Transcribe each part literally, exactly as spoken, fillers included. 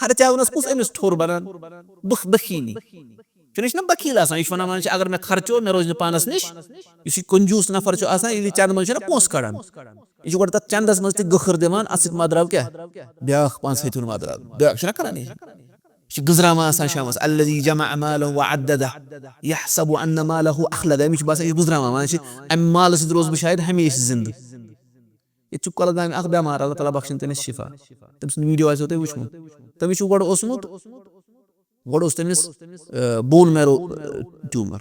خرچاونس کُس أمِس ٹھوٚر بنان؟ بخ بخیلی۔ چھُنہ، یہِ چھُنہ بخیل آسان، یہِ چھُ ونان، ونان چھِ، اگر مےٚ خرچو، مےٚ روزِ نہٕ پانس نِش۔ یُس یہِ کنجوٗس نفر چھُ آسان، ییٚلہِ یہِ چندٕ منٛز چھُنہ پونٛسہٕ کڑان، یہِ چھُ گۄڈٕ تتھ چندس منٛز تہِ گٔخر دِوان، اتھ سۭتۍ ما درٛاو کیٛاہ؟ بیٛاکھ پانٛژھ ہیٚتیُن ما درٛاو؟ بیٛاکھ چھُنہ کران یہِ؟ یہِ چھُ گٔنزراوان آسان شامس، الذی جمع ماله وعدده، یحسب ان ماله اخلده، أمِس چھُ باسان، یہِ چھُ گٔنزراوان، ونان چھِ، امہِ مالہٕ سۭتۍ روزٕ بہٕ شاید ہمیشہِ زندٕ۔ ییٚتہِ چھُ کۄلگامہِ اکھ بٮ۪مار، اللہ تعالیٰ بخشِن تٔمِس شفا۔ تٔمۍ سُنٛد ویٖڈیو آسیو تۄہہِ وٕچھمُت۔ تٔمِس چھُ گۄڈٕ اوسمُت، گۄڈٕ اوس تٔمِس، آ، bone marrow، آ، tumor۔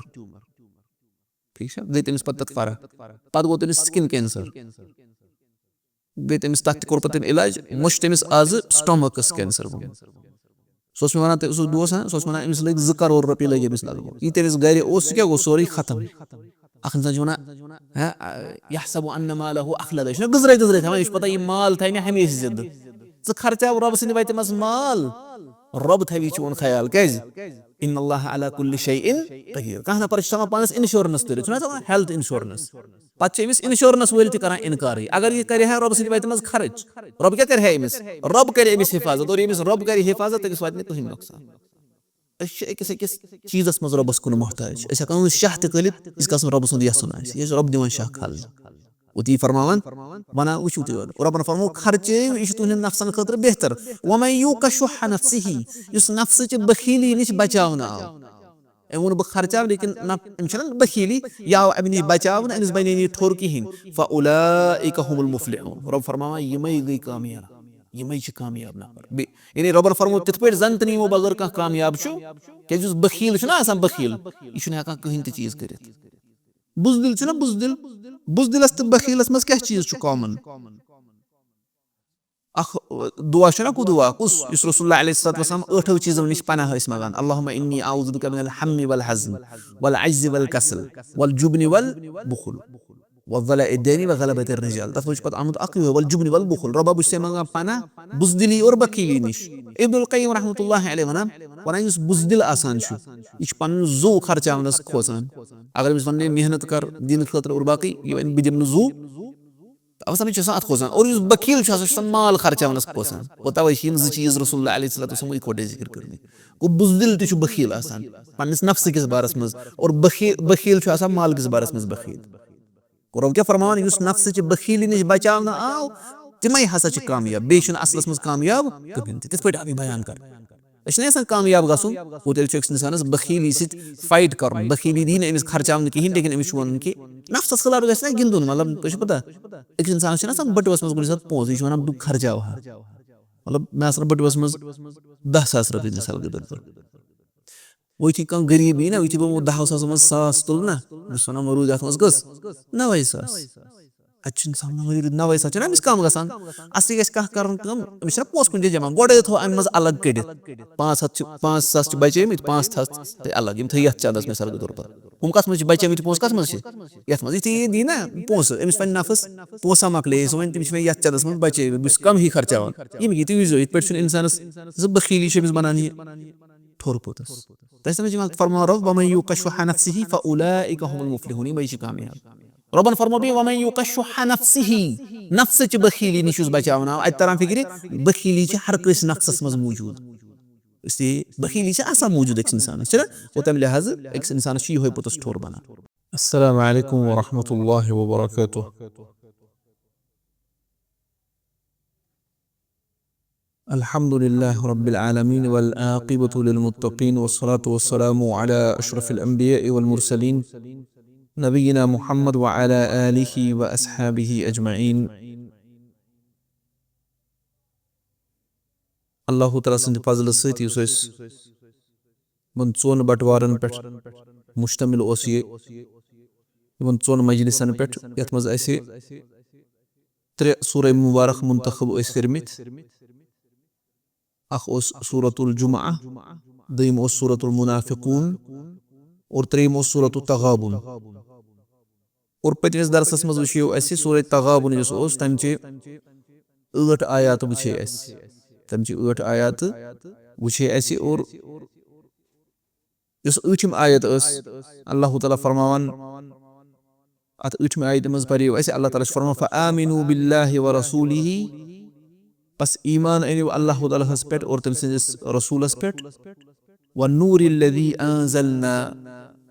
ٹھیٖک چھا؟ گٔے تٔمِس پتہٕ تَتھ فرق۔ پتہٕ گوٚو تٔمِس skin cancer۔ گٔے تٔمِس، تَتھ تہِ کوٚر پتہٕ تٔمۍ علاج۔ وۄنۍ چھُ تٔمِس آزٕ stomachس cancer گوٚمُت۔ سُہ اوس مےٚ وَنان، تٔمۍ سُہ دوس ہا، سُہ اوس وَنان، أمِس لٔگۍ زٕ کرور رۄپیہِ لٔگۍ أمِس لگ بگ۔ یہِ تٔمِس گرِ اوس، سُہ کیٛاہ گوٚو؟ سورُے ختم۔ اکھ انسان چھُ وَنان، ہا، یحسب ان ماله اخلده، یہِ چھُنہ گٔنزرٲوِتھ گٔنزرٲوِتھ تھاوان، یہِ چھُ پتہ یہِ مال تھاوِ مےٚ ہمیشہِ زِندٕ۔ ژٕ خرچاو رۄبہٕ سٕنٛدِ وَتہِ منٛز مال، رۄب تھاوِ چون خیال۔ کیٛازِ؟ ان اللہ علی کل شیء قدیر۔ کانٛہہ نفر چھُ تھاوان پانس insurance کٔرِتھ، چھُنہ آسان health insurance۔ پتہٕ چھِ أمِس insurance وٲلۍ تہِ کران انکارٕے۔ اگر یہِ کرِ ہا رۄبہٕ سٕنٛدِ وَتہِ منٛز خرٕچ، رۄب کیٛاہ کرِ ہا أمِس؟ رۄب کرِ أمِس حفاظت، اور ییٚمِس رۄب کرِ حفاظت، تٔمِس واتہِ نہٕ کٕہٕنۍ نۄقصان۔ أسۍ چھِ أکِس أکِس چیٖزس منٛز رۄبس کُن محتاج۔ أسۍ ہٮ۪کو نہٕ شاہ تہِ کھٲلِتھ، ییٖتِس کالس نہٕ رۄبہٕ سُنٛد یژھُن آسہِ۔ یہِ چھُ رۄب دِوان شاہ کھالنہٕ۔ اور تی فرماوان، ونان وٕچھِو تُہۍ یورٕ۔ رۄبن فرموو، خرچٲیِو، یہِ چھُ تُہنٛدٮ۪ن نفسن خٲطرٕ بہتر۔ ومن یوق شح نفسہ، یُس نفسٕچہِ بخیلی نِش بچاونہٕ آو۔ أمۍ ووٚن، بہٕ خرچاو، لیکن نہ، أمِس چھَنہ بخیلی، یہِ آو اَمہِ نِش بچاونہٕ، أمِس بنے نہٕ یہِ ٹھوٚر کِہیٖنۍ۔ فاولئک هم المفلحون۔ رۄب فرماوان، یِمے گٔے کامیاب، یِمے چھِ کامیاب نفر۔ بیٚیہِ یعنی رۄبن فرموو تِتھ پٲٹھۍ زن تہِ نہٕ یِمو بغٲر کانٛہہ کامیاب چھُ، کیٛازِ یُس بخیل چھُنہ آسان بخیل، یہِ چھُنہٕ ہٮ۪کان کٕہٕنۍ تہِ چیٖز کٔرِتھ۔ بُزدِل چھُنہ بُزدِل، بُزدِلس تہٕ بخیلس منٛز کیٛاہ چیٖز چھُ common؟ اکھ دعا چھُنہ، کُس دعا، کُس، یُس رسول اللہ علیہ الصلوۃ والسلام ٲٹھو چیٖزو نِش پناہ ٲسۍ منٛگان، اللہم انی اعوذ بک من الہم والحزن والعجز والکسل والجبن والبخل۔ وضلع الدین وغلبۃ الرجال۔ تَتھ منٛز چھُ پَتہٕ آمُت اَکُے یوت، والجبن والبخل۔ رۄبا، بہٕ چھُسے منٛگان پناہ بُزدِلی اور بخیلی نِش۔ ابن القیم رحمتہ اللہ علیہ وَنان، وَنان، یُس بُزدِل آسان چھُ، یہِ چھُ پَنُن زُو خرچاونَس کھوژان۔ اگر أمِس وَنو، محنت کر دیٖنہٕ خٲطرٕ اور باقٕے، یہِ وَنہِ، بہٕ دِمہٕ نہٕ زُو۔ تَوَے چھُ آسان اَتھ کھوژان۔ اور یُس بخیل چھُ آسان، سُہ چھُ آسان مال خرچاونَس کھوژان۔ گوٚو، تَوَے چھِ یِم زٕ چیٖز رسول اللہ علیہ الصلوۃ والسلام اِکوَٹَے ذِکر کٔرمٕتۍ۔ گوٚو، بُزدِل تہِ چھُ بخیل آسان پنٛنِس نفسہٕ کِس بارَس منٛز، اور بخی-، بخیل چھُ آسان مال کِس بارَس منٛز بخیل۔ رۄب کیٛاہ فرماوان؟ یُس نفسہٕ چہِ بخیلی نِش بچاونہٕ آو، تِمے ہسا چھِ کامیاب، بیٚیہِ چھُنہٕ اصلس منٛز کامیاب کٕہٕنۍ تہِ۔ تِتھ پٲٹھۍ آو یہِ بیان کرنہٕ۔ أسۍ چھِنہٕ یژھان کامیاب گژھُن، گوٚو تیٚلہِ چھُ أکِس انسانس بخیلی سۭتۍ fight کرُن، بخیلی دی نہٕ أمِس خرچاونہٕ کِہیٖنۍ، لیکن أمِس چھُ وَنُن کہِ نفسس خلاف گژھِ نہ گِنٛدُن۔ مطلب، تۄہہِ چھُو پتہ، أکِس انسانس چھُنہ آسان بٔٹوَس منٛز کُنہِ ساتہٕ پونٛسہٕ، یہِ چھُ وَنان، بہٕ خرچاوٕ ہا۔ مطلب، مےٚ آسہٕ نہٕ بٔٹوَس منٛز دَہ ساس رۄپیہِ، مثال کے طور پر۔ وۄنۍ یُتھُے کانٛہہ غریٖب یی نہ، یُتھُے بہٕ یِمو دَہو ساسو منٛز ساس تُلہٕ نہ، بہٕ چھُس وَنان، وۄنۍ روٗدۍ اَتھ منٛز کٔژ؟ نَوَے ساس۔ اَتہِ چھُ اِنسان وَنان، وۄنۍ روٗدۍ نَوَے ساس، چھُنہ أمِس کَم گژھان؟ اَصلی گژھِ کانٛہہ کَرُن کٲم، أمِس چھِنہ پونٛسہٕ کُنہِ جایہِ جمع، گۄڈَے تھوٚو اَمہِ منٛز الگ کٔڑِتھ۔ پانٛژھ ہَتھ چھِ، پانٛژھ ساس چھِ بَچیمٕتۍ، پانٛژھ ہَتھ تھٲے الگ، یِم تھٲے یَتھ چَندَس، مِثال کے طور پر۔ ہُم کَتھ منٛز چھِ بَچیمٕتۍ پونٛسہٕ، کَتھ منٛز چھِ؟ یَتھ منٛز۔ یُتھُے یہِ دی نہ پونٛسہٕ، أمِس وَنہِ نفس، پونٛسہٕ مۄکلے، سُہ وَنہِ، تِم چھِ مےٚ یَتھ چَندَس منٛز بَچیمٕتۍ، بہٕ چھُس کَم ہی خرچاوان۔ یِم یہِ تہِ وٕچھزیو، یِتھ پٲٹھۍ چھُنہٕ اِنسانَس زٕ بخیلی چھِ أمِس بَنان یہِ ٹھوٚر پوٚتُس۔ تۄہہِ سمجھ یِوان فرمان رب، وَمَن یوٗقَ شُحَّ نَفْسِهِ فَأُولَٰئِکَ هُمُ الْمُفْلِحُونَ، یِمَے چھِ کامیاب۔ رۄبَن فرموو بیٚیہِ، وَمَن یوٗقَ شُحَّ نَفْسِهِ، نفسٕچہِ بخیلی نِش یُس بچاونہٕ آو۔ اَتہِ تران فِکرِ، بخیلی چھِ ہر کٲنٛسہِ نفسَس منٛز موٗجوٗد۔ اس لیے بخیلی چھِ آسان موٗجوٗد أکِس اِنسانَس، چھِنہ؟ گوٚو تَمہِ لحاظہٕ أکِس اِنسانَس چھُ یِہوٚے پوٚتُس ٹھوٚر بَنان۔ السلام علیکم ورحمۃ اللہ وبرکاتہ۔ الحمد لله رب العالمين والعاقبة للمتقين والصلاة والسلام على أشرف الأنبياء والمرسلين نبينا محمد وعلى آله وأصحابه أجمعين۔ اللہ تعالیٰ سٕنٛدِ فضلہٕ سۭتۍ یُس أسۍ یِمَن ژۄن بٹوارَن پٮ۪ٹھ مشتمل اوس یہِ، یِمَن ژۄن مجلسَن پٮ۪ٹھ، یَتھ منٛز اَسہِ ترٛےٚ سورہ مبارک منتخب ٲسۍ کٔرمٕتۍ۔ اکھ اوس سورۃ الجمعہ، دوٚیِم اوس سورۃ المنافقون اور ترٛیٚیِم اوس سورۃ التغابن۔ اور پٔتمِس درسَس منٛز وٕچھیو اَسہِ سورہ تغابن یُس اوس، تَمہِ چہِ ٲٹھ آیات وٕچھے اَسہِ، تَمہِ چہِ ٲٹھ آیات وٕچھے اَسہِ۔ اور یُس ٲٹھِم آیت ٲس، اللہ تعالیٰ فرماوان، اَتھ ٲٹھمہِ آیتہِ منٛز پَریو اَسہِ، اللہ تعالیٰ چھُ فرماوان، فَآمِنُوا بِاللَّهِ وَرَسُولِهِ پس ایمان أنِو اللہ تعالیٰ ہس پٮ۪ٹھ اور تٔمۍ سٕنٛدِس رسولس پٮ۪ٹھ۔ والنور الذي أنزلنا،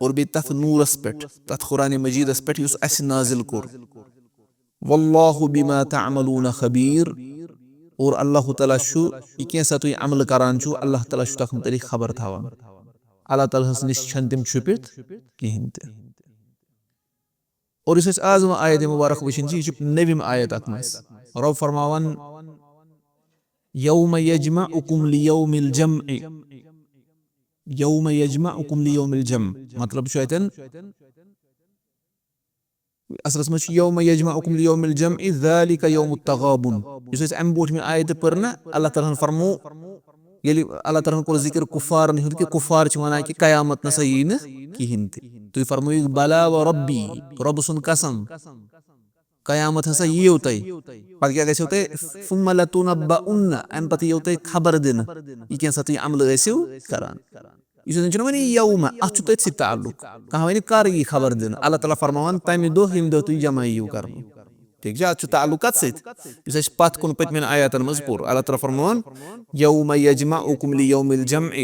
اور بیٚیہِ تتھ نورس پٮ۪ٹھ، تتھ قرآن مجیدس پٮ۪ٹھ یُس اسہِ نازل کوٚر۔ والله بما تعملون خبير، اور اللہ تعالیٰ چھُ یہِ کینٛہہ سا تُہۍ عمل کران چھِو، اللہ تعالیٰ چھُ تتھ متعلق خبر تھاوان۔ اللہ تعالیٰ ہس نِش چھنہٕ تِم چھُپِتھ کِہینۍ تہِ۔ اور یُس أسۍ آز وۄنۍ آیت مبارک وٕچھان چھِ، یہِ چھُ نٔوِم آیت اتھ منٛز۔ رۄب فرماوان، یوم یجمعکم لیوم الجمع، یوم یجمعکم لیوم الجمع، مطلب چھُ اتٮ۪ن، اصلس منٛز چھُ یوم یجمعکم لیوم الجمع ذالک یوم التغابن۔ یُس أسۍ امہِ برونٛٹھ مےٚ آیت پٔر نہ، اللہ تعالیٰ ہن فرمو، ییٚلہِ اللہ تعالیٰ ہن کوٚر ذکر کفارن ہُنٛد کہِ کفار چھِ ونان کہِ قیامت نسا یی نہٕ کِہینۍ تہِ۔ تُہۍ فرمٲیِو، بلا و ربی، رۄبہٕ سُنٛد قسم، قیامت ہسا یِیو تۄہہِ۔ پتہٕ کیٛاہ گژھیو تۄہہِ؟ ثم لتنبؤن، امہِ پتہٕ یِیو تۄہہِ خبر دِنہٕ، یہِ کینٛہہ سا تُہۍ عملہٕ ٲسِو کران۔ یُس زن چھُنہٕ وۄنۍ یوم، اتھ چھُ تٔتھۍ سۭتۍ تعلق۔ کانٛہہ ونہِ کر یی خبر دِنہٕ؟ اللہ تعالیٰ فرماوان تمہِ دۄہ ییٚمہِ دۄہ تُہۍ جمع یِیِو کرنہٕ۔ ٹھیٖک چھا؟ اتھ چھُ تعلق کتھ سۭتۍ؟ یُس اَسہِ پتھ کُن پٔتمٮ۪ن آیاتن منٛز پوٚر، اللہ تعالیٰ فرماوان، یوم یجمعکم لیوم الجمع،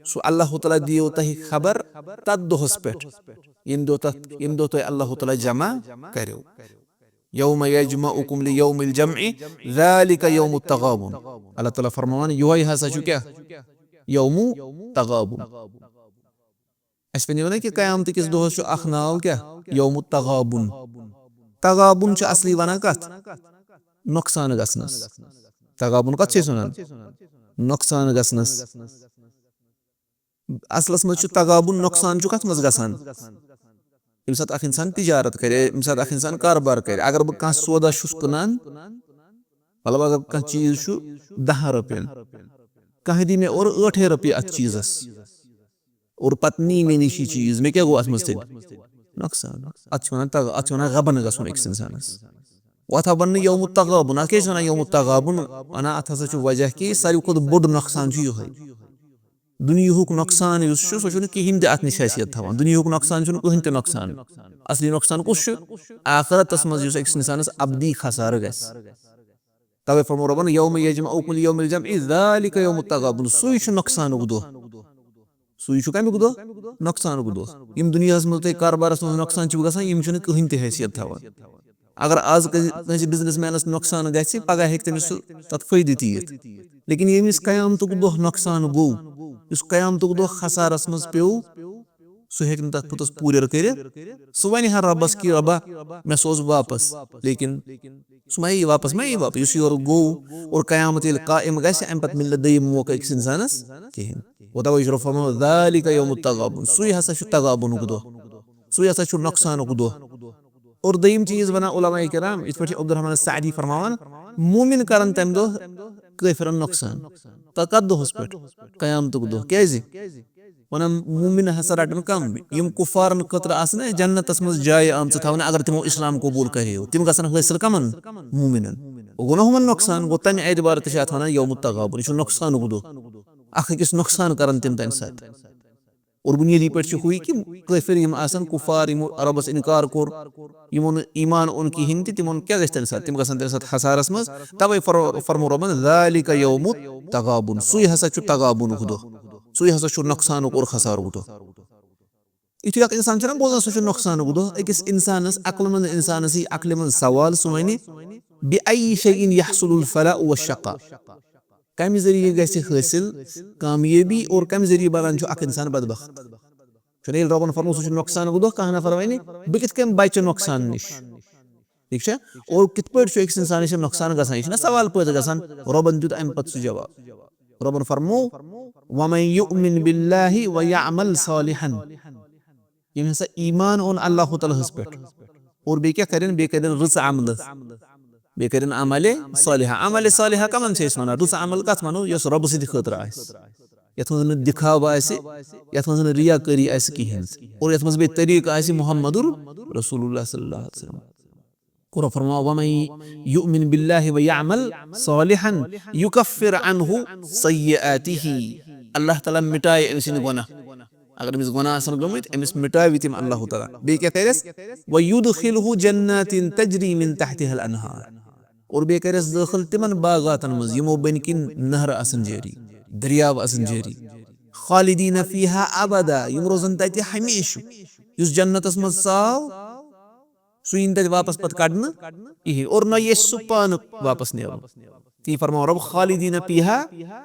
سُہ اللہ تعالیٰ دِیو تۄہہِ خبر تتھ دۄہس پٮ۪ٹھ، ییٚمہِ دۄہ تتھ، ییٚمہِ دۄہ تۄہہِ اللہ تعالیٰ جمع کریو۔ یوم یجمعکم لیوم الجمع ذالک یوم التغابن۔ اللہ تعالیٰ فرماوان، یِہوٚے ہسا چھُ کیٛاہ؟ یوم تغابن۔ اَسہِ وَنیو نہ کہِ قیامتہٕ کِس دۄہَس چھُ اَکھ ناو کیٛاہ؟ یوم تغابن۔ تغابن چھُ اصلی وَنان کَتھ؟ نۄقصان گژھنَس۔ تغابن کَتھ چھِ أسۍ وَنان؟ نۄقصان گژھنَس۔ اَصلَس منٛز چھُ تغابن، نۄقصان چھُ کَتھ منٛز گژھان؟ ییٚمہِ ساتہٕ اَکھ اِنسان تِجارت کَرِ، ییٚمہِ ساتہٕ اَکھ اِنسان کاربار کَرِ، اگر بہٕ کانٛہہ سودا چھُس کٕنان، مطلب اگر کانٛہہ چیٖز چھُ دَہَن رۄپیَن، کانٛہہ دی مےٚ اورٕ ٲٹھے رۄپیہِ اَتھ چیٖزَس، اور پتہٕ نی مےٚ نِش یہِ چیٖز، مےٚ کیٛاہ گوٚو اَتھ منٛز تیٚلہِ؟ نۄقصان۔ اَتھ چھِ وَنان تغ-، اَتھ چھِ وَنان غبن گژھُن أکِس اِنسانَس۔ وَتھ ہا وَننہٕ یوم التغابن۔ اَتھ کیٛازِ چھِ وَنان یوم التغابن؟ وَنان اَتھ ہسا چھُ وجہ کہِ ساروی کھۄتہٕ بوٚڑ نۄقصان چھُ یِہوٚے۔ دُنیاہُک نۄقصان یُس چھُ، سُہ چھُنہٕ کِہیٖنۍ تہِ اَتھ نِش حیثیت تھاوان۔ دُنیاہُک نۄقصان چھُنہٕ کٕہٕنۍ تہِ نۄقصان۔ اَصلی نۄقصان کُس چھُ؟ آخرتَس منٛز یُس أکِس اِنسانَس اَبدی خسارٕ گژھِ۔ توے فرمو رۄبن، یوم یجمعکم لیوم الجمع ذالک یوم التغابن، سُے چھُ نۄقصانُک دۄہ۔ سُے چھُ کمیُک دۄہ؟ نۄقصانُک دۄہ۔ یِم دُنیاہس منٛز تۄہہِ کاربارس منٛز نۄقصان چھُو گژھان، یِم چھِنہٕ کٕہٕنۍ تہِ حیثیت تھاوان۔ اگر آز کٲنٛسہِ، کٲنٛسہِ بزنس مینس نۄقصان گژھِ، پگاہ ہیٚکہِ تٔمِس سُہ تتھ فٲیدٕ تہِ یِتھ۔ لیکن ییٚمِس قیامتُک دۄہ نۄقصان گوٚو، یُس قیامتُک دۄہ خسارس منٛز پیوٚو، سُہ ہیٚکہِ نہٕ تتھ پوٚتُس پوٗرٕ کٔرِتھ۔ سُہ ونہِ ہا رۄبس کہِ، "رۄبا، مےٚ سوز واپس"، لیکن سُہ ما یی واپس، ما یی واپس۔ یُس یورٕ گوٚو اور قیامت ییٚلہِ قائم گژھِ، امہِ پتہٕ مِلہِ نہٕ دوٚیِم موقعہٕ أکِس انسانس کِہیٖنۍ۔ وتوے چھُ رۄب فرماوان، "ذالک یوم التغابن"، سُے ہسا چھُ تغابنُک دۄہ، سُے ہسا چھُ نۄقصانُک دۄہ۔ اور دوٚیِم چیٖز ونان علماء کرام، یِتھ پٲٹھۍ چھِ عبدالرحمان سعدی فرماوان، مومن کرن تمہِ دۄہ کٲفرن نۄقصان۔ تہٕ کتھ دۄہس پٮ۪ٹھ؟ قیامتُک دۄہ۔ کیازِ؟ ونان مومن ہسا رٹن کم، یِم کفارن خٲطرٕ آسہٕ نہ جنتس منٛز جایہِ آمژٕ تھاونہٕ، اگر تِمو اسلام قبول کریو، تِم گژھن حٲصِل کمن؟ مومنن۔ وۄنۍ گوٚو نہ ہُمن نۄقصان، گوٚو تمہِ اعتبارٕ تہِ چھِ اتھ ونان یوم التغابن، یہِ چھُ نۄقصانُک دۄہ۔ اکھ أکِس نۄقصان کرن تِم تمہِ ساتہٕ۔ اور بنیٲدی پٲٹھۍ چھُ ہُے کہِ کٲفر یِم آسن، کفار یِمو رۄبس انکار کوٚر، یِمو نہٕ ایمان اوٚن کِہینۍ تہِ، تِمن کیٛاہ گژھِ تمہِ ساتہٕ؟ تِم گژھن تمہِ ساتہٕ خسارس منٛز۔ توے فر-، فرمو رۄبن، "ذالک یوم تغابن"، سُے ہسا چھُ تغابنُک دۄہ، سُے ہسا چھُ نۄقصانُک اور خسارُک دۄہ۔ یُتھُے اکھ انسان چھُنہ بوزان، سُہ چھُ نۄقصانُک دۄہ۔ أکِس انسانس، عقل مند انسانس یی عقلہِ منٛز سوال، سُہ ونہِ، "بأي شيء يحصل الفلاح والشقاء؟" کمہِ ذٔریعہٕ گژھِ حٲصِل کامیٲبی اور کمہِ ذٔریعہٕ بنان چھُ اکھ انسان بدبخت؟ چھُنہ ییٚلہِ رۄبن فرموو سُہ چھُ نۄقصانُک دۄہ، کانٛہہ نفر ونہِ، "بہٕ کِتھ کٔنۍ بچہٕ نۄقصان نِش؟" ٹھیٖک چھا؟ اور کِتھ پٲٹھۍ چھُ أکِس انسانس یہِ نۄقصان گژھان؟ یہِ چھُنہ سوال پٲدٕ گژھان؟ رۄبن دیُت امہِ پتہٕ سُہ جواب۔ رۄبن فرموو، "ومن يؤمن بالله ويعمل صالحا"، ییٚمۍ ہسا ایمان اوٚن اللہ تعالیٰ ہس پٮ۪ٹھ اور بیٚیہِ کیٛاہ کرن؟ بیٚیہِ کرن رٕژ عملہٕ، بیٚیہِ کرن عملِ صالحہ۔ عملِ صالحہ کمن چھِ أسۍ ونان؟ رٕژ عمل کتھ ونو؟ یۄس رۄبہٕ سٕنٛدِ خٲطرٕ آسہِ، یتھ منٛز نہٕ دکھاوا آسہِ، یتھ منٛز نہٕ ریاکٲری آسہِ کِہینۍ تہِ، اور یتھ منٛز بیٚیہِ طریٖقہٕ آسہِ محمد رسول اللہ صلی اللہ علیہ وسلم۔ قرآن فرماوان، "ومن يؤمن بالله ويعمل صالحا يكفر عنه سيئاته"، اللہ تعالیٰ مٹایہِ أمۍ سٕنٛدۍ گۄناہ۔ اگر أمِس گۄناہ آسن گٔمٕتۍ، أمِس مٹاوِ تِم اللہ تعالیٰ۔ بیٚیہِ کیٛاہ کَرٮ۪س؟ "ويدخله جنات تجري من تحتها الأنهار"۔ اور بیٚیہِ کَرٮ۪س دٲخل تِمن باغاتن منٛز، یِمو بٔنۍ کِنۍ نہرٕ آسن جٲری، دٔریاو آسن جٲری۔ خالدین فیہا ابدا، یِم روزن تَتہِ ہمیشہٕ۔ یُس جنتس منٛز ژاو، سُہ یی نہٕ تَتہِ واپس پتہٕ کڑنہٕ کِہیٖنۍ، اور نہ یی سُہ پانہٕ واپس نیرُن۔ تی فرماو رب، خالدین فیہا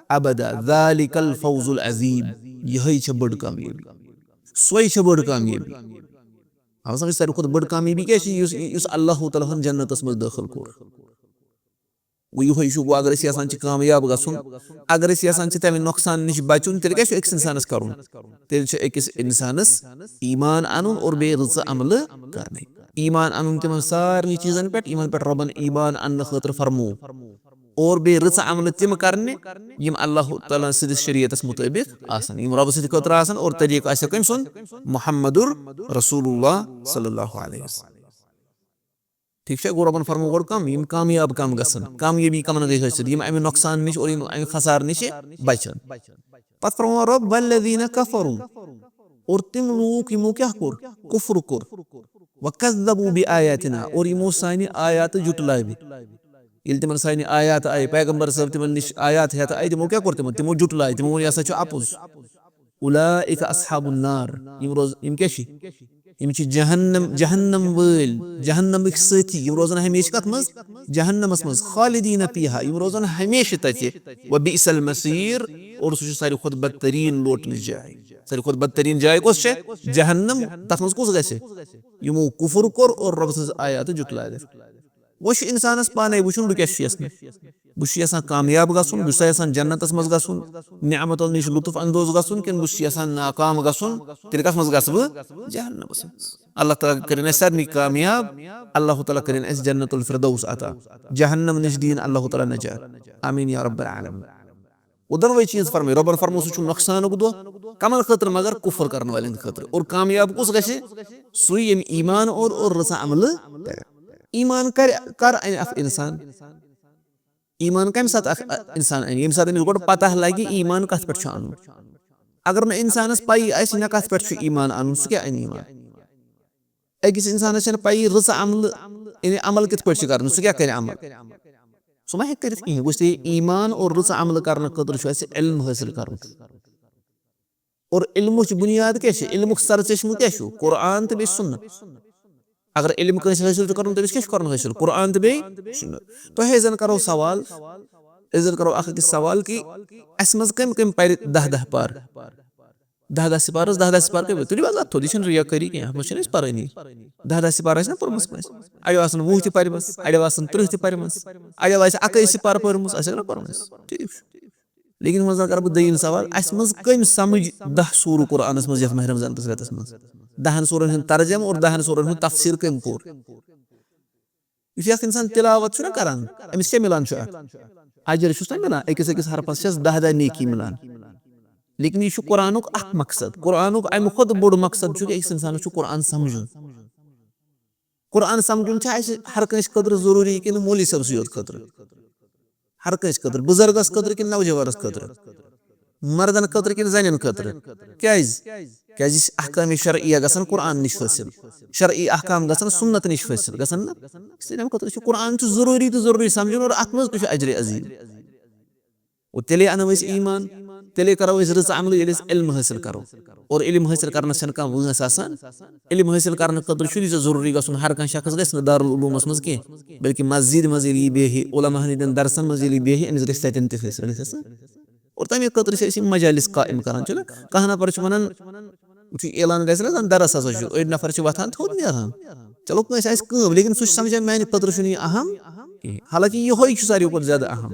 ابدا، ذالک الفوز العظیم۔ یِہوٚے چھےٚ بٔڑ کامیٲبی، سۄے چھےٚ بٔڑ کامیٲبی۔ اَوٕ سَمجھ، ساروی کھۄتہٕ بٔڑ کامیٲبی کیٛاہ چھِ؟ یُس، یُس اللہ تعالیٰ ہن جنتس منٛز دٲخل کوٚر۔ گوٚو یِہوٚے چھُ، گوٚو اگر أسۍ یژھان چھِ کامیاب گژھُن، اگر أسۍ یژھان چھِ تَمہِ نۄقصان نِش بچُن، تیٚلہِ کیٛاہ چھُ أکِس اِنسانس کرُن؟ تیٚلہِ چھُ أکِس اِنسانس ایمان اَنُن اور بیٚیہِ رٕژٕ عملہٕ کرنہِ۔ ایمان اَنُن تِمن سارنٕے چیٖزن پٮ۪ٹھ، یِمن پٮ۪ٹھ رۄبن ایمان اَننہٕ خٲطرٕ فرموو، اور بیٚیہِ رٕژٕ عملہٕ تِم کرنہِ، یِم اللہ تعالیٰ سٕنٛدِس شریعتس مُطٲبِق آسن، یِم رۄبہٕ سٕنٛدِ خٲطرٕ آسن، اور طریٖقہٕ آسہِ کٔمۍ سُنٛد؟ محمد رسول اللہ صلی اللہ علیہ وسلم۔ ٹھیٖک چھا؟ گوٚو رۄبن فرموو گۄڈٕ کم، یِم کامیاب کم گژھن، کامیٲبی کمن گٔے حٲصِل؟ یِم امہِ نۄقصان نِش اور یِم امہِ خسارٕ نِش بچن۔ پتہٕ فرموو رۄب، والذین کفروا، اور تِم لوٗکھ یِمو کیٛاہ کوٚر؟ کُفر کوٚر۔ وکذبوا بآیاتنا، اور یِمو سانہِ آیاتہٕ جُٹلٲوِ۔ ییٚلہِ تِمن سانہِ آیاتہٕ آیہِ، پیغمبر صٲب تِمن نِش آیات ہٮ۪تھ آیہِ، تِمو کیٛاہ کوٚر؟ تِمو، تِمو جُٹلٲے، تِمو ووٚن، یہِ ہسا چھُ اپُز۔ اولئک اصحاب النار، یِم روز، یِم کیٛاہ چھِ؟ یِم چھِ جہنم، جہنم وٲلۍ، جہنمٕکۍ سٲتھی۔ یِم روزن ہمیشہِ کتھ منٛز؟ جہنمس منٛز۔ خالدین فیہا، یِم روزن ہمیشہِ تتہِ۔ وبئس المصیر، اور سُہ چھُ ساروی کھۄتہٕ بدترین لوٹنٕچ جاے۔ ساروی کھۄتہٕ بدترین جاے کۄس چھےٚ؟ جہنم۔ تتھ منٛز کُس گژھِ؟ یِمو کُفر کوٚر اور رۄب سٕنٛز آیاتہٕ جُٹلٲوِتھ۔ وۄنۍ چھُ اِنسانَس پانَے وٕچھُن، بہٕ کیٛاہ چھُس یَژھان۔ بہٕ چھُس یَژھان کامیاب گژھُن، بہٕ چھُسا یَژھان جنتَس منٛز گژھُن، نعمتَن نِش لطف اندوز گژھُن، کِنہٕ بہٕ چھُس یَژھان ناکام گژھُن؟ تیٚلہِ کَتھ منٛز گژھٕ بہٕ؟ جہنمَس منٛز۔ اللہ تعالیٰ کٔرِنۍ اَسہِ سارنٕے کامیاب، اللہ تعالیٰ کٔرِنۍ اَسہِ جنت الفردوس عطا، جہنم نِش دِیِن اللہ تعالیٰ نجات۔ آمین یا رب العالمین۔ گوٚو دۄنوَے چیٖز فرمٲے۔ رۄبن فرموو سُہ چھُ نۄقصانُک دۄہ۔ کمن خٲطرٕ؟ مگر کُفر کرن والٮ۪ن خٲطرٕ۔ اور کامیاب کُس گژھِ؟ سُے ییٚمۍ ایمان اور، اور رٕژ عملہٕ کرِ۔ ایمان کرِ، کر انہِ اکھ انسان؟ ایمان کمہِ ساتہٕ اکھ انسان انہِ؟ ییٚمہِ ساتہٕ أمِس گۄڈٕ پتہ لگہِ ایمان کتھ پٮ۪ٹھ چھُ انُن۔ اگر نہٕ انسانس پَیی آسہِ نہ کتھ پٮ۪ٹھ چھُ ایمان انُن، سُہ کیٛاہ انہِ ایمان؟ أکِس اِنسانَس چھَنہٕ پَیی رٕژ عملہٕ، یعنی عمل کِتھ پٲٹھۍ چھِ کَرُن، سُہ کیٛاہ کَرِ عمل؟ سُہ ما ہیٚکہِ کٔرِتھ کِہیٖنۍ۔ گوٚژھ تہِ ایمان اور رٕژ عملہٕ کَرنہٕ خٲطرٕ چھُ اَسہِ علم حٲصِل کَرُن۔ اور علمٕچ بُنیاد کیٛاہ چھِ؟ علمُک سرچشمہٕ کیٛاہ چھُ؟ قرآن تہٕ بیٚیہِ سُنت۔ اگر علم کٲنٛسہِ حٲصِل چھُ کَرُن، تٔمِس کیٛاہ چھُ کَرُن حٲصِل؟ قرآن تہٕ بیٚیہِ سُنت۔ تۄہہِ زَن کَرو سوال، أسۍ زَن کَرو اَکھ أکِس سوال کہِ اَسہِ منٛز کٔمۍ کٔمۍ پَرِ دَہ دَہ پَر؟ دَہ دَہ سِپارَس، دَہ دَہ سِپار کٔرِو۔ تُلِو حظ اَتھ تھوٚد، یہِ چھِنہٕ رِیا کٲری کینٛہہ، اَتھ منٛز چھِنہٕ أسۍ پَرٲنی۔ دَہ دَہ سِپار آسہِ نا پوٚرمُت کٲنٛسہِ؟ اَڑیو آسَن وُہ تہِ پَرِمَژ، اَڑیو آسَن تٕرٛہ تہِ پَرِمَژ، اَڑیو آسہِ اَکٲے سِپار پٔرمٕژ، آسہِ نا پٔرمٕژ۔ ٹھیٖک چھُ۔ لیکِن وۄنۍ زَن کَرٕ بہٕ دوٚیِم سوال، اَسہِ منٛز کٔمۍ سَمٕجھ دَہ سوٗرٕ قرآنَس منٛز یَتھ ماہِ رمضان کِس رٮ۪تَس منٛز؟ دَہَن سوٗرَن ہُنٛد ترجمہٕ اور دَہَن سوٗرَن ہُنٛد تفسیٖر کٔمۍ کوٚر؟ یُتھُے اکھ انسان تلاوت چھُ نہ کران، أمِس کیٛاہ مِلان چھُ اَتھ؟ اجر چھُس نہ مِلان، أکِس أکِس حرفس چھَس دَہ دَہ نیکی مِلان۔ لیکن یہِ چھُ قرآنُک اکھ مقصد۔ قرآنُک اَمہِ کھۄتہٕ بوٚڑ مقصد چھُ کہِ أکِس انسانس چھُ قرآن سمجھُن۔ قرآن سمجھُن چھُ اَسہِ ہر کٲنٛسہِ خٲطرٕ ضروٗری کِنہٕ مولوی صٲبسٕے یوت خٲطرٕ؟ ہر کٲنٛسہِ خٲطرٕ، بُزرگس خٲطرٕ کِنہٕ نوجوانس خٲطرٕ؟ مردن خٲطرٕ کِنہٕ زنٮ۪ن خٲطرٕ؟ کیٛازِ؟ کیٛازِ یہِ چھِ احکام شرعیہ گژھان قرآن نِش حٲصِل، شرعی احکام گژھان سُنت نِش حٲصِل، گژھان نہ؟ اس لیے اَمہِ خٲطرٕ چھُ قرآن چھُ ضروٗری تہٕ ضروٗری سمجھُن اور اَتھ منٛز تہِ چھُ اجرِ عظیٖم۔ اور تیٚلے اَنو أسۍ ایمان، تیٚلے کرو أسۍ رٕژ عملہٕ، ییٚلہِ أسۍ علم حٲصِل کرو۔ اور علم حٲصِل کرنس چھَنہٕ کانٛہہ وٲنٛس آسان۔ علم حٲصِل کرنہٕ خٲطرٕ چھُنہٕ یہِ ضروٗری گژھُن، ہر کانٛہہ شخص گژھِ نہٕ دارالعلومس منٛز کینٛہہ، بلکہِ مسجد منٛز ییٚلہِ یہِ بیٚہہِ، علماء ہٕنٛدٮ۪ن درسن منٛز ییٚلہِ یہِ بیٚہہِ، أمِس گژھِ تَتٮ۪ن تہِ حٲصِل۔ اور تَمے خٲطرٕ چھِ أسۍ یِم مجالس قائم کران۔ چھُنہ کانٛہہ نفر چھُ وَنان، یُتھُے اعلان گژھِ نہ زَن درس ہسا چھُ، أڑۍ نفر چھِ وۄتھان تھوٚد نیران۔ چلو کٲنٛسہِ آسہِ کٲم، لیکن سُہ چھُ سمجھان میانہِ خٲطرٕ چھُنہٕ یہِ اہم کِہیٖنۍ۔ حالانکہ یِہوٚے چھُ ساروی کھۄتہٕ زیادٕ اہم۔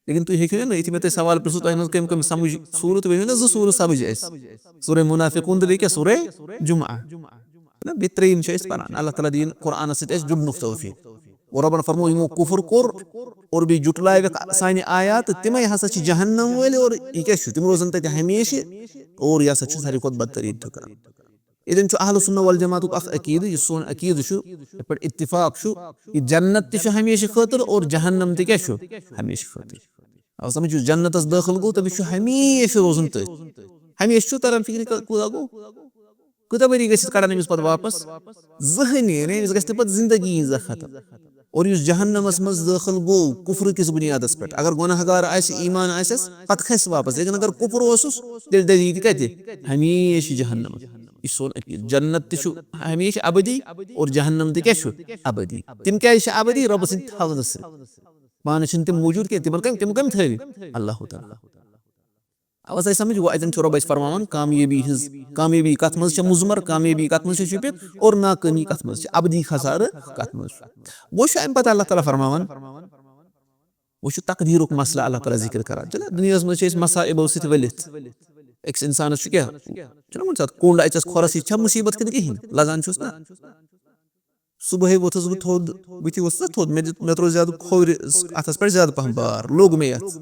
لیکن تُہۍ ہیٚکِو نہ، یُتھُے مےٚ تۄہہِ سوال پرٛژھوُ، تۄہہِ منٛز کٔمۍ کٔمۍ سمجھ سوٗرٕ، تُہۍ ؤنِو نہ زٕ سوٗرٕ سمجھ اَسہِ۔ سورہ منافقون تہٕ بیٚیہِ کیٛاہ؟ سورہ جمعہ۔ نہ، بیٚیہِ ترٛیٚیِم چھِ أسۍ پَران۔ اللہ تعالیٰ دِیِن قرآنَس سۭتۍ اَسہِ جُڑنُک توفیٖق۔ اور رۄبَن فرموو، یِمو کُفُر کوٚر اور بیٚیہِ جُٹلٲوِکھ سانہِ آیات، تِمَے ہسا چھِ جہنم وٲلۍ اور یہِ کیٛاہ چھُ؟ تِم روزَن تَتہِ ہمیشہِ اور یہِ ہسا چھُ ساروی کھۄتہٕ بدتریٖن ٹھِکان۔ ییٚتٮ۪ن چھُ اہل سنہ والجماعتُک اَکھ عقیٖدٕ، یُس سون عقیٖدٕ چھُ، یِتھ پٲٹھۍ اتفاق چھُ، یہِ جنت تہِ چھُ ہمیشہِ خٲطرٕ اور جہنم تہِ کیٛاہ چھُ؟ ہمیشہِ خٲطرٕ۔ اَوٕ سَمجھ، یُس جنتَس دٲخل گوٚو، تٔمِس چھُ ہمیشہِ روزُن تٔتھۍ۔ ہمیشہِ چھُ تران فِکرِ، کوٗتاہ گوٚو؟ کۭتیاہ ؤری گٔژھِتھ کڑن أمِس پتہٕ واپس؟ زٕہٕنۍ نہٕ، یعنی أمِس گژھِ نہٕ پتہٕ زندگی ہٕنٛز زانٛہہ ختم۔ اور یُس جہنمس منٛز دٲخل گوٚو کفرٕ کِس بُنیادس پٮ۪ٹھ، اگر گۄناہ گار آسہِ، ایمان آسٮ۪س، پتہٕ کھسہِ واپس، لیکن اگر کفر اوسُس، تیٚلہِ دٔزِ یہِ تہِ کتہِ؟ ہمیشہِ جہنمس۔ یہِ چھُ سون عقیٖدٕ۔ جنت تہِ چھُ ہمیشہِ ابدی اور جہنم تہِ کیٛاہ چھُ؟ ابدی۔ تِم کیٛازِ چھِ ابدی؟ رۄبہٕ سٕنٛدِ تھاونہٕ سۭتۍ۔ پانہٕ چھِنہٕ تِم موٗجوٗد کینٛہہ، تِمن کٔمۍ، تِم کٔمۍ تھٲوِ؟ اللہ تعالیٰ۔ آوا تۄہہِ سمجھ؟ گوٚو، اتٮ۪ن چھُ رۄب اَسہِ فرماوان کامیٲبی ہٕنٛز، کامیٲبی کتھ منٛز چھےٚ مُضمر، کامیٲبی کتھ منٛز چھےٚ چھُپِتھ، اور ناکٲمی کتھ منٛز چھِ، ابدی خسارٕ کتھ منٛز چھُ۔ وۄنۍ چھُ امہِ پتہٕ اللہ تعالیٰ فرماوان، وۄنۍ چھُ تقدیٖرُک مسلہٕ اللہ تعالیٰ ذِکر کران۔ چھُنہ، دُنیاہس منٛز چھِ أسۍ مصائبو سۭتۍ ؤلِتھ۔ أکِس انسانس چھُ کیٛاہ؟ چھُنہ وَنان، ژٕ کوٚنٛڈ اَژٮ۪س کھۄرس، یہِ چھا مُصیبت کِنہٕ کِہیٖنۍ؟ لگان چھُس نہ۔ صبحٲے ووٚتھُس بہٕ تھوٚد، بٕتھِ ووٚتھُس نہ تھوٚد، مےٚ دیُت، مےٚ ترٛوو زیادٕ کھوورِ، اَتھس پٮ۪ٹھ زیادٕ پہم بار، لوٚگ مےٚ یَتھ۔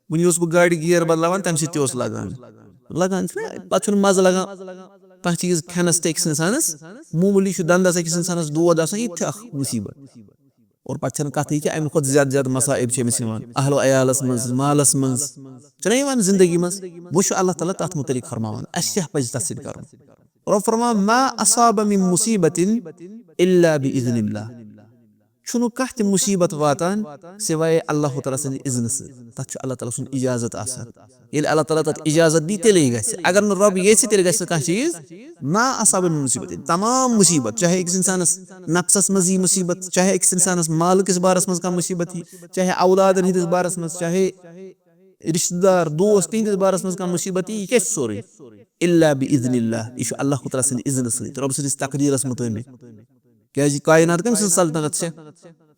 وُنہِ اوسُس بہٕ گاڑِ گیر بدلاوان، تَمہِ سۭتۍ تہِ اوس لگان۔ لگان چھُنہ، پتہٕ چھُنہٕ مزٕ لگان کانٛہہ چیٖز کھٮ۪نس تہٕ أکِس انسانس۔ معموٗلی چھُ دندس أکِس انسانس دود آسان، یہِ تہِ چھُ اکھ مُصیبت۔ اور پتہٕ چھنہٕ کتھٕے کہِ امہِ کھۄتہٕ زیادٕ زیادٕ مصائب چھِ أمِس یِوان اہل و عیالس منٛز، مالس منٛز، چھنہ یِوان زندگی منٛز۔ وۄنۍ چھُ اللہ تعالیٰ تتھ متعلق فرماوان، اسہِ کیٛاہ پزِ تتھ سۭتۍ کرُن؟ رۄب فرماوان، "ما اصاب من مصیبت الا باذن اللہ"۔ چھُنہٕ کانٛہہ تہِ مُصیبت واتان سوائے اللہ تعالیٰ سٕنٛدِ اذنہٕ سۭتۍ۔ تتھ چھُ اللہ تعالیٰ سُنٛد اجازت آسان۔ ییٚلہِ اللہ تعالیٰ تتھ اجازت دی، تیٚلے گژھِ۔ اگر نہٕ رۄب یژھِ، تیٚلہِ گژھِ نہٕ کانٛہہ چیٖز۔ ما اصاب من مصیبت، تمام مصیبت، چاہے أکِس انسانس نفسس منٛز یی مصیبت، چاہے أکِس انسانس مالہٕ کِس بارس منٛز کانٛہہ مصیبت یی، چاہے اولادن ہٕنٛدِس بارس منٛز، چاہے رشتہٕ دار، دوست، تِہنٛدِس بارس منٛز کانٛہہ مصیبت یی، یہِ کیٛاہ چھُ سورُے؟ الا باذن اللہ، یہِ چھُ اللہ تعالیٰ سٕنٛدِ اذنہٕ سۭتۍ، رۄب سٕنٛدِس تقدیٖرس مُطٲبِق۔ کیٛازِ یہِ کائنات کٔمۍ سٕنٛز سلطنت چھےٚ؟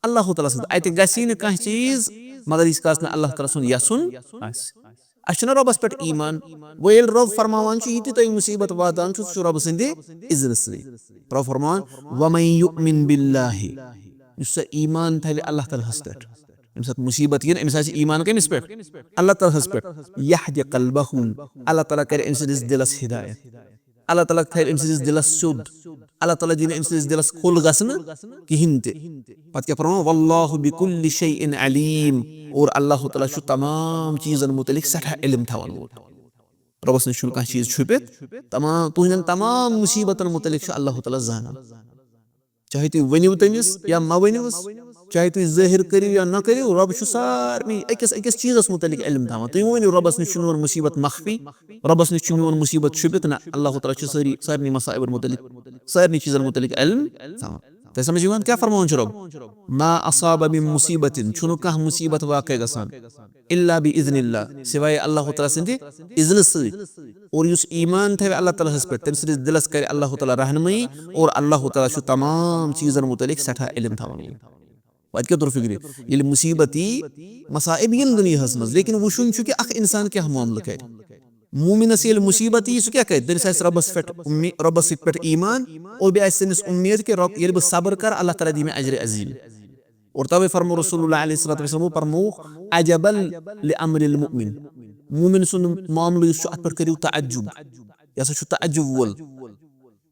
اللہ تعالیٰ سٕنٛز۔ اتہِ گژھی نہٕ کانٛہہ چیٖز مگر ییٖتِس کالس نہٕ اللہ تعالیٰ سُنٛد یژھُن آسہِ۔ اسہِ چھُنہ رۄبس پٮ۪ٹھ ایمان؟ وۄنۍ ییٚلہِ رۄب فرماوان چھُ، یہِ تہِ تۄہہِ مُصیبت واتان چھُ، سُہ چھُ رۄبہٕ سٕنٛدِ اذنہٕ سۭتۍ۔ رۄب فرماوان، "ومن یؤمن باللہ"، یُس سا ایمان تھاوِ اللہ تعالیٰ ہس پٮ۪ٹھ، ییٚمہِ ساتہٕ مُصیبت یِن، أمِس آسہِ ایمان کٔمِس پٮ۪ٹھ؟ اللہ تعالیٰ ہس پٮ۪ٹھ۔ یہدِ قلبہ، اللہ تعالیٰ کرِ أمۍ سٕنٛدِس دِلس ہدایت۔ اللہ تعالیٰ تھاوِ أمۍ سٕنٛدِس دِلس سیوٚد۔ اللہ تعالیٰ دِیہِ نہٕ أمۍ سٕنٛدِس دِلس کھُل گژھنہٕ کِہیٖنۍ تہِ۔ پتہٕ کیٛاہ فرماوان؟ "واللہ بکل شیء علیم"، اور اللہ تعالیٰ چھُ تمام چیٖزن مُتعلق سٮ۪ٹھاہ علم تھاوان وول۔ رۄبس نِش چھُنہٕ کانٛہہ چیٖز چھُپِتھ، تمام، تُہنٛدٮ۪ن تمام مُصیبتن مُتعلق چھُ اللہ تعالیٰ زانان۔ چاہے تُہۍ ؤنِو تٔمِس یا مہ ؤنِوس، چاہے تُہۍ ظٲہِر کٔرِو یا نہ کٔرِو، رۄب چھُ سارنٕے أکِس أکِس چیٖزس مُتعلق علم تھاوان۔ تُہۍ مہ ؤنِو، "رۄبس نِش چھُ میون مُصیبت مخفی، رۄبس نِش چھُ میون مُصیبت چھُپِتھ"، نہ، اللہ تعالیٰ چھُ سٲری، سارنٕے مصائبن مُتعلق، سارنٕے چیٖزن مُتعلق علم تھاوان۔ تۄہہِ سمجھ یِوان کیٛاہ فرماوان چھُ رۄب؟ "ما اصاب من مصیبت"، چھُنہٕ کانٛہہ مُصیبت واقع گژھان، "الا باذن اللہ"، سوائے اللہ تعالیٰ سٕنٛدِ اذنہٕ سۭتۍ۔ اور یُس ایمان تھاوِ اللہ تعالیٰ ہس پٮ۪ٹھ، تٔمۍ سٕنٛدِس دِلس کرِ اللہ تعالیٰ رہنمٲیی، اور اللہ تعالیٰ چھُ تمام چیٖزن مُتعلق سٮ۪ٹھاہ علم تھاوان وول۔ وۄنۍ کیٛاہ توٚر فِکرِ؟ ییٚلہِ مُصیبت یی، مصائب یِن دُنیاہس منٛز، لیکن وٕچھُن چھُ کہِ اکھ انسان کیٛاہ معاملہٕ کرِ۔ مومنس ییٚلہِ مُصیبت یی، سُہ کیٛاہ کرِ؟ تٔمِس آسہِ رۄبس پٮ۪ٹھ اُمی-، رۄبس سۭتۍ پٮ۪ٹھ ایمان، اور بیٚیہِ آسہِ تٔمِس اُمید کہِ رۄب، ییٚلہِ بہٕ صبر کرٕ، اللہ تعالیٰ دِیہِ مےٚ اجرِ عظیٖم۔ اور توے فرمو رسول اللہ علیہ الصلوۃ والسلام، فرموو، "عجبا لامر المؤمن"، مومن سُنٛد معاملہٕ یُس چھُ، اتھ پٮ۪ٹھ کٔرِو تعجب، یہِ ہسا چھُ تعجب وول۔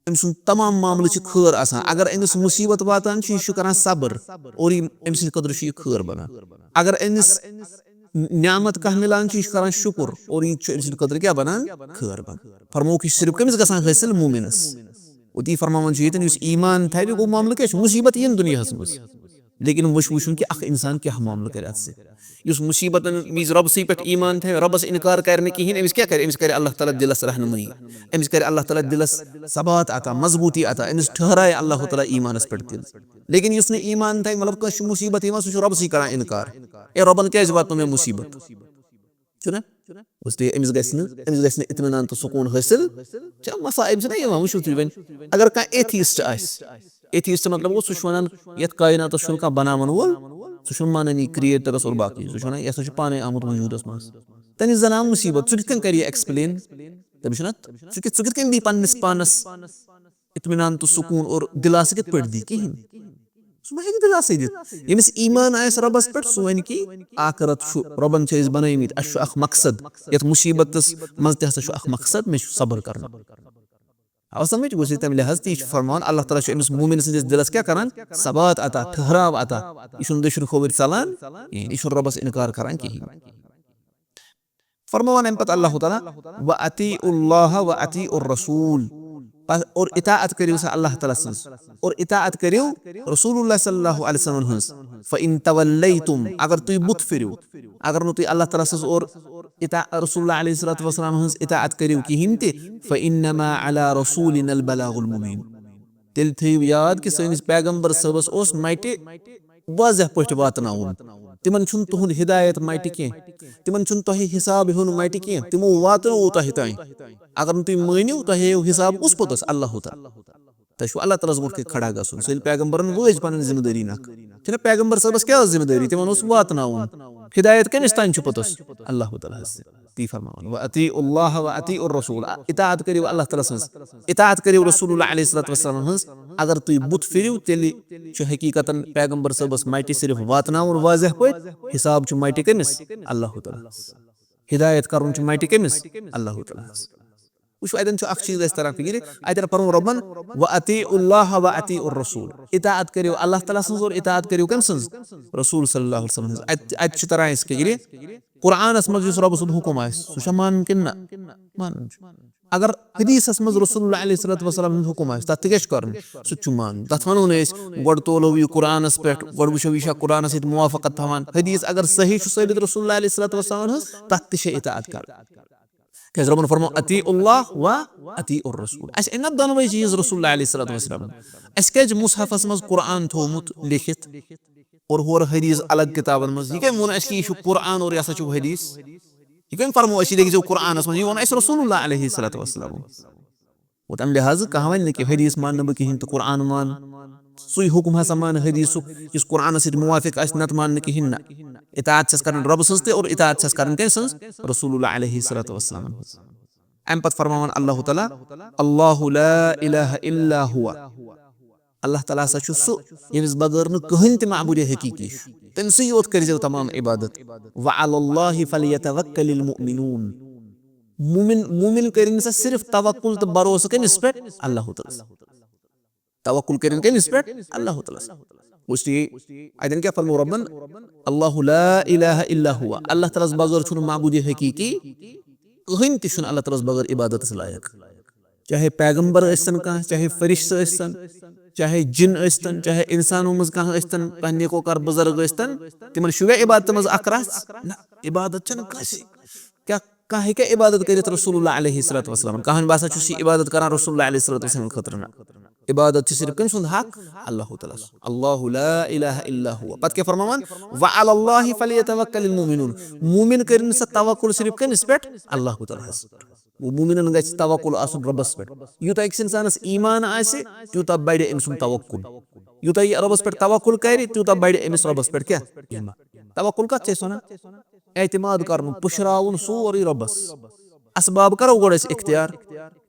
أمۍ سُنٛد تمام معاملہٕ چھِ خٲر آسان۔ اگر أمِس مُصیبت واتان چھُ، یہِ چھُ کران صبر، اور یہِ، أمۍ سٕنٛدِ خٲطرٕ چھُ یہِ خٲر بنان۔ اگر أمِس نعمت کانٛہہ مِلان چھُ، یہِ چھُ کران شُکُر، اور یہِ چھُ أمۍ سٕنٛدِ خٲطرٕ کیٛاہ بنان؟ خٲر بنان۔ فرمووُکھ، یہِ چھُ صرف کٔمِس گژھان حٲصِل؟ مومنس۔ اور تی فرماوان چھُ ییٚتٮ۪ن، یُس ایمان تھاوِ، گوٚو معاملہٕ کیٛاہ چھُ؟ مُصیبت یِن دُنیاہس منٛز، لیکن وۄنۍ چھُ وٕچھُن کہِ اکھ انسان کیٛاہ معاملہٕ کرِ اتھ سۭتۍ۔ یُس مُصیبتن وِزِ رۄبسٕے پٮ۪ٹھ ایمان تھاوِ، رۄبس انکار کرِ نہٕ کِہیٖنۍ، أمِس کیٛاہ کرِ؟ أمِس کرِ اللہ تعالیٰ دِلس رہنمٲیی، أمِس کرِ اللہ تعالیٰ دِلس ثبات عطا، مضبوٗطی عطا، أمِس ٹھہرایہِ اللہ تعالیٰ ایمانس پٮ۪ٹھ دِل۔ لیکن یُس نہٕ ایمان تھاوِ، مطلب، کٲنٛسہِ چھُ مُصیبت یِوان، سُہ چھُ رۄبسٕے کران انکار، "اے رۄبن کیٛازِ واتنو مےٚ مُصیبت؟" چھُنہ؟ اس لیے أمِس گژھِ نہٕ، أمِس گژھِ نہٕ اطمینان تہٕ سکوٗن حٲصِل۔ چھا مصائب چھِنہ یِوان؟ وٕچھِو تُہۍ وۄنۍ، اگر کانٛہہ ایتھیسٹ آسہِ، ایتھیسٹ مطلب گوٚو، سُہ چھُ وَنان، یَتھ کائناتَس چھُنہٕ کانٛہہ بَناوَن وول، سُہ چھُنہٕ مانٲنی کریٹرَس اور باقٕے، سُہ چھُ وَنان، یہِ ہسا چھُ پانَے آمُت وجوٗدَس منٛز۔ تٔمِس زَن آو مُصیٖبت، ژٕ کِتھ کٔنۍ کَرِ یہِ ایکسپلین؟ تٔمِس چھُنہ، ژٕ کِتھ، ژٕ کِتھ کٔنۍ دی پنٛنِس پانَس اطمینان تہٕ سکوٗن اور دِلاسہٕ کِتھ پٲٹھۍ دی؟ کِہیٖنۍ۔ سُہ ما ہیٚکہِ دِلاسَے دِتھ۔ ییٚمِس ایٖمان آسہِ رۄبَس پٮ۪ٹھ، سُہ وَنہِ کہِ آخرت چھُ، رۄبَن چھِ أسۍ بَنٲومٕتۍ، اَسہِ چھُ اَکھ مقصد۔ یَتھ مُصیٖبتَس منٛز تہِ ہسا چھُ اَکھ مقصد، مےٚ چھُ صبر کَرُن۔ آو سمجھ؟ گوٚو تَمہِ لحاظ تہِ یہِ چھُ فرماوان، اللہ تعالیٰ چھُ أمِس مومِن سٕنٛدِس دِلَس کیٛاہ کَران؟ ثبات عطا، ٹھہراو عطا۔ یہِ چھُنہٕ دٔچھُن کھووٕرۍ ژَلان کِہیٖنۍ، یہِ چھُنہٕ رۄبَس اِنکار کَران کِہیٖنۍ۔ فرماوان اَمہِ پتہٕ اللہ تعالیٰ، "وَأَطِیعُوا اللَّهَ وَأَطِیعُوا الرَّسُولَ"، پس اور اطاعت کٔرِو سا اللہ تعالیٰ سٕنٛز، اور اطاعت کٔرِو رسول اللہ صلی اللہ علیہ وسلم ہٕنٛز۔ فَإِن تَوَلَّيْتُمْ، اگر تُہۍ بُتھ پھِرِو، اگر نہٕ تُہۍ اللہ تعالیٰ سٕنٛز اور اطاع-، رسول اللہ علیہ الصلوۃ والسلام ہٕنٛز اطاعت کٔرِو کِہیٖنۍ تہِ، فَإِنَّمَا عَلَى رَسُولِنَا الْبَلَاغُ الْمُبِينُ۔ تیٚلہِ تھٲیِو یاد کہِ سٲنِس پیغمبر صٲبس اوس مٹہِ واضح پٲٹھۍ واتناوُن۔ تِمن چھُنہٕ تُہُنٛد ہدایت مٹہِ کینٛہہ، تِمن چھُنہٕ تۄہہِ حساب ہیوٚن مٹہِ کینٛہہ، تِمو واتنوو تۄہہِ تام۔ اگر نہٕ تُہۍ مٲنِو، تۄہہِ ہیٚیِو حساب کُس پوٚتُس؟ اللہ تعالیٰ۔ تۄہہِ چھُو اللہ تعالیٰ ہس برونٛٹھ کَنہِ کھڑا گژھُن۔ سٲنۍ پیغمبرن وٲج پنٕنۍ ذمہٕ دٲری نکھ۔ چھِنہ پیغمبر صٲبس کیٛاہ ٲس ذمہٕ دٲری؟ تِمن اوس واتناوُن۔ ہدایت کٔمِس تام چھُ پوٚتُس؟ اللہ تعالیٰ ہس۔ تی فرماوان، وَأَطِيعُوا اللَّهَ وَأَطِيعُوا الرَّسُولَ۔ اطاعت کٔرِو اللہ تعالیٰ سٕنٛز، اطاعت کٔرِو رسول اللہ علیہ الصلوۃ والسلام ہٕنٛز۔ اگر تُہۍ بُتھ پھِرِو، تیٚلہِ چھُ حقیٖقتاً پیغمبر صٲبس مٹہِ صرف واتناوُن واضح پٲٹھۍ، حساب چھُ مٹہِ کٔمِس؟ اللہ تعالیٰ ہس۔ ہدایت کرُن چھُ مٹہِ کٔمِس؟ اللہ تعالیٰ ہس۔ وٕچھو، اتٮ۪ن چھُ اکھ چیٖز اَسہِ تران فِکرِ، اتٮ۪ن فرموو رۄبن، وَأَطِيعُوا اللَّهَ وَأَطِيعُوا الرَّسُولَ۔ اطاعت کٔرِو اللہ تعالیٰ سٕنٛز اور اطاعت کٔرِو کٔمۍ سٕنٛز؟ رسول صلی اللہ علیہ وسلم ہٕنٛز۔ اتہِ، اتہِ چھِ تران اَسہِ فِکرِ، قرآنس منٛز یُس رۄبہٕ سُنٛد حُکُم آسہِ، سُہ چھا مانُن کِنہٕ نہ؟ مانُن چھُ۔ اگر حدیثس منٛز رسول اللہ علیہ الصلوۃ والسلام ہُنٛد حُکُم آسہِ، تتھ تہِ کیٛاہ چھُ کرُن؟ سُہ تہِ چھُ مانُن۔ تتھ ونو نہٕ أسۍ، گۄڈٕ تولو یہِ قرآنس پٮ۪ٹھ، گۄڈٕ وٕچھو یہِ چھا قرآنس سۭتۍ موافقت تھاوان۔ حدیث اگر صحیح چھُ ثٲبت رسول اللہ علیہ الصلوۃ والسلام ہٕنٛز، تتھ تہِ چھِ اطاعت کرٕنۍ۔ کیٛازِ رۄبن فرموو، اطیعوا اللہ و اطیعوا الرسول۔ اَسہِ أنۍ نا دۄنوَے چیٖز رسول اللہ علیہ الصلوۃ والسلام؟ اَسہِ کیٛازِ مُصحفس منٛز قرآن تھوٚومُت لیکھِتھ اور ہورٕ حدیث الگ کِتابن منٛز؟ یہِ کَمہِ ووٚن اَسہِ کہِ یہِ چھُ قرآن اور یہِ ہسا چھُ حدیث؟ یہِ کٔمۍ فرموو اَسہِ، یہِ لیکھزیو قرآنس منٛز؟ یہِ ووٚن اَسہِ رسول اللہ علیہ الصلوۃ والسلام۔ گوٚو تَمہِ لحاظہٕ کانٛہہ وَنہِ نہٕ کہِ حدیث مانہٕ نہٕ بہٕ کِہیٖنۍ تہٕ قرآن مانہٕ۔ سُے حُکُم ہسا مانہٕ حدیثُک، یُس قرآنس سۭتۍ موافق آسہِ، نَتہٕ مانہٕ نہٕ کِہیٖنۍ نہ۔ اطاعت چھَس کَرٕنۍ رۄبہٕ سٕنٛز تہِ اور اطاعت چھَس کَرٕنۍ کٔمۍ سٕنٛز؟ رسول اللہ علیہ الصلوۃ والسلام ہٕنٛز۔ اَمہِ پتہٕ فرماوان اللہ تعالیٰ، اللہ لا الہ الا ہوا۔ اللہ تعالیٰ ہسا چھُ سُہ، ییٚمِس بغٲر نہٕ کٕہٕنۍ تہِ معبوٗدِ حقیٖقی چھُ۔ تٔمۍ سٕے یوت کٔرۍزیو تمام عبادت۔ وعلی اللہ فلیتوکل المؤمنون۔ مومن، مومن کٔرِن سا صرف توکل تہٕ بھروسہٕ کٔمِس پٮ۪ٹھ؟ اللہ تعالیٰ۔ توکل کٔرِن کٔمِس پٮ۪ٹھ؟ اللہ تعالیٰ۔ اس لیے اتٮ۪ن کیٛاہ فرموو رۄبن؟ اللہ لا الہ الا ہوا۔ اللہ تعالیٰ ہس بغٲر چھُنہٕ معبوٗدِ حقیٖقی کٕہٕنۍ تہِ چھُنہٕ اللہ تعالیٰ ہس بغٲر عبادتس لایق۔ چاہے پیغمبر ٲسۍتن کانٛہہ، چاہے فرشتہٕ ٲسۍتن، چاہے جِن ٲسۍتن، چاہے اِنسانو منٛز کانٛہہ ٲسۍتن، کانٛہہ نیکوکار بُزرگ ٲسۍتن، تِمن چھُ وے عبادتہٕ منٛز اکھ رژھ؟ نہ، عبادت چھنہٕ کٲنٛسہِ۔ کیٛاہ کانٛہہ ہیٚکیٛاہ عبادت کٔرِتھ رسول اللہ علیہ الصلوۃ والسلام؟ کانٛہہ وَنہِ بہٕ ہسا چھُس یہِ عبادت کران رسول اللہ علیہ الصلوۃ والسلام خٲطرٕ؟ نہ، عبادت چھِ صرف کٔمۍ سُنٛد حق؟ اللہ تعالیٰ سُنٛد۔ اللہ لا الہ الا ہوا۔ پتہٕ کیٛاہ فرماوان؟ وعلی اللہ فلیتوکل المؤمنون۔ مومن کٔرِن سا توکل صرف کٔمِس پٮ۪ٹھ؟ اللہ تعالیٰ ہس۔ گوٚو، مومنن گژھِ توکل آسُن رۄبس پٮ۪ٹھ۔ یوٗتاہ أکِس اِنسانس ایٖمان آسہِ، تیوٗتاہ بڑِ أمۍ سُنٛد توکل۔ یوٗتاہ یہِ رۄبس پٮ۪ٹھ توکل کرِ، تیوٗتاہ بڑِ أمِس رۄبس پٮ۪ٹھ کیٛاہ؟ ایٖمان۔ توکل کتھ چھِ أسۍ ونان؟ اعتماد کرُن، پُشراوُن سورُے رۄبس۔ اسباب کرو گۄڈٕ أسۍ اختیار۔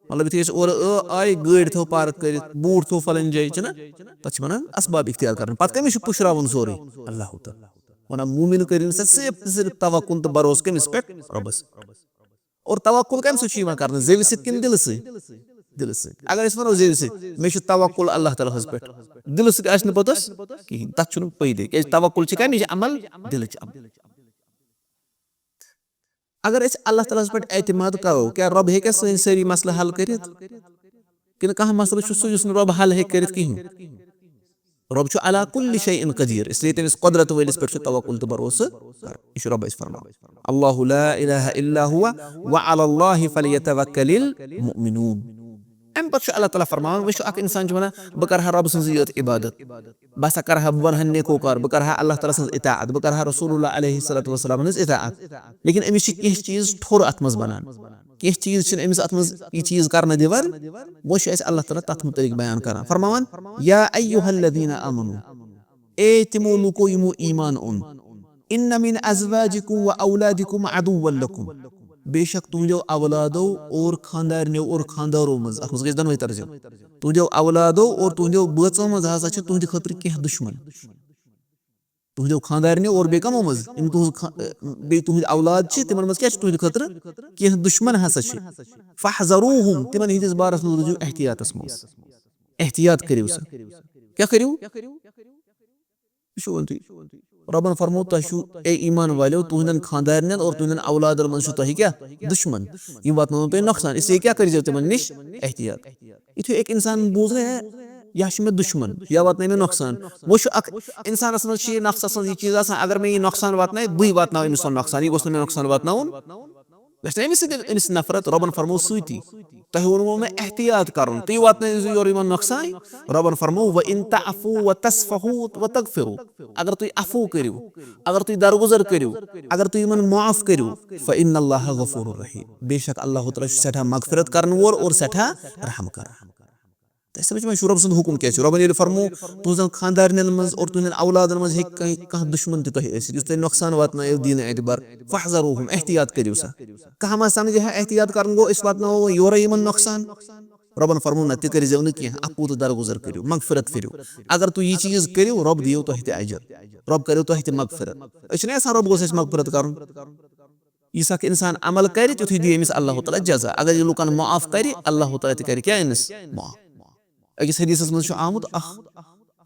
مطلب، یُتھُے أسۍ اورٕ ٲ-، آیہِ، گٲڑۍ تھٲو پارک کٔرِتھ، بوٗٹھ تھوٚو فلٲنۍ جایہِ، چھِنہ؟ تتھ چھِ ونان اسباب اختیار کرٕنۍ۔ پتہٕ کٔمِس چھُ پُشراوُن سورُے؟ اللہ تعالیٰ۔ ونان، مومن کٔرِن سا صرف تہٕ صرف توکل تہٕ بھروسہٕ کٔمِس پٮ۪ٹھ؟ رۄبس۔ اور توکل کمہِ سۭتۍ چھُ یِوان کرنہٕ؟ زیوِ سۭتۍ کِنہٕ دِلہٕ سۭتۍ؟ دِلہٕ سۭتۍ۔ اگر أسۍ ونو زیوِ سۭتۍ، مےٚ چھُ توکل اللہ تعالیٰ ہس پٮ۪ٹھ، دِلہٕ سۭتۍ آسہِ نہٕ پوٚتُس کِہیٖنۍ، تتھ چھُنہٕ فٲیدٕ۔ کیازِ توکل چھِ کمِچ؟ عمل، دِلٕچ عمل۔ اگر أسۍ اللہ تعالیٰ ہس پٮ۪ٹھ اعتماد کرو، کیٛاہ رۄب ہیٚکیٛاہ سٲنۍ سٲری مسلہٕ حل کٔرِتھ؟ کِنہٕ کانٛہہ مسلہٕ چھُ سُہ یُس نہٕ رۄب حل ہیٚکہِ کٔرِتھ کِہیٖنۍ؟ رۄب چھُ علی کُلِّ شیء قدیر، اس لیے تٔمِس قۄدرت وٲلِس پٮ۪ٹھ چھُ توکل تہٕ بھروسہٕ کرُن۔ یہِ چھُ رۄب اَسہِ فرماوان۔ اللہ لا الہ الا ہوا وعلی اللہ فلیتوکل المؤمنون۔ اَمہِ پتہٕ چھُ اللہ تعالیٰ فرماوان، وٕچھ، اکھ اِنسان چھُ وَنان، بہٕ کرٕ ہا رۄبہٕ سٕنٛزٕے یٲژ عبادت، بہٕ ہسا کرٕ ہا، بہٕ بنہٕ ہا نیکوکار، بہٕ کرٕ ہا اللہ تعالیٰ سٕنٛز اطاعت، بہٕ کرٕ ہا رسول اللہ علیہ الصلوۃ والسلام ہٕنٛز اطاعت، لیکن أمِس چھِ کینٛہہ چیٖز ٹھوٚر اَتھ منٛز بنان۔ کینٛہہ چیٖز چھِنہٕ أمِس اَتھ منٛز یہِ چیٖز کرنہٕ دِوان۔ وۄنۍ چھُ اَسہِ اللہ تعالیٰ تَتھ مُتعلِق بیان کران، فرماوان، یا ایھا الذین آمنو، اے تِمو لوٗکو یِمو ایٖمان اوٚن، ان من ازواجکم و اولادکم عدوا لکم، بے شک تُہنٛدیو اولادو اور خاندارنیو اور خاندارو منٛز، اَتھ منٛز گژھِ دۄنوَے ترجمہٕ، تُہنٛدیو اولادو اور تُہنٛدیو بٲژو منٛز ہسا چھِ تُہنٛدِ خٲطرٕ کینٛہہ دُشمن۔ تُہنٛدیو خاندارنیو اور بیٚیہِ کمو منٛز؟ یِم تُہنٛز خا-، بیٚیہِ تُہنٛدۍ اولاد چھِ، تِمن منٛز کیٛاہ چھِ تُہنٛدِ خٲطرٕ؟ کینٛہہ دُشمن ہسا چھِ۔ فاحذروہم، تِمن ہٕنٛدِس بارس منٛز روٗزِو احتیاطس منٛز۔ احتیاط کٔرِو سا۔ کیٛاہ کٔرِو؟ یہِ چھُ وَنتُے۔ رۄبن فرموو، تۄہہِ چھُو، اے ایمان والٮ۪و، تُہنٛدٮ۪ن خاندارنٮ۪ن اور تُہنٛدٮ۪ن اولادن منٛز چھُو تۄہہِ کیٛاہ؟ دُشمن۔ یِم واتناوَن تۄہہِ نۄقصان، اس لیے کیٛاہ کٔرۍزیو تِمن نِش؟ احتیاط۔ یُتھُے أکۍ اِنسانن بوٗز، ہے، یہِ ہا چھُ مےٚ دُشمن، یا واتنایہِ مےٚ نۄقصان۔ وۄنۍ چھُ اکھ اِنسانس منٛز چھِ یہِ نفسس منٛز یہِ چیٖز آسان، اگر مےٚ یہِ نۄقصان واتنایہِ، بٕے واتناوٕ أمِس سُہ نۄقصان، یہِ گوٚژھ نہٕ مےٚ نۄقصان واتناوُن۔ گژھِ نہ أمِس سۭتۍ أمِس نفرت؟ رۄبن فرموو سۭتی، تۄہہِ ووٚنمو مےٚ احتیاط کرُن، تُہۍ واتنٲیِو یورٕ یِمن نۄقصان۔ رۄبن فرموو، "وَإِن تَعْفُوا وَتَصْفَحُوا وَتَغْفِرُوا"، اگر تُہۍ عفو کٔرِو، اگر تُہۍ درگُزر کٔرِو، اگر تُہۍ یِمن معاف کٔرِو، فَإِنَّ اللَّهَ غَفُورٌ رَحِیٖم، بے شک اللہ تعالیٰ چھُ سٮ۪ٹھاہ مغفرت کرن وول اور سٮ۪ٹھاہ رحم کرن۔ تۄہہِ سمجھ وۄنۍ چھُ رۄب سُنٛد حُکُم کیٛاہ چھُ؟ رۄبن ییٚلہِ فرموو، تُہنٛزن خاندارنٮ۪ن منٛز اور تُہنٛدٮ۪ن اولادن منٛز ہیٚکہِ کانٛہہ، کانٛہہ دُشمن تہِ تۄہہِ ٲسِتھ، یُس تۄہہِ نۄقصان واتنٲیِو دیٖنہٕ اعتبار، فَاحْذَرُوهُمْ، احتیاط کٔرِو سا۔ کانٛہہ ما سمجھِ ہا احتیاط کرُن گوٚو أسۍ واتناوو وۄنۍ یورے یِمن نۄقصان؟ رۄبن فرموو، نہ، تہِ کٔرِزیو نہٕ کینٛہہ، عفو تہٕ درگُزر کٔرِو، مغفرت کٔرِو۔ اگر تُہۍ یہِ چیٖز کٔرِو، رۄب دِیو تۄہہِ تہِ اجر، رۄب کٔرِو تۄہہِ تہِ مغفرت۔ أسۍ چھِنہٕ یژھان رۄب گوٚژھ اَسہِ مغفرت کرُن۔ یُس اکھ انسان عمل کرِ، تیُتھُے دِیہِ أمِس اللہ تعالیٰ جزا۔ اگر یہِ لُکن معاف کرِ، اللہ تعالیٰ تہِ کرِ کیٛاہ أمِس؟ معاف۔ أکِس حدیثس منٛز چھُ آمُت، اکھ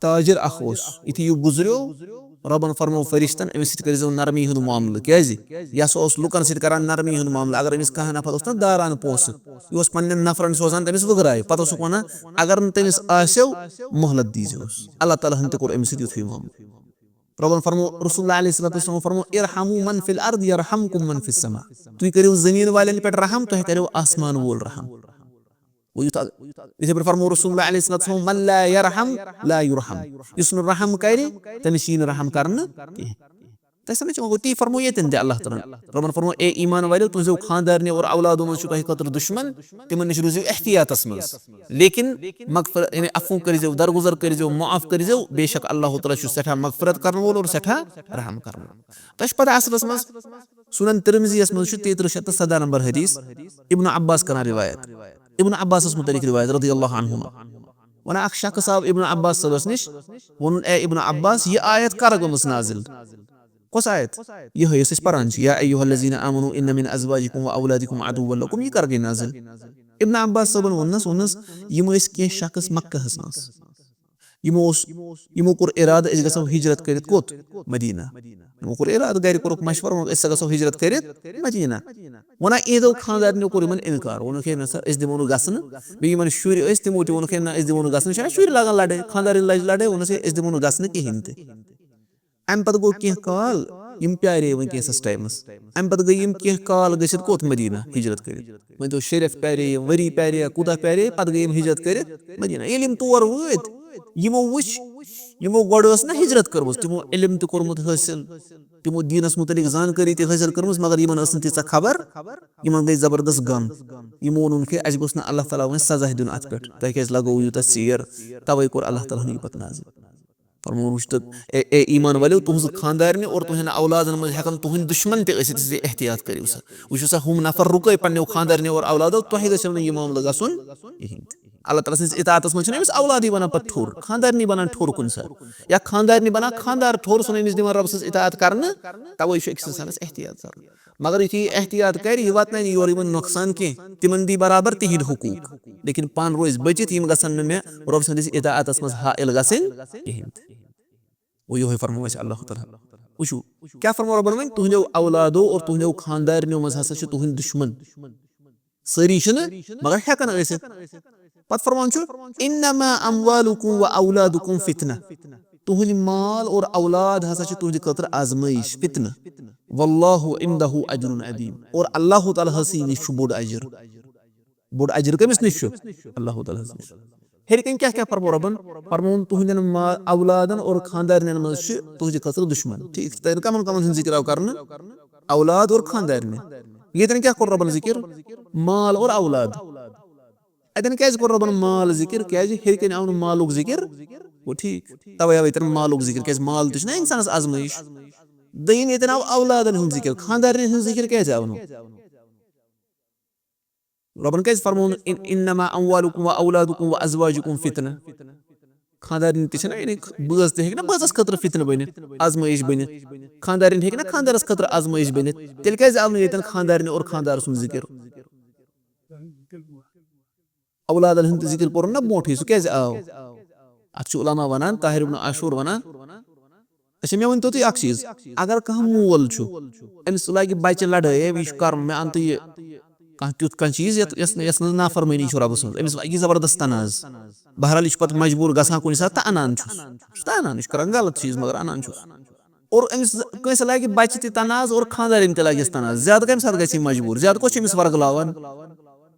تاجر اکھ اوس، یُتھُے یہِ گُزریو، رۄبن فرموو فرشتن، أمِس سۭتۍ کٔرۍزیو نرمی ہُنٛد معاملہٕ۔ کیٛازِ؟ یہِ ہسا اوس لُکن سۭتۍ کران نرمی ہُنٛد معاملہٕ۔ اگر أمِس کانٛہہ نفر اوس نا داران پونٛسہٕ، یہِ اوس پننٮ۪ن نفرن سوزان تٔمِس وٕگراے، پتہٕ اوسُکھ ونان، اگر نہٕ تٔمِس آسیو، مۄہلت دیٖزیوس۔ اللہ تعالیٰ ہن تہِ کوٚر أمِس سۭتۍ یُتھُے معاملہٕ۔ رۄبن فرموو، رسول اللہ علیہ الصلوۃ والسلام فرموو، "ارحموا من فی الارض یرحمکم من فی السماء"، تُہۍ کٔرِو زٔمیٖن والٮ۪ن پٮ۪ٹھ رحم، تۄہہِ تریو آسمان وول رحم۔ وۄنۍ یُتھ، یِتھے پٲٹھۍ فرموو رسول اللہ علیہ الصلوۃ والسلام، "من لا یرحم لا یرحم"، یُس نہٕ رحم کرِ، تٔمِس یی نہٕ رحم کرنہٕ کینٛہہ۔ تۄہہِ سمجھ چھُ؟ وۄنۍ گوٚو تی فرموو ییٚتٮ۪ن تہِ اللہ تعالیٰ ہن۔ رۄبن فرموو، اے ایمان والٮ۪و، تُہنٛزیو خاندارنیو اور اولادو منٛز چھُ تۄہہِ خٲطرٕ دُشمن، تِمن نِش روٗزِو احتیاطس منٛز۔ لیکن مغفر-، یعنی عفو کٔرۍزیو، درگُزر کٔرۍزیو، معاف کٔرۍزیو، بے شک اللہ تعالیٰ چھُ سٮ۪ٹھاہ مغفرت کرن وول اور سٮ۪ٹھاہ رحم کرن وول۔ تۄہہِ چھُ پتہ اصلس منٛز سنن ترمذیس منٛز چھُ تیترٕہ شیٚتھ تہٕ سداہ نمبر حدیث، ابن عباس کران روایت، ابن عباسس متعلق روایت رضی اللہ عنہما، ونان اکھ شخص آو ابن عباس صٲبس نِش، ووٚنُن، اے ابن عباس، یہِ آیت کر گٔمٕژ نازل؟ کۄس آیت؟ یِہوٚے یۄس أسۍ پران چھِ، یا ایھا الذین آمنوا ان من ازواجکم و اولادکم عدوا لکم، یہِ کر گٔے نازل؟ ابن عباس صٲبن ووٚننس، ووٚننس، یِم ٲسۍ کینٛہہ شخص مکہس منٛز، یِمو اوس، یِمو کوٚر ارادٕ، أسۍ گژھو ہجرت کٔرِتھ کوٚت؟ مدینہ۔ یِمو کوٚر ارادٕ، گرِ کوٚرُکھ مشورٕ، ووٚنُکھ، أسۍ ہسا گژھو ہجرت کٔرِتھ مدینہ۔ وۄنۍ یِہنٛدیو خاندارنیو کوٚر یِمن انکار، ووٚنُکھ، ہے نہ سا، أسۍ دِمو نہٕ گژھنہٕ۔ بیٚیہِ یِمن شُرۍ ٲسۍ، تِمو تہِ ووٚنُکھ، ہے نہ، أسۍ دِمو نہٕ گژھنہٕ۔ چھِنہ شُرۍ لاگان لڑٲے، خاندارٮ۪ن لجہِ لڑٲے، ووٚنُکھ ہے، أسۍ دِمو نہٕ گژھنہٕ کِہینۍ تہِ۔ امہِ پتہٕ گوٚو کینٛہہ کال، یِم پیارے وۄنۍ کینٛژھس ٹایمس۔ امہِ پتہٕ گٔے یِم کینٛہہ کال گٔژھِتھ کوٚت؟ مدینہ ہجرت کٔرِتھ۔ وۄنۍ تو شریف پیارے یِم، ؤری پیارے یا کوٗتاہ پیارے، پتہٕ گٔے یِم ہجرت کٔرِتھ مدینہ۔ ییٚلہِ یِم تور وٲتۍ، یِمو وٕچھ، یِمو گۄڈٕ ٲس نہ ہجرت کٔرمٕژ، تِمو علم تہِ کوٚرمُت حٲصِل، تِمو دیٖنس مُتعلق زانکٲری تہِ حٲصِل کٔرمٕژ، مگر یِمن ٲس نہٕ تیٖژاہ خبر، یِمن گٔے زبردست غم۔ یِمو ووٚنُن کہِ اَسہِ گوٚژھ نہٕ اللہ تعالیٰ وۄنۍ سزا دیُن اتھ پٮ۪ٹھ، تۄہہِ کیازِ لگووُ یوٗتاہ ژیر؟ توے کوٚر اللہ تعالیٰ ہن یہِ پتہٕ نازل۔ فرمووُن، وٕچھ تہٕ، اے، اے ایمان والٮ۪و، تُہنٛز خاندارنہِ اور تُہنٛدٮ۪ن اولادن منٛز ہٮ۪کن تُہنٛدۍ دُشمن تہِ ٲسِتھ، اس لیے احتیاط کٔرِو سا۔ وٕچھِو سا، ہُم نفر رُکٲے پننیو خاندارنیو اور اولادو، تۄہہِ گژھیو نہٕ یہِ معاملہٕ گژھُن کِہینۍ تہِ۔ اللہ تعالیٰ سٕنٛدِس اطاعتس منٛز چھُنہٕ أمِس اولادٕے بنان پتہٕ ٹھوٚر، خاندارنی بنان ٹھوٚر کُنہِ ساتہٕ، یا خاندارنی بنان خاندار ٹھوٚر، سُہ نہٕ أمِس دِوان رۄب سٕنٛز اطاعت کرنہٕ۔ توے چھُ أکِس انسانس احتیاط کرُن۔ مگر یُتھُے یہِ احتیاط کرِ، یہِ واتناوِ نہٕ یورٕ یِمن نۄقصان کینٛہہ، تِمن دی برابر تِہنٛدۍ حقوٗق، لیکن پانہٕ روزِ بٔچِتھ، یِم گژھن نہٕ مےٚ رۄب سٕنٛدِس اطاعتس منٛز حائل گژھٕنۍ کِہینۍ تہِ۔ وۄنۍ یِہوٚے فرموو اَسہِ اللہ تعالیٰ۔ وٕچھِو، کیٛاہ فرموو رۄبن وۄنۍ؟ تُہنٛدیو اولادو اور تُہنٛدیو خاندارنیو منٛز ہسا چھِ تُہنٛدۍ دُشمن۔ سٲری چھِنہٕ، مگر ہٮ۪کن ٲسِتھ۔ پتہٕ فرمان چھُ، "انما اموالکم و اولادکم فتنہ"، تُہنٛدۍ مال اور اولاد ہسا چھِ تُہنٛدِ خٲطرٕ آزمٲیش، فتنہ۔ "واللہ عندہ اجر عظیم"، اور اللہ تعالیٰ ہسٕے نِش چھُ بوٚڑ اجر۔ بوٚڑ اجر کٔمِس نِش چھُ؟ اللہ تعالیٰ ہس نِش۔ ہیٚرِ کَنہِ کیٛاہ کیٛاہ فرموو رۄبن؟ فرمووُن، تُہنٛدٮ۪ن ما-، اولادن اور خاندارنٮ۪ن منٛز چھِ تُہنٛدِ خٲطرٕ دُشمن۔ ٹھیٖک، تَتٮ۪ن کَمن کَمن ہُنٛد ذِکر آو کرنہٕ؟ اولاد اور خاندارنہِ۔ ییٚتٮ۪ن کیٛاہ کوٚر رۄبن ذِکر؟ مال اور اولاد۔ اَتٮ۪ن کیٛازِ کوٚر رۄبن مال ذِکر؟ کیٛازِ ہیٚرِ کَنہِ آو نہٕ مالُک ذِکر؟ گوٚو ٹھیٖک، تَوَے آو ییٚتٮ۪ن مالُک ذِکر، کیٛازِ مال تہِ چھُنہ اِنسانَس آزمٲیِش۔ دوٚیِم، ییٚتٮ۪ن آو اولادن ہُنٛد ذِکر، خاندارنہِ ہُنٛد ذِکر کیٛازِ آو نہٕ؟ رۄبن کیٛازِ فرموو نہٕ، "ان-، انما اموالکم و اولادکم و ازواجکم فتنہ"؟ خاندارنہِ تہِ چھنہ، یعنی بٲژ تہِ ہیٚکہِ نہ بٲژس خٲطرٕ فتنہٕ بٔنِتھ، آزمٲیش بٔنِتھ۔ خاندارنہِ ہیٚکہِ نہ خاندارس خٲطرٕ آزمٲیش بٔنِتھ۔ تیٚلہِ کیٛازِ آو نہٕ ییٚتٮ۪ن خاندارنہِ اور خاندار سُنٛد ذِکر؟ اولادن ہُنٛد تہِ ذِکر پوٚرُن نہ برونٛٹھٕے، سُہ کیٛازِ آو؟ اتھ چھُ علماء ونان، طاہر ابن عاشور ونان، اچھا، مےٚ ؤنۍ تو تُہۍ اکھ چیٖز، اگر کانٛہہ مول چھُ، أمِس لگہِ بچہِ لڑٲے، ہے، یہِ چھُ کرُن، مےٚ اَن تہٕ یہِ کانٛہہ تیُتھ کانٛہہ چیٖز یتھ یس یس منٛز نافرمٲنی چھُ رۄبہٕ سٕنٛز، أمِس لگہِ زبردست تنازٕ۔ بہرحال، یہِ چھُ پتہٕ مجبوٗر گژھان کُنہِ ساتہٕ تہٕ انان چھُس۔ چھُس تہٕ انان، یہِ چھُ کران غلط چیٖز، مگر انان چھُس۔ اور أمِس کٲنٛسہِ لگہِ بچہِ تہِ تنازٕ اور خانٛدارِنۍ تہِ لگٮ۪س تنازٕ، زیادٕ کمہِ ساتہٕ گژھِ یہِ مجبوٗر؟ زیادٕ کۄس چھِ أمِس ورگلاوان؟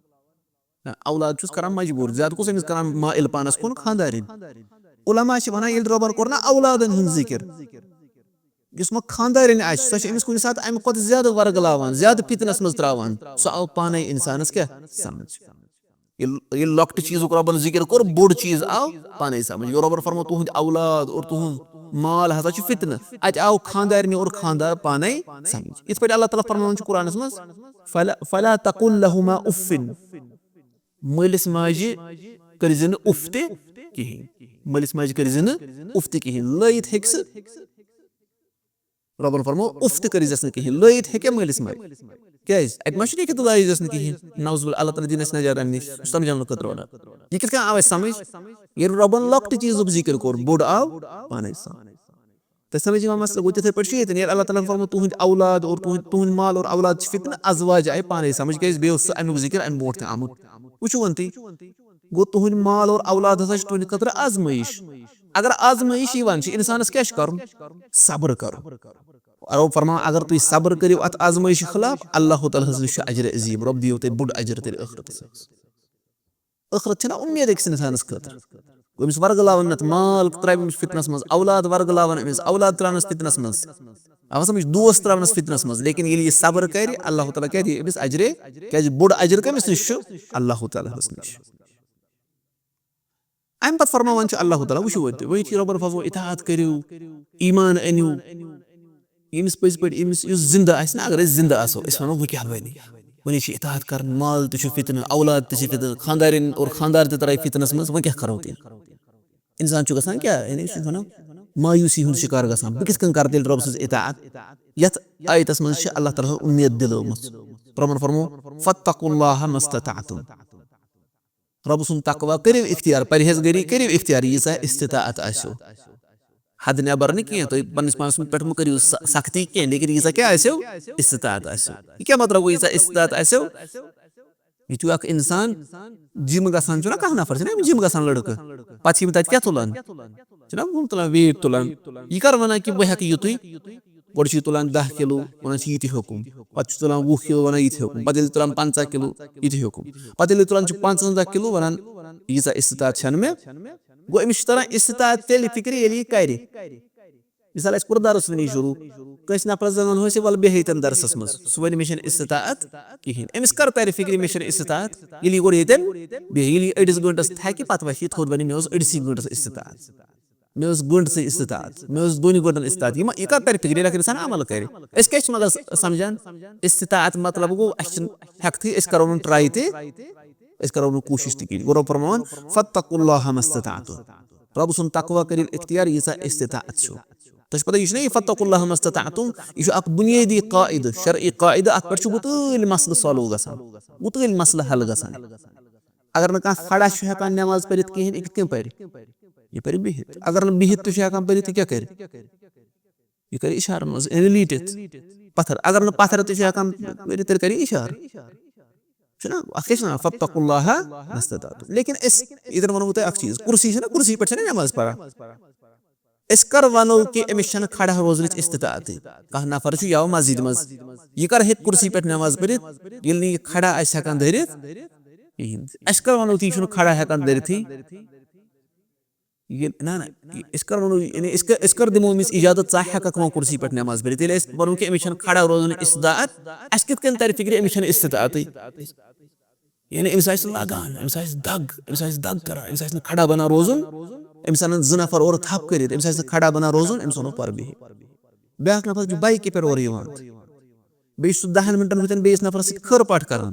نہ، اولاد چھُس کران مجبوٗر، زیادٕ کُس أمِس کران مائل پانس کُن؟ خانٛدارِنۍ۔ علماء چھِ ونان، ییٚلہِ رۄبن کوٚر نا اولادن ہُنٛد ذکر، یُس ما خانٛدارِنۍ آسہِ، سۄ چھِ أمِس کُنہِ ساتہٕ امہِ کھۄتہٕ زیادٕ ورگلاوان، زیادٕ فتنس منٛز تراوان۔ سُہ آو پانے انسانس کیٛاہ سمجھ؟ ییٚلہِ ییٚلہِ لۄکٹہِ چیٖزُک رۄبن ذکر کوٚر، بوٚڑ چیٖز آو پانے سمجھ۔ یہِ رۄبن فرمو، تُہُنٛد اولاد اور تُہُنٛد مال ہسا چھُ فتنہٕ۔ اتہِ آو خانٛدارنہِ اور خانٛدار پانے سمجھ۔ یِتھ پٲٹھۍ اللہ تعالیٰ فرماوان چھُ قرآنس منٛز، "فلا، فلا تقل لهما اف"۔ مٲلِس ماجہِ کٔرۍ زِ نہٕ اُف تہِ کِہیٖنۍ۔ مٲلِس ماجہِ کٔرۍ زِ نہٕ اُف تہِ کِہیٖنۍ۔ لٲیِتھ ہیٚکہِ سُہ، رۄبن فرمو، اُف تہِ کٔرۍ زٮ۪س نہٕ کِہیٖنۍ۔ لٲیِتھ ہیٚکہِ مٲلِس ماجہِ۔ کیٛازِ؟ اَتہِ ما چھُ لیکھِتھ لٲیِتھ زٮ۪س نہٕ کِہیٖنۍ؟ نعوذ باللہ، اللہ تعالیٰ دِنۍ اَسہِ نجات اَمہِ نِش۔ سُہ سمجھاونہٕ خٲطرٕ وَنان۔ یہِ کِتھ کٔنۍ آو اَسہِ سمجھ؟ ییٚلہِ رۄبن لۄکٹہِ چیٖزُک ذِکر کوٚر، بوٚڑ آو پانے سمجھ۔ تُہۍ سمجھ یِوان مسلہٕ؟ گوٚو تِتھے پٲٹھۍ چھُ ییٚتٮ۪ن، ییٚلہِ اللہ تعالیٰ ہن فرموو، "تُہُنٛد اولاد اور تُہُنٛد، تُہُنٛد مال اور اولاد چھِ فتنہٕ"، ازواج آیہِ پانے سمجھ، کیٛازِ بیٚیہِ اوس سُہ اَمیُک ذِکر اَمہِ برونٛٹھ تہِ آمُت۔ وٕچھِو وۄنۍ تُہۍ، گوٚو تُہُنٛد مال اور اولاد ہسا چھِ تُہٕنٛدِ خٲطرٕ آزمٲیِش۔ اگر آزمٲیِش یِوان چھِ، اِنسانس کیٛاہ چھُ کرُن؟ صبر کرُن۔ رۄب فرماوان، اگر تُہۍ صبر کٔرِو اَتھ آزمٲیشہِ خلاف، اللہ تعالیٰ ہس نِش چھُ اجرِ عظیٖم، رۄب دِیِو تۄہہِ بوٚڑ اجر تیٚلہِ ٲخرتس منٛز۔ ٲخرت چھنہ اُمید أکِس اِنسانس خٲطرٕ۔ گوٚو أمِس ورگلاون نتہٕ مال ترٛاوِ أمِس فتنس منٛز، اولاد ورگلاون أمِس، اولاد ترٛاونس فتنس منٛز، آو سمجھ، دوس ترٛاونس فتنس منٛز، لیکن ییٚلہِ یہِ صبر کرِ، اللہ تعالیٰ کیٛاہ دِیہِ أمِس اجرِ؟ کیٛازِ بوٚڑ اجر کٔمِس نِش چھُ؟ اللہ تعالیٰ ہس نِش۔ امہِ پتہٕ فرماوان چھُ اللہ تعالیٰ، وٕچھِو وۄنۍ تُہۍ، وۄنۍ یُتھُے رۄبن فرموو، اطاعت کٔرِو، ایمان أنِو، ییٚمِس پٔزۍ پٲٹھۍ، ییٚمِس، یُس زِندٕ آسہِ نہ، اگر أسۍ زِندٕ آسو، أسۍ وَنو، وۄنۍ کیٛاہ بَنہِ؟ وۄنۍ چھِ اطاعت کَرٕنۍ، مال تہِ چھُ فِتنہٕ، اولاد تہِ چھِ فِتنہٕ، خانٛدارِنۍ اور خانٛدار تہِ ترٛایہِ فِتنَس منٛز، وۄنۍ کیٛاہ کَرو تیٚلہِ؟ اِنسان چھُ گژھان کیٛاہ؟ یعنی، یہِ چھُ وَنان، مایوٗسی ہُنٛد شِکار گژھان۔ بہٕ کِتھ کٔنۍ کَرٕ تیٚلہِ رۄبہٕ سٕنٛز اطاعت؟ یَتھ آیتَس منٛز چھِ اللہ تعالیٰ ہَن اُمید دِلٲومٕژ۔ رۄبَن فرموو، "فاتقوا اللہ ما استطعتم۔" رۄبہٕ سُنٛد تقویٰ کٔرِو اختیار، پرہیزگٲری کٔرِو اختیار، ییٖژاہ استطاعت آسیو۔ حد نٮ۪بر نہٕ کینٛہہ، تُہۍ پننِس پانس پٮ۪ٹھ مہٕ کٔرِو س-، سختی کینٛہہ، لیکن ییٖژاہ کیٛاہ آسیو؟ استطاعت آسیو۔ یہِ کیٛاہ مطلب گوٚو، ییٖژاہ استطاعت آسیو؟ یہِ چھُ اکھ انسان، جم گژھان چھُنہ کانٛہہ نفر، چھُنہ جم گژھان لڑکہٕ، پتہٕ چھِ یِم تتہِ کیٛاہ تُلان؟ چھُنہ ہُم تُلان، weight تُلان۔ یہِ کر ونان کہِ بہٕ ہٮ۪کہٕ یُتُے؟ گۄڈٕ چھُ یہِ تُلان دَہ کِلوٗ، وَنان چھُ یہِ تہِ ہیوٚکُم۔ پَتہٕ چھُ تُلان وُہ کِلوٗ، وَنان یہِ تہِ ہیوٚکُم۔ پَتہٕ ییٚلہِ تُلان پنٛژاہ کِلوٗ، یہِ تہِ ہیوٚکُم۔ پَتہٕ ییٚلہِ تُلان چھُ پنٛژوَنٛزاہ کِلوٗ، وَنان، "ییٖژاہ استطاعت چھَنہٕ مےٚ۔" گوٚو، أمِس چھُ تَران استطاعت تیٚلہِ فِکرِ، ییٚلہِ یہِ کَرِ۔ مِثال، اَسہِ کوٚر درس وٕنی شروٗع، کٲنٛسہِ نفرَس زَن وَنہوس یہِ، "وَلہٕ بیٚہہ ییٚتٮ۪ن درسَس منٛز"، سُہ وَنہِ، "مےٚ چھَنہٕ استطاعت کِہیٖنۍ۔" أمِس کَر تَرِ فِکرِ، "مےٚ چھَنہٕ استطاعت"؟ ییٚلہِ یہِ گۄڈٕ ییٚتٮ۪ن بیٚہہِ، ییٚلہِ یہِ أڑِس گٲنٛٹَس تھَکہِ، پَتہٕ وَسہِ یہِ تھوٚد، وَنہِ، "مےٚ اوس أڑسٕے گٲنٛٹَس استطاعت۔" مےٚ اوس گٲنٛٹسٕے استطاعت، مےٚ اوس دۄنہِ گٲنٛٹن استطاعت۔ یِم، یہِ کَتھ تَرِ فِکرِ، ییٚلہِ اَکھ اِنسان عمل کَرِ؟ أسۍ کیٛاہ چھِ مطلب سَمجھان؟ استطاعت مطلب گوٚو، اَسہِ چھِنہٕ ہٮ۪کتھٕے، أسۍ کَرو نہٕ try تہِ، أسۍ کَرو نہٕ کوٗشِش تہِ کِہیٖنۍ۔ گوٚو رۄب فرماوان، "فاتقوا اللہ ما استطعتم۔" رۄبہٕ سُنٛد تقویٰ کٔرِو اختیار، ییٖژاہ استطاعت چھُ۔ تۄہہِ چھُ پَتہ، یہِ چھُنہ یہِ "فاتقوا اللہ ما استطعتم"، یہِ چھُ اَکھ بُنیٲدی قاعدٕ، شرعی قاعدٕ، اَتھ پٮ۪ٹھ چھُ وُتٲلۍ مسلہٕ solve گژھان، وُتٲلۍ مسلہٕ حل گژھان۔ اگر نہٕ کانٛہہ کھڑا چھُ ہٮ۪کان نٮ۪ماز پٔرِتھ کِہیٖنۍ، یہِ کِتھ کٔنۍ پَرِ؟ یہِ پَرِ بِہِتھ۔ اگر نہٕ بِہِتھ تہِ چھُ ہٮ۪کان پٔرِتھ، یہِ کیٛاہ کَرِ؟ یہِ کَرِ اِشارَن منٛز، یعنی لیٖٹِتھ۔ پَتھر، اگر نہٕ پَتھر تہِ چھُ ہٮ۪کان پٔرِتھ، تیٚلہِ کَرِ اِشارٕ۔ چھُنہ؟ اَتھ کیٛاہ چھِ وَنان؟ "فاتقوا اللہ ما استطعتم۔" لیکن أسۍ، ییٚتٮ۪ن وَنو بہٕ تۄہہِ اَکھ چیٖز، کُرسی چھَنہ، کُرسی پٮ۪ٹھ چھَنہ نٮ۪ماز پَران۔ أسۍ کَر وَنو کہِ أمِس چھَنہٕ کھڑا روزنٕچ استطاعتٕے؟ کانٛہہ نفر چھُ یَوٕ مسجدِ منٛز، یہِ کَر ہیٚکہِ کُرسی پٮ۪ٹھ نٮ۪ماز پٔرِتھ، ییٚلہِ نہٕ یہِ کھڑا آسہِ ہٮ۪کان دٔرِتھ کِہیٖنۍ؟ اَسہِ کَر وَنو تہِ، یہِ چھُنہٕ کھڑا ہٮ۪کان دٔرِتھٕے؟ ییٚلہِ، نہ، نہ، أسۍ کَر وَنو، یعنی أسۍ کَر، أسۍ کَر دِمو أمِس اِجازت، ژٕ ہٮ۪کَکھ وۄنۍ کُرسی پٮ۪ٹھ نٮ۪ماز پٔرِتھ؟ ییٚلہِ أسۍ وَنو کہِ أمِس چھَنہٕ کھڑا روزنٕچ استطاعت، اَسہِ کِتھ کٔنۍ تَرِ فِکرِ أمِس چھَنہٕ استطاعتٕے؟ یعنی أمِس آسہِ لگان، أمِس آسہِ دگ، أمِس آسہِ دگ کران، أمِس آسہِ نہٕ کھڑا بنان روزُن، أمِس اَنن زٕ نفر اورٕ تھپھ کٔرِتھ، أمِس آسہِ نہٕ کھڑا بنان روزُن، أمِس وَنو پَر بِہِو۔ بیٛاکھ نفر چھُ بایکہِ پٮ۪ٹھ اورٕ یِوان، بیٚیہِ چھُ سُہ دَہَن مِنٹَن ہُتٮ۪ن بیٚیِس نفرَس سۭتۍ خٲر پاٹھ کران،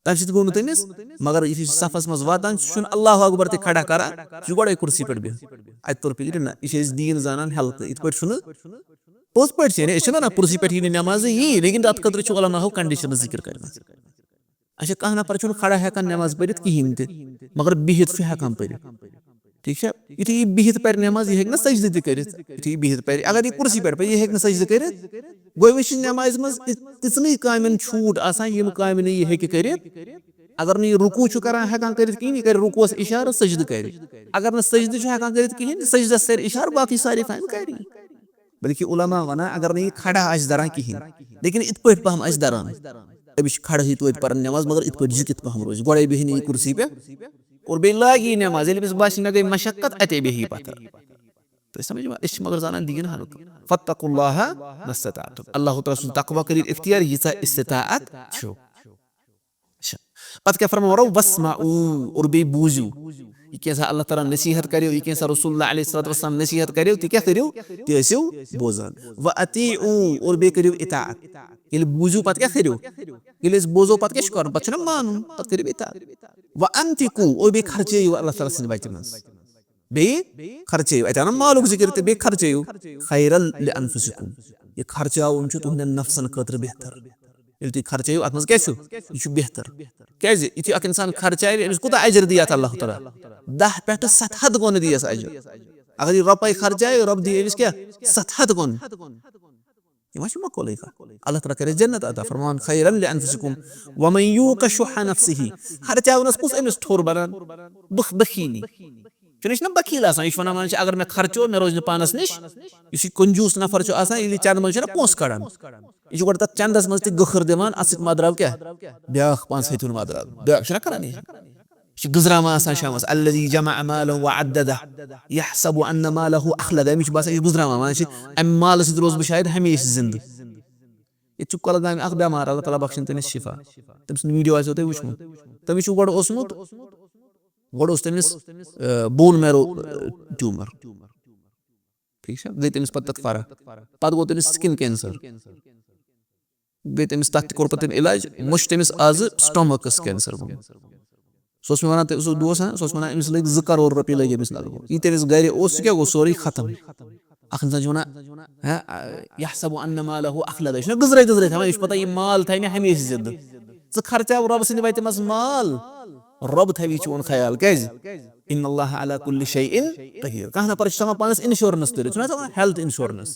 تَمہِ سۭتۍ گوٚو نہٕ تٔمِس، مگر یُتھُے سُہ صفَس منٛز واتان چھُ، سُہ چھُنہٕ اللہ اکبر تہِ کھڑا کران، سُہ چھُ گۄڈَے کُرسی پٮ۪ٹھ بِہِتھ۔ اَتہِ توٚر فِکرِ، نہ، یہِ چھِ أسۍ دیٖن زانان ہلکہٕ، یِتھ پٲٹھۍ چھُنہٕ پوٚز پٲٹھۍ چھِ، یعنی أسۍ چھِنہٕ وَنان کُرسی پٮ۪ٹھ یی نہٕ نٮ۪مازٕے، یی، لیکن تَتھ خٲطرٕ چھُ علماہو conditions ذِکر کٔرمٕژ۔ اچھا، کانٛہہ نفر چھُنہٕ کھڑا ہٮ۪کان نٮ۪ماز پٔرِتھ کِہیٖنۍ تہِ، مگر بِہِتھ چھُ ہٮ۪کان پٔرِتھ۔ ٹھیٖک چھا؟ یُتھُے یہِ بِہِتھ پَرِ نٮ۪ماز، یہِ ہیٚکہِ نہٕ سجدٕ تہِ کٔرِتھ۔ یُتھُے یہِ بِہِتھ پَرِ، اگر یہِ کُرسی پٮ۪ٹھ پَرِ، یہِ ہیٚکہِ نہٕ سجدٕ کٔرِتھ۔ گوٚو، أمِس چھِ نٮ۪مازِ منٛز تہِ-، تِژنٕے کامٮ۪ن چھوٗٹ آسان، یِم کامہِ نہٕ یہِ ہیٚکہِ کٔرِتھ۔ اگر نہٕ یہِ رُکوٗع چھُ کران، ہٮ۪کان کٔرِتھ کِہیٖنۍ، یہِ کَرِ رُکوٗعَس اِشارٕ، سجدٕ کَرِ۔ اگر نہٕ سجدٕ چھُ ہٮ۪کان کٔرِتھ کِہیٖنۍ، سجدَس کَرِ اِشارٕ، باقٕے سارے کامہِ کَرِ۔ بلکہِ علماء وَنان، اگر نہٕ یہِ کھڑا آسہِ دَران کِہیٖنۍ، لیکن یِتھ پٲٹھۍ پَہَم آسہِ دَران، أمِس چھِ کھڑہٕے توتہِ پَران نٮ۪ماز، مگر یِتھ پٲٹھۍ زِٹھِتھ پَہَم روزِ، گۄڈَے بیٚہہِ نہٕ یہِ کُرسی پٮ۪ٹھ اور بیٚیہِ لاگہِ یہِ نٮ۪ماز۔ ییٚلہِ أمِس باسہِ، مےٚ گٔے مشقت، اَتے بیٚہہِ یہِ پَتھر۔ تُہۍ سمجھ یِوان؟ أسۍ چھِ مگر زانان دیٖن ہلکہٕ۔ فاتقوا اللہ ما استطعتم۔ اللہ تعالیٰ سُنٛد تقویٰ کٔرِو اختیار، ییٖژاہ استطاعت چھُ۔ اچھا۔ پتہٕ کیٛاہ فرماوان رۄب؟ واسمعوا، اور بیٚیہِ بوٗزِو۔ یہِ کینٛژھا اللہ تعالیٰ نصیحت کریو، یہِ کینٛژھا رسول اللہ علیہ الصلوۃ والسلام نصیحت کریو، تہِ کیٛاہ کٔرِو؟ تہِ ٲسِو بوزان۔ واطیعوا، اور بیٚیہِ کٔرِو اطاعت۔ ییٚلہِ بوٗزِو، پتہٕ کیٛاہ کٔرِو؟ ییٚلہِ أسۍ بوزو، پتہٕ کیٛاہ چھُ کرُن؟ پتہٕ چھُنہ مانُن، پتہٕ کٔرِو اطاعت۔ وانفقوا، اور بیٚیہِ خرچٲیِو اللہ تعالیٰ سٕنٛدِ وتہِ منٛز۔ بیٚیہِ خرچٲیِو۔ اَتہِ آو نہ مالُک ذِکِر تہٕ بیٚیہِ خرچٲیِو۔ خیرا لانفسکم۔ یہِ خرچاوُن چھُ تُہنٛدٮ۪ن نفسن خٲطرٕ بہتر۔ ییٚلہِ تُہۍ خرچٲیِو، اَتھ منٛز کیٛاہ چھُ؟ یہِ چھُ بہتر۔ کیٛازِ؟ یُتھُے اکھ اِنسان خرچاوِ، أمِس کوٗتاہ اجر دِیہِ اَتھ اللہ تعالیٰ؟ دَہ پٮ۪ٹھٕ سَتھ ہَتھ گۄنہٕ دِیَس اجر۔ اگر یہِ رۄپَے خرچاوِ، رۄب دِیہِ أمِس کیٛاہ؟ سَتھ ہَتھ گۄنہٕ۔ یہِ ما چھُ مقولٕے کانٛہہ؟ اللہ تعالیٰ کَرِ جنت عطا، فرمان خیرا لانفسکم ومن یوق شح نفسہ۔ خرچاونس کُس أمِس ٹھوٚر بنان؟ بخ-، بخیلی۔ چھُنہٕ، یہِ چھُنہ بخیل آسان، یہِ چھُ وَنان، وَنان چھِ، اگر مےٚ خرچو، مےٚ روزِ نہٕ پانس نِش۔ یُس یہِ کنجوٗس نفر چھُ آسان، ییٚلہِ یہِ چندٕ منٛز چھُنہ پونٛسہٕ کڑان، یہِ چھُ گۄڈٕ تتھ چندس منٛز تہِ گٔخر دِوان، اَتھ سۭتۍ ما درٛاو کیٛاہ؟ بیٛاکھ پانٛژھ ہیٚتہِ ہُن ما درٛاو، بیٛاکھ چھُنہ کران یہِ۔ یہِ چھُ گٔنزراوان آسان شامس، الذی جمع مالا وعددہ یحسب ان مالہ اخلدہ۔ أمِس چھُ باسان، یہِ چھُ گٔنزراوان، وَنان چھِ، اَمہِ مالہٕ سۭتۍ روزٕ بہٕ شاید ہمیشہِ زِندٕ۔ ییٚتہِ چھُ کۄلگامہِ اکھ بٮ۪مار، اللہ تعالیٰ بخشِن تٔمِس شفا۔ تٔمۍ سُنٛد video آسیو تۄہہِ وٕچھمُت۔ تٔمِس چھُ گۄڈٕ اوسمُت، گۄڈٕ اوس تٔمِس، آ، bone marrow، آ، tumor۔ ٹھیٖک چھا؟ گٔے تٔمِس پتہٕ تَتھ فرق۔ پتہٕ گوٚو تٔمِس skin cancer۔ گٔے تٔمِس، تَتھ تہِ کوٚر پتہٕ تٔمۍ علاج۔ وۄنۍ چھُ تٔمِس آزٕ stomachس cancer گوٚمُت۔ سُہ اوس مےٚ وَنان، تٔمۍ سُنٛد دوس ہا، سُہ اوس وَنان، أمِس لٔگۍ زٕ کرور رۄپیہِ لٔگۍ أمِس لگ بگ۔ یہِ تٔمِس گرِ اوس، سُہ کیٛاہ گوٚو؟ سورُے ختم۔ اکھ اِنسان چھُ وَنان، ہا، یحسب ان مالہ اخلدہ۔ یہِ چھُنہ گٔنزرٲوِتھ گٔنزرٲوِتھ تھاوان، یہِ چھُ پَتہ یہِ مال تھاوِ مےٚ ہمیشہِ زِندٕ۔ ژٕ خرچاو رۄبہٕ سٕنٛدِ وَتہِ منٛز مال، رۄب تھاوِ چون خیال۔ کیٛازِ؟ ان اللہ علی کل شیء قدیر۔ کانٛہہ نفر چھُ تھاوان پانَس insurance کٔرِتھ، چھُنہ تھاوان health insurance۔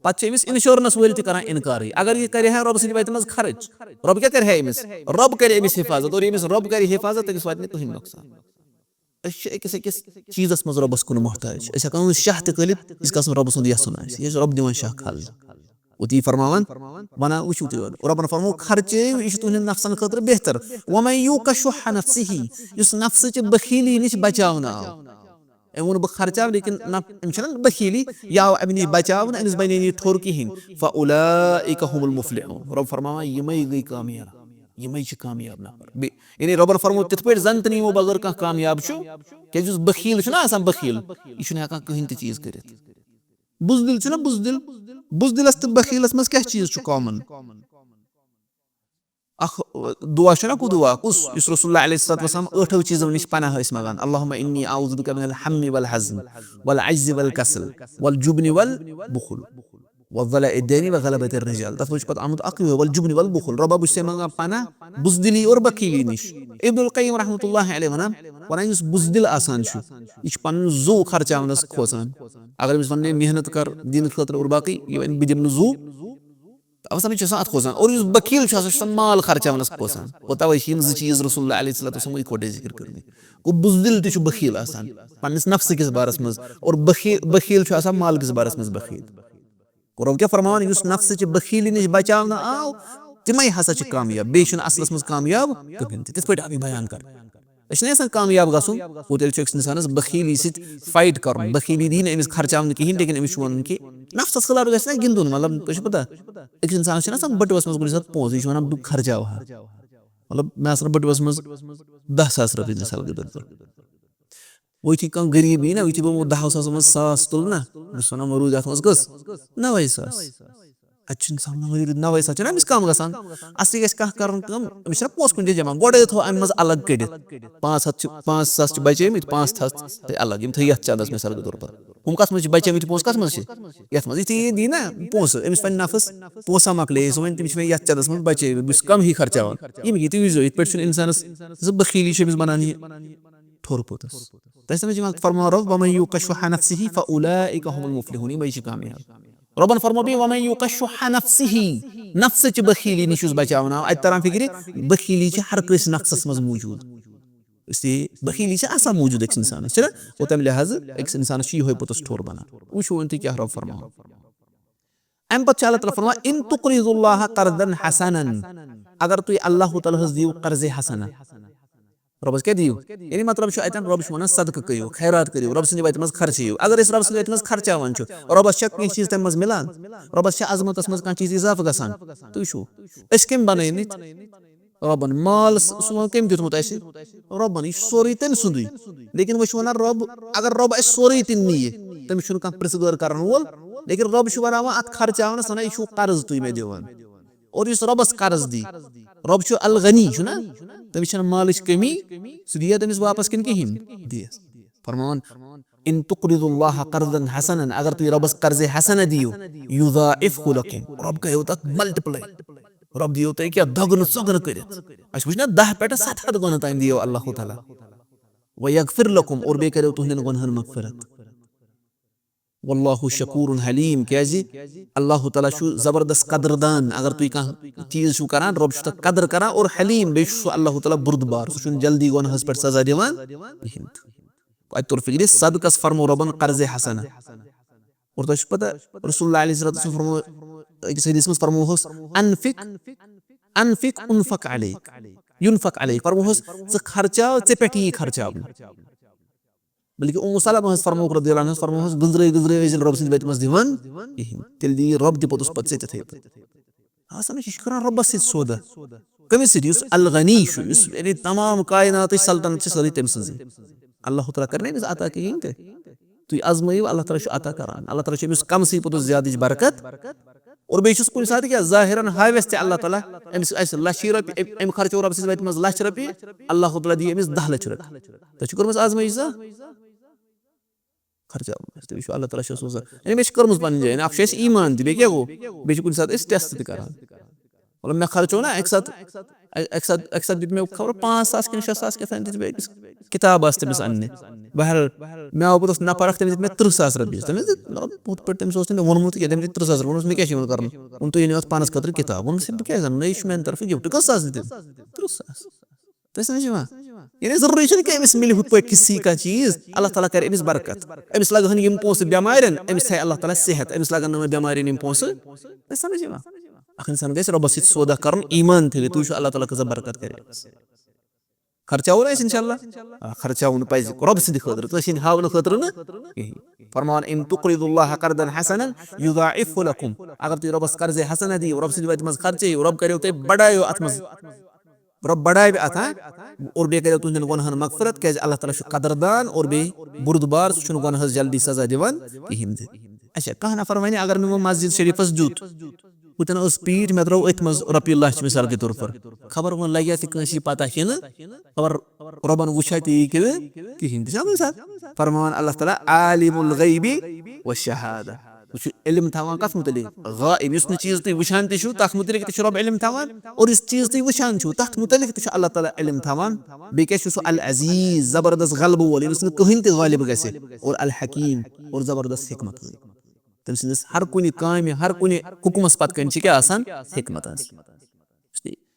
پتہٕ چھِ أمِس insurance وٲلۍ تہِ کران اِنکارٕے۔ اگر یہِ کرِ ہا رۄبہٕ سٕنٛدِ وَتہِ منٛز خرٕچ، رۄب کیٛاہ کرِ ہا أمِس؟ رۄب کرِ أمِس حفاظت، اور ییٚمِس رۄب کرِ حفاظت، تٔمِس واتہِ نہٕ کٕہٕنۍ نۄقصان۔ أسۍ چھِ أکِس أکِس چیٖزس منٛز رۄبس کُن محتاج۔ أسۍ ہٮ۪کو نہٕ شاہ تہِ کھٲلِتھ، ییٖتِس کالس نہٕ رۄبہٕ سُنٛد یَژھُن آسہِ۔ یہِ چھُ رۄب دِوان شاہ کھالنہٕ۔ اور تی فرماوان، وَنان وٕچھِو تُہۍ یورٕ۔ رۄبن فرموو، خرچٲیِو، یہِ چھُ تُہنٛدِ نفسن خٲطرٕ بہتر۔ ومن یوق شح نفسہ، یُس نفسٕچہِ بخیلی نِش بچاونہٕ آو۔ أمۍ ووٚن، بہٕ خرچاو، لیکن نہ، أمِس چھَنہ بخیلی، یہِ آو اَمہِ نِش بچاونہٕ، أمِس بنے نہٕ یہِ ٹھوٚر کِہیٖنۍ۔ فاولئک هم المفلحون۔ رۄب فرماوان، یِمے گٔے کامیاب، یِمے چھِ کامیاب نفر۔ بیٚیہِ، یعنی رۄبن فرموو تِتھ پٲٹھۍ زن تہِ نہٕ یِمو بغٲر کانٛہہ کامیاب چھُ، کیٛازِ یُس بخیل چھُنہ آسان بخیل، یہِ چھُنہٕ ہٮ۪کان کٕہٕنۍ تہِ چیٖز کٔرِتھ۔ بُزدِل چھُنہ بُزدِل، بُزدِلس تہٕ بخیلس منٛز کیٛاہ چیٖز چھُ common؟ اکھ دعا چھُنہ، کُس دعا؟ کُس؟ یُس رسول اللہ علیہ الصلوۃ والسلام ٲٹھو چیٖزو نِش پناہ ٲسۍ منٛگان، اللہم انی اعوذ بک من الہم والحزن والعجز والکسل والجبن والبخل وضلع الدین وغلبۃ الرجال۔ تتھ منٛز چھُ پتہٕ آمُت اکُے، والجبن والبخل۔ رۄبا، بہٕ چھُسے منٛگان پناہ بُزدِلی اور بخیلی نِش۔ ابن القیم رحمۃ اللہ علیہ ونان، ونان، یُس بُزدِل آسان چھُ، یہِ چھُ پنُن زُو خرچاونس کھوژان۔ اگر أمِس ونہٕ ہے محنت کر دین خٲطرٕ اور باقٕے، یہِ ونہِ، بہٕ دِمہٕ نہٕ زُو۔ اَوٕ سَمجھ چھُ آسان اَتھ کھوژان۔ اور یُس بخیل چھُ آسان، چھُ آسان مال خرچاونَس کھوژان۔ گوٚو تَوَے چھِ یِم زٕ چیٖز رسول اللہ علیہ الصلوۃ والسلام یِکوَٹَے ذِکر کٔرمٕتۍ۔ گوٚو بُزدِل تہِ چھُ بخیل آسان، پنٛنِس نفسہٕ کِس بارَس منٛز، اور بخی-، بخیل چھُ آسان مال کِس بارَس منٛز بخیل۔ گوٚو رۄب کیٛاہ فرماوان؟ یُس نفسہٕ چہِ بخیلی نِش بچاونہٕ آو، تِمَے ہسا چھِ کامیاب، بیٚیہِ چھُنہٕ اَصلَس منٛز کامیاب کٕہٕنۍ تہِ۔ تِتھ پٲٹھۍ آو یہِ بیان کرنہٕ۔ أسۍ چھِنہٕ یَژھان کامیاب گژھُن، گوٚو تیٚلہِ چھُ أکِس اِنسانَس بخیٖلی سۭتۍ fight کَرُن۔ بخیٖلی دی نہٕ أمِس خرچاونہٕ کِہیٖنۍ، لیکن أمِس چھُ وَنُن کہِ نفسَس خلاف گژھِ نہ گِنٛدُن۔ مطلب، تۄہہِ چھُو پَتہ، أکِس اِنسانَس چھِنہ آسان بٔٹوَس منٛز کُنہِ ساتہٕ پونٛسہٕ، یہِ چھُ وَنان، "بہٕ خرچاوٕ ہا۔" مطلب، مےٚ آسَن بٔٹوَس منٛز دَہ ساس رۄپیہِ، مِثال کے طور پر۔ وۄنۍ یُتھُے کانٛہہ غریٖب یی نہ، یُتھُے بہٕ یِمو دَہَو ساسَو منٛز ساس تُلہٕ نہ، بہٕ چھُس وَنان، "وۄنۍ روٗدۍ اَتھ منٛز کٔژ؟ نَوَے ساس۔" اَتہِ چھُ اِنسان مگر نَوَے ساس چھُنہ أمِس کَم گژھان۔ اَصلی گژھِ کانٛہہ کَرُن کٲم، أمِس چھِنہ پونٛسہٕ کُنہِ جایہِ جمع، گۄڈَے تھوٚو اَمہِ منٛز الگ کٔڑِتھ۔ پانٛژھ ہَتھ چھِ، پانٛژھ ساس چھِ بَچیمٕتۍ، پانٛژھ ہَتھ تھَس تھٲے الگ، یِم تھٲے یَتھ چَندَس مِثال کے طور پر۔ ہُم کَتھ منٛز چھِ بَچیمٕتۍ پونٛسہٕ، کَتھ منٛز چھِ؟ یَتھ منٛز۔ یُتھُے یہِ دی نہ پونٛسہٕ، أمِس وَنہِ نفس، "پونٛسہ مۄکلے، سُہ وَنہِ، تٔمِس چھِ مےٚ یَتھ چَندَس منٛز بَچیمٕتۍ، بہٕ چھُس کَم ہی خرچاوان۔" ییٚمہِ کِنۍ تُہۍ وٕچھزیو، یِتھ پٲٹھۍ چھُنہٕ اِنسانَس، سُہ بخیٖلی چھِ أمِس بَنان یہِ۔ ٹھوٚر پوٚتُس۔ تۄہہِ سمجھ یِوان؟ فرماو رب، "ومن یوق شح نفسہ فاولئک هم المفلحون"، یِمے چھِ کامیاب۔ ربن فرمو بیٚیہِ، "ومن یوق شح نفسہ"، نفسٕچہِ بخیلی نِش یُس بچاونہٕ آو۔ اتہِ تران فکرِ، بخیلی چھِ ہر کٲنٛسہِ نفسس منٛز موجود۔ اس لیے بخیلی چھِ آسان موجود أکِس انسانس، چھِنہ؟ گوٚو تمہِ لحاظہٕ أکِس انسانس چھُ یِہوے پوٚتُس ٹھوٚر بنان۔ وٕچھو وۄنۍ تُہۍ کیٛاہ رب فرماوان۔ امہِ پتہٕ چھُ اللہ تعالیٰ فرماوان، "ان تقرضوا اللہ قرضا حسنا"، اگر تُہۍ اللہ تعالیٰ ہس دِیِو قرض حسنہ۔ رۄبس کیٛاہ دِیِو؟ یعنی مطلب چھُ اتٮ۪ن رۄب چھُ ونان صدقہٕ کٔرِو، خیرات کٔرِو، رۄب سٕنٛدِ وتہِ منٛز خرچٲیِو۔ اگر أسۍ رۄب سٕنٛدِ وتہِ منٛز خرچاوان چھُ، رۄبس چھا کینٛہہ چیٖز تمہِ منٛز مِلان؟ رۄبس چھا عظمتس منٛز کانٛہہ چیٖز اضافہٕ گژھان؟ تُہۍ وٕچھِو، أسۍ کٔمۍ بنٲومٕتۍ؟ رۄبن۔ مال س-، سون کٔمۍ دیُتمُت اسہِ؟ رۄبن۔ یہِ چھُ سورُے تٔمۍ سُنٛدُے۔ لیکن وۄنۍ چھُ ونان رۄب، اگر رۄب اسہِ سورُے تہِ نِیہِ، تٔمِس چھُنہٕ کانٛہہ پرٛژھٕ گٲر کرن وول۔ لیکن رۄب چھُ بناوان اتھ خرچاونس، ونان، "یہِ چھُو قرض تُہۍ مےٚ دِوان۔" اور یُس رۄبس قرض دی، رۄب چھُ الغنی، چھُنہ؟ تٔمِس چھنہٕ مالٕچ کٔمی، سُہ دِیا تٔمِس واپس کِنہٕ کِہیٖنۍ؟ دِیس۔ فرماوان، "ان تقرضوا اللہ قرضا حسنا"، اگر تُہۍ رۄبس قرض حسنہ دِیِو، "یضاعفہ لکم"، رۄب کریو تتھ multiply، رۄب دِیو تۄہہِ کیٛاہ دۄگنہٕ ژۄگنہٕ کٔرِتھ۔ اسہِ وٕچھ نہ دَہ پٮ۪ٹھ ستھ ہتھ گۄنہٕ تام دِیو اللہ تعالیٰ۔ "ویغفر لکم"، اور بیٚیہِ کریو تُہنٛدٮ۪ن گۄنہن مغفرت۔ "واللہ شکور حلیم"، کیازِ اللہ تعالیٰ چھُ زبردست قدردان۔ اگر تُہۍ کانٛہہ چیٖز چھِو کران، رۄب چھُ تتھ قدر کران اور حلیم، بیٚیہِ چھُ سُہ اللہ تعالیٰ بُردبار، سُہ چھُنہٕ جلدی گۄنہس پٮ۪ٹھ سزا دِوان کِہینۍ تہِ۔ اتہِ توٚر فکرِ، صدقس فرمو رۄبن قرض حسنہ۔ اور تۄہہِ چھُ پتہ، رسول اللہ علیہ الصلوۃ والسلام فرمو، أکِس حدیث منٛز فرموہس، "انفق، انفق انفق علیک، ینفق علیک"، فرموہس، "ژٕ خرچاو، ژےٚ پٮ۪ٹھ یی خرچاونہٕ"۔ بلکہ ام سلمہ ہس فرمووُکھ رضی اللہ عنہس، فرمووُکھ، "گٔنزرٲے گٔنزرٲے ٲسۍ زِ رۄب سٕنٛدِ وتہِ منٛز دِوان کِہینۍ، تیٚلہِ دِیہِ رۄب تہِ پوٚتُس پتہٕ ژےٚ تِتھے پٲٹھۍ۔" آسان چھِ، یہِ چھُ کران رۄبس سۭتۍ سودا۔ کٔمِس سۭتۍ؟ یُس الغنی چھُ، یُس یعنی تمام کائناتٕچ سلطنت چھِ سٲرٕے تٔمۍ سٕنٛزٕے۔ اللہ تعالیٰ کرِ نہٕ أمِس عطا کِہینۍ تہِ۔ تُہۍ آزمٲیِو، اللہ تعالیٰ چھُ عطا کران۔ اللہ تعالیٰ چھُ أمِس کمسٕے پوٚتُس زیادٕچ برکت۔ اور بیٚیہِ چھُس کُنہِ ساتہٕ کیٛاہ ظٲہِرَن ہاوٮ۪س تہِ اللہ تعالیٰ، أمِس آسہِ لَچھٕے رۄپیہِ، أمۍ، أمۍ خرچو رۄبہٕ سٕنٛزِ وَتہِ منٛز لَچھ رۄپیہِ، اللہ تعالیٰ دِیہِ أمِس دَہ لَچھ رۄپیہِ۔ تۄہہِ چھُ کٔرمٕژ آزمٲیِش زانٛہہ؟ خرچاوُن آسہِ، تُہۍ وٕچھِو، اللہ تعالیٰ چھُ سوزان۔ یعنی مےٚ چھِ کٔرمٕژ پَنٕنۍ جاے، یعنی اَکھ چھُ اَسہِ ایٖمان تہِ، بیٚیہِ کیٛاہ گوٚو؟ بیٚیہِ چھُ کُنہِ ساتہٕ أسۍ ٹٮ۪سٹ تہِ کَران۔ مطلب، مےٚ خرچو نہ اَکہِ ساتہٕ، اَ-، اَکہِ ساتہٕ، اَکہِ ساتہٕ دیُت مےٚ خبر پانٛژھ ساس کِنہٕ شےٚ ساس کیٛاہ تام دیُت مےٚ أکِس کِتاب آسہٕ تٔمِس اَننہِ۔ بہرحال، مےٚ آو پوٚتُس نفر اکھ، تٔمِس دِتۍ مےٚ تٕرٛہ ساس رۄپیہِ۔ تٔمِس دِتۍ، مطلب، ہُتھ پٲٹھۍ تٔمِس اوس نہٕ مےٚ ووٚنمُت کینٛہہ، تٔمۍ دِتۍ تٕرٛہ ساس رۄپیہِ۔ ووٚنُس، "مےٚ کیٛاہ چھِ یِمن کَرُن؟" ووٚن، "تُہۍ أنِو اَتھ پانَس خٲطرٕ کِتاب۔" ووٚنُس، "بہٕ کیٛازِ اَنہٕ؟ یہِ چھُ میٛانہِ طرفہٕ gift۔" کٔژ ساس دِتۍ تٔمۍ؟ تٕرٛہ ساس۔ تۄہہِ سمجھ یِوان؟ یعنی ضروٗری چھُنہٕ کہِ أمِس مِلہِ ہُتھ پٲٹھۍ کِسی کانٛہہ چیٖز، اللہ تعالیٰ کَرِ أمِس برکت۔ أمِس لَگہٕ ہن یِم پونٛسہٕ بٮ۪مارٮ۪ن، أمِس تھایہِ اللہ تعالیٰ صحت، أمِس لَگَن نہٕ وۄنۍ بٮ۪مارٮ۪ن یِم پونٛسہٕ۔ تۄہہِ سمجھ یِوان؟ اَکھ اِنسان گژھِ رۄبَس سۭتۍ سودا کَرُن، ایٖمان تھٲوِتھ، تُہۍ وٕچھِو اللہ تعالیٰ کۭژاہ برکت کَرِ أمِس۔ خرچاوو نہٕ أسۍ اِنشاء اللہ؟ آ، خرچاوُن پَزِ رۄبہٕ سٕنٛدِ خٲطرٕ، کٲنٛسہِ ہِنٛدِ ہاونہٕ خٲطرٕ نہٕ کِہیٖنۍ۔ فرماوان، "ان تقرضوا اللہ قرضا حسنا یضاعفہ لکم"، اگر تُہۍ رۄبَس قرض حسنہ دِیِو، رۄبہٕ سٕنٛدِ وَتہِ منٛز خرچٲیِو، رۄب کَریو تۄہہِ بڑایو اَتھ منٛز، رۄب بڑاوِ اَتھ، ہاں؟ اور بیٚیہِ کَریو تُہٕنٛدٮ۪ن گۄنہَن مغفرت، کیٛازِ اللہ تعالیٰ چھُ قدردان اور بیٚیہِ بُردبار، سُہ چھُنہٕ گۄنہَس جلدی سزا دِوان کِہیٖنۍ تہِ۔ اچھا، کانٛہہ نفر وَنہِ، اگر مےٚ وۄنۍ مسجد شریٖفَس دیُت، ہُتٮ۪ن ٲس پیٖٹ، مےٚ ترٲو أتھۍ منٛز رۄپیہِ لَچھ مثال کے طور پر۔ خبر وۄنۍ لَگہِ اَتھ یہِ کٲنٛسہِ پَتہ کِنہٕ، خبر رۄبَن وٕچھا تہِ یہِ کِنہٕ کِہیٖنۍ تہِ۔ چھا بوٗزتھا؟ فرماوان اللہ تعالیٰ، "عالم الغیب والشہادہ"، سُہ چھُ علم تھاوان کَتھ مُتعلِق؟ غائب، یُس نہٕ چیٖز تُہۍ وٕچھان تہِ چھِو، تَتھ مُتعلِق تہِ چھُ رۄب علم تھاوان، اور یُس چیٖز تُہۍ وٕچھان چھِو، تَتھ مُتعلِق تہِ چھُ اللہ تعالیٰ علم تھاوان۔ بیٚیہِ کیٛاہ چھُ سُہ؟ العزیز، زبردست غلبہٕ وول، ییٚمِس نہٕ کٕہٕنۍ تہِ غٲلب گژھِ، اور الحکیم، اور زبردست حکمت وول۔ تٔمۍ سٕنٛدِس ہر کُنہِ کامہِ، ہر کُنہِ حُکمَس پَتہٕ کَنۍ چھِ کیٛاہ آسان؟ حِکمت آسان۔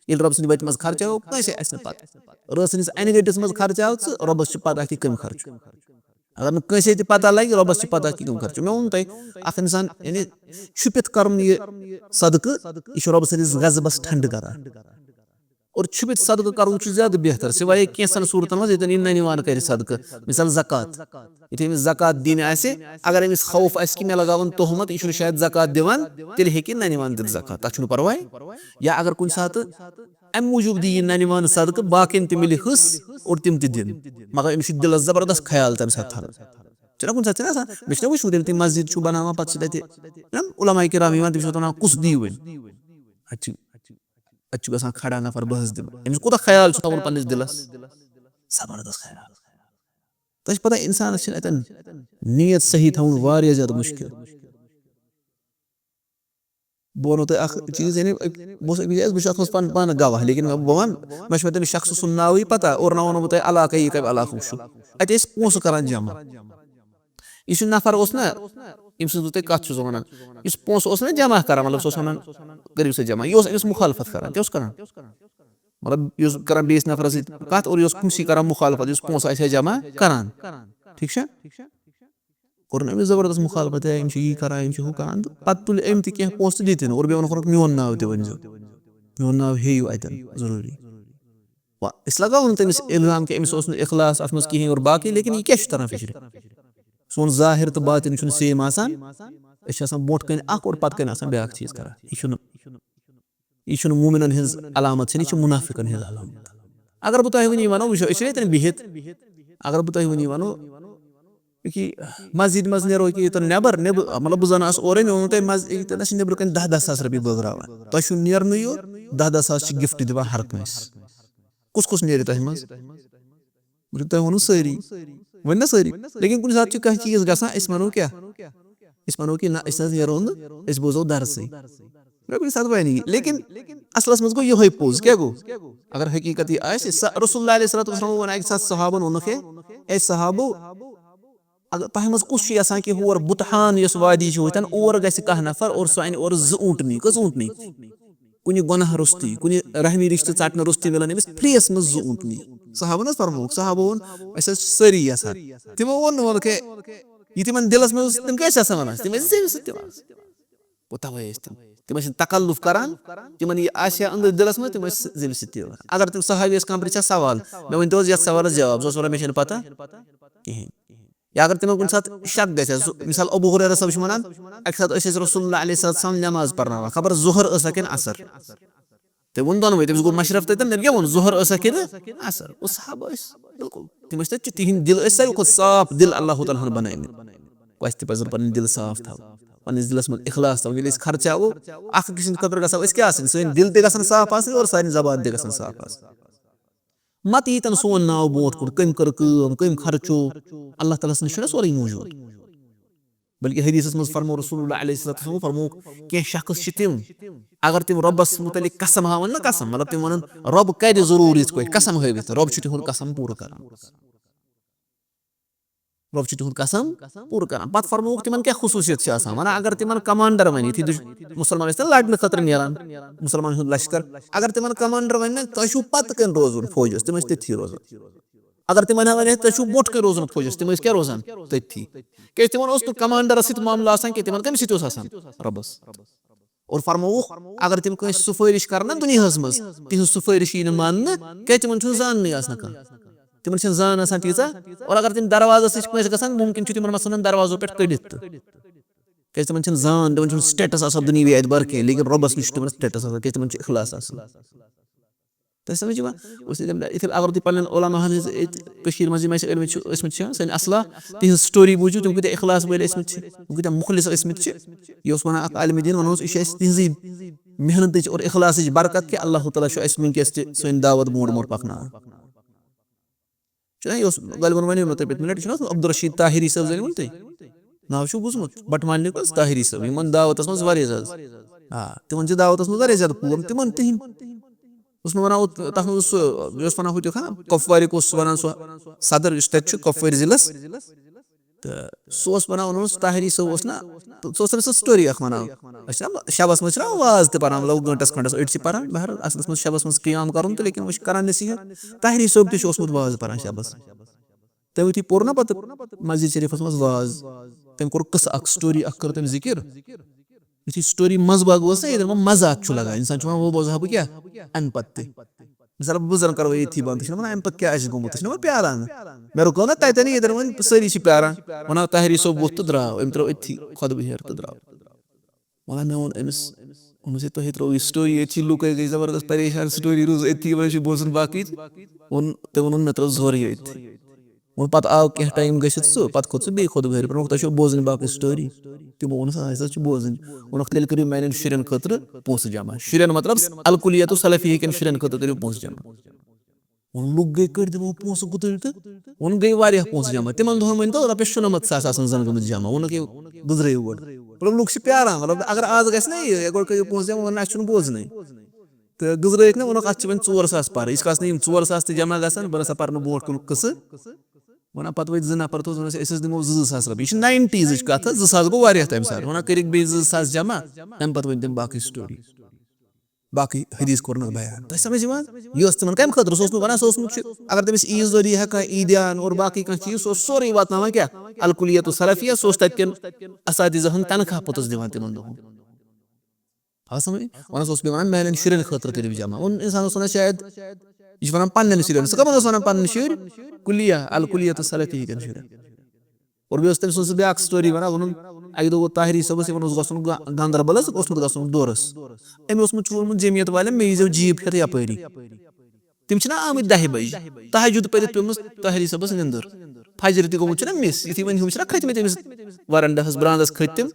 ییٚلہِ رۄب سٕنٛدِ وَتہِ منٛز خرچاوو، کٲنٛسے آسہِ نہٕ پَتہ۔ رٲژ ہٕنٛدِس اَنہِ گٔٹِس منٛز خرچاو ژٕ، رۄبَس چھِ پَتہ کہِ کٔمۍ خرچو۔ اگر نہٕ کٲنٛسے تہِ پَتہ لَگہِ، رۄبَس چھِ پَتہ کہِ کٔمۍ خرچو۔ مےٚ ووٚن تۄہہِ، اَکھ اِنسان، یعنی، چھُپِتھ کَرُن یہِ صدقہٕ، یہِ چھُ رۄبہٕ سٕنٛدِس غضبَس ٹھنٛڈٕ کَران۔ اور چھُپِتھ صدقہٕ کَرُن چھُ زیادٕ بہتر، سوائے کینٛژَن صوٗرتَن منٛز، ییٚتٮ۪ن یہِ نَنہِ وان کَرِ صدقہٕ۔ مثال، زکوٰۃ۔ یُتھُے أمِس زکوٰۃ دِنۍ آسہِ، اگر أمِس خوف آسہِ کہِ مےٚ لگاوَن تُہمت، یہِ چھُنہٕ شاید زکوٰۃ دِوان، تیٚلہِ ہیٚکہِ یہِ نَنہِ وان دِتھ زکوٰۃ، تَتھ چھُنہٕ پَرواے۔ یا اگر کُنہِ ساتہٕ اَمہِ موٗجوٗب دِیہِ یہِ نَنہِ وان صدقہٕ، باقیَن تہِ مِلہِ حصہٕ اور تِم تہِ دِن، مگر أمِس چھُ دِلَس زبردست خیال تَمہِ ساتہٕ تھاوُن۔ چھُنہ کُنہِ ساتہٕ چھِنہ آسان، مےٚ چھِنہ وٕچھمُت، ییٚلہِ تُہۍ مسجد چھُو بَناوان، پَتہٕ چھِ تَتہِ، نہ، علماء کرام یِوان، تِم چھِ وَنان، "کُس دِیِو وۄنۍ؟" اَتہِ چھِ، اَتہِ چھُ گژھان کھڑا نفر، "بہٕ حظ دِمہٕ"۔ أمِس کوٗتاہ خیال چھُ تھاوُن پنٛنِس دِلَس؟ زبردست خیال۔ تۄہہِ چھِ پَتہ، اِنسانَس چھِنہٕ اَتٮ۪ن نیت صحیح تھاوُن واریاہ زیادٕ مُشکِل۔ بہٕ وَنو تۄہہِ اَکھ چیٖز، یعنی بہٕ اوسُس أکِس جایہِ، بہٕ چھُس اَتھ منٛز پَنُن پانہٕ گواہ، لیکِن بہٕ وَنہٕ، مےٚ چھُ وۄنۍ تٔمِس شخصہٕ سُنٛد ناوٕے پَتہ، اور نہ وَنو بہٕ تۄہہِ علاقہٕ، یہِ کَمہِ علاقُک چھُ۔ اَتہِ ٲسۍ پونٛسہٕ کَران جمع۔ یُس یہِ نفر اوس نہ، ییٚمہِ سٕنٛز بہٕ تۄہہِ کَتھ چھُس وَنان، یُس پونٛسہٕ اوس نہ جمع کَران، مطلب، سُہ اوس وَنان، "کٔرِو سا جمع"، یہِ اوس أمِس مُخالفت کَران، کیٛاہ اوس کَران؟ مطلب، یہِ اوس کَران بیٚیِس نفرَس سۭتۍ کَتھ، اور یہِ اوس کُنسٕے کَران مُخالفت، یُس پونٛسہٕ آسہِ ہا جمع کَران۔ ٹھیٖک چھا؟ کوٚرُن أمِس زبردست مُخالفت، "ہے، یِم چھِ یی کَران، یِم چھِ ہُہ کَران"، تہٕ پَتہٕ تُلۍ أمۍ تہِ کینٛہہ پونٛسہٕ تہٕ دِتِن، اور بیٚیہِ ووٚنُکھ، ووٚنُکھ، "میون ناو تہِ ؤنۍزیو، میون ناو ہیٚیِو اَتٮ۪ن ضروٗری۔" وۄنۍ أسۍ لگاوو نہٕ تٔمِس الزام کہِ أمِس اوس نہٕ اخلاص اَتھ منٛز کِہیٖنۍ اور باقٕے، لیکن یہِ کیٛاہ چھُ تران فِکرِ؟ سون ظاہر تہٕ باطن چھُنہٕ same آسان۔ أسۍ چھِ آسان برونٛٹھ کَنہِ اَکھ اور پَتہٕ کَنہِ آسان بیٛاکھ چیٖز کَران۔ یہِ چھُنہٕ، یہِ چھُنہٕ مومنن ہٕنٛز علامت چھَنہٕ، یہِ چھِ منافقن ہٕنٛز علامت۔ اگر بہٕ تۄہہِ وٕنی وَنو، وٕچھو، أسۍ چھِنہ ییٚتٮ۪ن بِہِتھ۔ اگر بہٕ تۄہہِ وٕنی وَنو، ییٚکیٛاہ مسجد منٛز نیرو، ییٚکیٛاہ ییٚتٮ۪ن نٮ۪بر، نٮ۪بر، مطلب، بہٕ زَن آسہٕ اورَے، مےٚ ووٚنوُ تۄہہِ، مسجد ییٚتٮ۪ن اَسہِ نٮ۪برٕ کَنہِ دَہ دَہ ساس رۄپیہِ بٲگراوان۔ تۄہہِ چھُو نیرنٕے یوت، دَہ دَہ ساس چھِ gift دِوان ہر کٲنٛسہِ۔ کُس کُس نیرِ تۄہہِ منٛز؟ بہٕ چھُس تۄہہِ ووٚنُم سٲری۔ ؤنۍ نا سٲری؟ لیکن کُنہِ ساتہٕ چھُ کانٛہہ چیٖز گژھان، أسۍ وَنو کیٛاہ؟ أسۍ وَنو کہِ نہ، أسۍ نہ حظ نیرو نہٕ، أسۍ بوزو درسٕے۔ مےٚ کُنہِ ساتہٕ وَنہِ یہِ۔ لیکن اَصلَس منٛز گوٚو یِہوٚے پوٚز۔ کیٛاہ گوٚو؟ اگر حقیٖقت یہِ آسہِ، سا-، رسول اللہ علیہ الصلوۃ والسلام ووٚن اَکہِ ساتہٕ صحابَن، ووٚنُکھ ہے، اے صحابو، اگر تۄہہِ منٛز کُس چھُ یَژھان کہِ ہور بُتحان یۄس وادی چھِ ہوٚتٮ۪ن، اور گژھِ کانٛہہ نفر اور سُہ اَنہِ اورٕ زٕ اوٗنٛٹنی، کٔژ اوٗنٛٹنی؟ کُنہِ گۄناہ روٚستُے، کُنہِ رحمی رِشتہٕ ژَٹنہٕ روٚستُے مِلَن أمِس free یَس منٛز زٕ اوٗنٛٹنی۔ صحابَن حظ فرمووُکھ، صحابو ووٚن، أسۍ حظ چھِ سٲری یَژھان۔ تِمو ووٚن نہٕ، ووٚنُکھ ہے، یہِ تِمَن دِلَس منٛز اوس، تِم کیٛاہ ٲسۍ آسان وَنان؟ تِم ٲسۍ زیوِ سۭتۍ تہِ وَنان۔ گوٚو تَوَے ٲسۍ تِم۔ تِم ٲسۍ نہٕ تکلُف کَران، تِمَن یہِ آسہِ ہا أنٛدرۍ دِلَس منٛز، تِم ٲسۍ زیوِ سۭتۍ تہِ وَنان۔ اگر تِم صحابی ٲسۍ کانٛہہ پرٛژھِ ہا سوال، مےٚ ؤنۍ تو حظ یَتھ سوالَس جواب، سُہ اوس وَنان، مےٚ چھَنہٕ پَتہ کِہیٖنۍ۔ یا اگر تِمن کُنہِ ساتہٕ شک گژھِ ہا، سُہ، مثال، ابو ہریرہ صٲب چھُ وَنان، اَکہِ ساتہٕ ٲسۍ أسۍ رسول اللہ علیہ الصلوۃ والسلام نماز پرناوان، خبر ظہر ٲسا کِنہٕ عصر۔ تٔمۍ ووٚن دۄنوَے، تٔمِس گوٚو مشرف تہٕ تٔمۍ کیٛاہ ووٚن، ظہر ٲسا کِنہٕ عصر؟ گوٚو صحابہٕ ٲسۍ، بِلکُل۔ تِم ٲسۍ تَتہِ، تِہِنٛدۍ دِل ٲسۍ ساروی کھۄتہٕ صاف دِل اللہ تعالیٰ ہَن بَنٲومٕتۍ۔ گوٚو اَسہِ تہِ پَزَن پَنٕنۍ دِل صاف تھاوٕنۍ، پَنٕنِس دِلَس منٛز اخلاص تھاوُن۔ ییٚلہِ أسۍ خرچاوو، اَکھ أکِس سٕنٛدِ خٲطرٕ گژھو أسۍ کیٛاہ آسٕنۍ؟ سٲنۍ دِل تہِ گژھن صاف آسٕنۍ اور سانہِ زبان تہِ گژھن صاف آسٕنۍ۔ مت ییٖتن سون ناو برونٛٹھ کُن، کٔمۍ کٔر کٲم، کٔمۍ خرچو، اللہ تعالیٰ ہس نِش چھُنہ سورُے موٗجوٗد۔ بلکہِ حدیثس منٛز فرموو رسول اللہ علیہ الصلوۃ والسلام، فرمووُکھ، کینٛہہ شخص چھِ تِم، اگر تِم رۄبس مُتعلق قسم ہاون نہ، قسم، مطلب، تِم ونن، "رۄب کرِ ضروٗر یِتھ پٲٹھۍ"، قسم ہٲوِتھ، رۄب چھُ تِہُنٛد قسم پوٗرٕ کران۔ رۄب چھُ تِہُنٛد قسم پوٗرٕ کران۔ پتہٕ فرمووُکھ، تِمن کیٛاہ خصوٗصیت چھِ آسان؟ ونان، اگر تِمن کمانڈر ونہِ، یُتھُے دُش-، مُسلمان ٲسۍ تن لڑنہٕ خٲطرٕ نیران، مُسلمان ہُنٛد لشکر، اگر تِمن کمانڈر ونہِ نہ، "تۄہہِ چھُو پتہٕ کَنہِ روزُن فوجس؟" تِم ٲسۍ تٔتھی روزان۔ اگر تِمن ہا ونہِ، "تۄہہِ چھُو برونٛٹھ کَنہِ روزُن فوجس"، تِم ٲسۍ کیٛاہ روزان؟ تٔتھی۔ کیٛازِ تِمن اوس نہٕ کمانڈرس سۭتۍ معاملہٕ آسان کینٛہہ، تِمن کٔمِس سۭتۍ اوس آسان؟ رۄبس۔ اور فرمووُکھ، اگر تِم کٲنٛسہِ سُفٲرِش کرن نا دُنیاہس منٛز، تِہنٛز سُفٲرِش یی نہٕ ماننہٕ، کیٛازِ تِمن چھُنہٕ زاننٕے آسان کانٛہہ۔ تِمن چھِنہٕ زان آسان تیٖژاہ۔ اور اگر تِم دروازس نِش کٲنٛسہِ گژھن، مُمکِن چھُ تِمن ما ژھٕنن دروازو پٮ۪ٹھ کٔڑِتھ تہٕ۔ کیٛازِ تِمن چھِنہٕ زان، تِمن چھُنہٕ status آسان دُنیاوی اعتبار کینٛہہ، لیکن رۄبس نِش چھُ تِمن status آسان، کیٛازِ تِمن چھُ اخلاص آسان۔ تۄہہِ سمجھ یِوان؟ اوس ییٚتٮ۪ن، یِتھے اگر تُہۍ پننٮ۪ن علماء ہن ہٕنٛز ییٚتہِ کٔشیٖرِ منٛز یِم اَسہِ ٲلمٕتۍ چھِ، ٲسمٕتۍ چھِ، سٲنۍ اصلا تِہنٛز story بوٗزِو، تِم کۭتیٛاہ اخلاص وٲلۍ ٲسمٕتۍ چھِ، تِم کۭتیٛاہ مُخلص ٲسمٕتۍ چھِ۔ یہِ اوس ونان اکھ عالمِ دیٖن، ونان اوس، یہِ چھِ اَسہِ تِہنٛزٕے محنتٕچ اور اخلاصٕچ برکت کہِ اللہ تعالیٰ چھُ اَسہِ وٕنکیٚس تہِ سٲنۍ دعوت برونٛٹھ برونٛٹھ پکناوان۔ چھُنہ، یہِ اوس غالباً وَنیو مےٚ تۄہہِ پٔتمہِ لَٹہِ، چھُنہ اوسمُت عبدالرشیٖد طاہری صٲب، زٲنِوُن تُہۍ؟ ناو چھُو بوٗزمُت؟ بَٹہٕ مالنِک اوس طاہری صٲب، یِمَن دعوتَس منٛز واریاہ زیادٕ، آ، تِمَن چھِ دعوتَس منٛز واریاہ زیادٕ پوٗرٕ، تِمَن تِہِنٛدۍ اوس مےٚ وَنان، اوت-، تَتھ منٛز اوس سُہ، یہِ اوس وَنان ہُتیُک، ہا، کۄپوارِک اوس سُہ وَنان، سُہ صدر یُس تَتہِ چھُ کۄپوٲرۍ ضلعس، تہٕ سُہ اوس وَنان، ووٚنُن اوس طاہری صٲب اوس نہ، تہٕ سُہ اوس تٔمۍ سٕنٛز story اَکھ وَنان۔ أسۍ چھِنہ شبَس منٛز چھِنہ واز تہِ پَران، مطلب، گٲنٛٹَس کھنٛڈَس أڑۍ چھِ پَران، بہرحال، اَصلَس منٛز شبَس منٛز قیام کَرُن تہٕ، لیکن وۄنۍ چھِ کَران نصیٖحت۔ طاہری صٲب تہِ چھُ اوسمُت واز پَران شبَس۔ تٔمۍ یُتھُے پوٚر نہ پَتہٕ مسجد شریٖفَس منٛز واز، تٔمۍ کوٚر قٕصہٕ اَکھ، story اَکھ کٔر تٔمۍ ذِکِر۔ یُتھُے story منٛز باگ وٲژ نہ، ییٚتٮ۪ن وۄنۍ مَزاق چھُ لَگان، اِنسان چھُ وَنان، "وۄنۍ بوزٕ ہا بہٕ کیٛاہ اَمہِ پَتہٕ تہِ؟" مِثال، بہٕ زَن کَرٕ وۄنۍ ییٚتھی بنٛد، تہِ چھِنہ وَنان، "اَمہِ پَتہٕ کیٛاہ آسہِ گوٚمُت؟" تہِ چھِنہ وۄنۍ پیٛاران۔ مےٚ رُکٲو نہ تَتٮ۪ن، ییٚتٮ۪ن وۄنۍ سٲری چھِ پیٛاران، وَنان، طاہری صٲب ووٚتھ تہٕ درٛاو، أمۍ ترٛٲو أتھی خۄطبہٕ ہیٚر تہٕ درٛاو۔ مگر مےٚ ووٚن أمِس، ووٚنُس ہے، "تۄہہِ ترٛٲو یہِ story أتھی، لُکَے گٔے زبردست پریشان، story روٗز أتھی، وۄنۍ چھِ بوزُن باقٕے تہِ۔" ووٚن، تٔمۍ ووٚنُن، "مےٚ ترٛٲو زورٕ یہِ أتھی۔" ووٚن، پَتہٕ آو کینٛہہ time گٔژھِتھ سُہ، پَتہٕ کھوٚت سُہ بیٚیہِ خۄطبہٕ ہیٚرِ پٮ۪ٹھ، ووٚنُکھ، "تۄہہِ چھو بوزٕنۍ باقٕے story؟" تِمو ووٚنُس، "آ، أسۍ حظ چھِ بوزٕنۍ۔" ووٚنُکھ، "تیٚلہِ کٔرِو میٛانٮ۪ن شُرٮ۪ن خٲطرٕ پونٛسہٕ جمع، شُرٮ۪ن مطلب الکلیت سلفی کٮ۪ن شُرٮ۪ن خٲطرٕ کٔرِو پونٛسہٕ جمع۔" ووٚن، لُکھ گٔے کٔڑۍ تِمو پونٛسہٕ گُتٕلۍ تہٕ ووٚن، گٔے واریاہ پونٛسہٕ جمع۔ تِمن دۄہن ؤنۍ تو رۄپیَس شُنَمَتھ ساس آسَن زَن گٔمٕتۍ جمع۔ ووٚنُکھ، "ہے، گُزرٲیِو گۄڈٕ۔" مطلب، لُکھ چھِ پیاران، مطلب، اگر آز گژھِ نہ یہِ، یہِ گۄڈٕ کٔرِو پونٛسہٕ جمع، وَنان، اَسہِ چھُنہٕ بوزنٕے۔ تہٕ گٔنزرٲیِکھ نہ، ووٚنُکھ، اَتھ چھِ وۄنۍ ژور ساس پَرٕنۍ۔ یہِ چھِ کَس نہٕ یِم ژور ساس تہِ جمع گژھان، بہٕ نہ سا پَرٕ نہٕ برونٛٹھ کُن قٕصہٕ۔ وَنان، پَتہٕ وٲتۍ زٕ نفر تہٕ ووٚنُس، أسۍ حظ دِمو زٕ زٕ ساس رۄپیہِ۔ یہِ چھِ ناینٹیٖزٕچ کَتھ حظ، زٕ ساس گوٚو واریاہ تَمہِ ساتہٕ۔ وَنان، کٔرِکھ بیٚیہِ زٕ زٕ ساس جمع، تَمہِ پَتہٕ ؤنۍ تٔمۍ باقٕے story۔ باقٕے حدیث کوٚرنَکھ بیان۔ تۄہہِ سمجھ یِوان؟ یہِ اوس تِمن کَمہِ خٲطرٕ؟ سُہ اوس نہٕ وَنان، سُہ اوس نہٕ چھُ، اگر تٔمِس عیٖذ دۄہ دی ہا کانٛہہ عیٖدیان اور باقٕے کانٛہہ چیٖز، سُہ اوس سورُے واتناوان کیٛاہ؟ الکلیت السلفیہ، سُہ اوس تَتہِ کٮ۪ن اساتذہن تنخواہ پوٚتُس دِوان تِمن دۄہن۔ آ سمجھ؟ وَنان، سُہ اوس بیٚیہِ وَنان، میٛانٮ۪ن شُرٮ۪ن خٲطرٕ کٔرِو جمع۔ ووٚن اِنسانَس وَنان، شاید یہِ چھِ وَنان پنٛنٮ۪ن شُرٮ۪ن۔ سُہ کَمَن اوس وَنان پنٕنۍ شُرۍ؟ کُلیہ، الکلیت السلفیہ کٮ۪ن شُرٮ۪ن۔ اور بیٚیہِ اوس تٔمۍ سٕنٛز سُہ بیٛاکھ story وَنان، ووٚنُن، اَکہِ دۄہ ووت طاہری صٲبَس، یِمَن اوس گژھُن گا-، گاندربل حظ، اوسمُت گژھُن دورَس۔ أمۍ اوسمُت چھُ ووٚنمُت جمعیت والٮ۪ن، مےٚ ییٖزیو جیٖپ ہٮ۪تھ یَپٲری۔ تِم چھِنہ آمٕتۍ دَہہِ بَجہِ، تہجد پٔرِتھ پیوٚمُت طاہری صٲبَس نیٚنٛدٕر۔ فجر تہِ گوٚمُت چھُنہ miss، یُتھُے وۄنۍ ہُم چھِنہ کھٔتۍ مٕتۍ أمِس وَرَنڈَہَس، برٛانٛدَس کھٔتۍ تِم،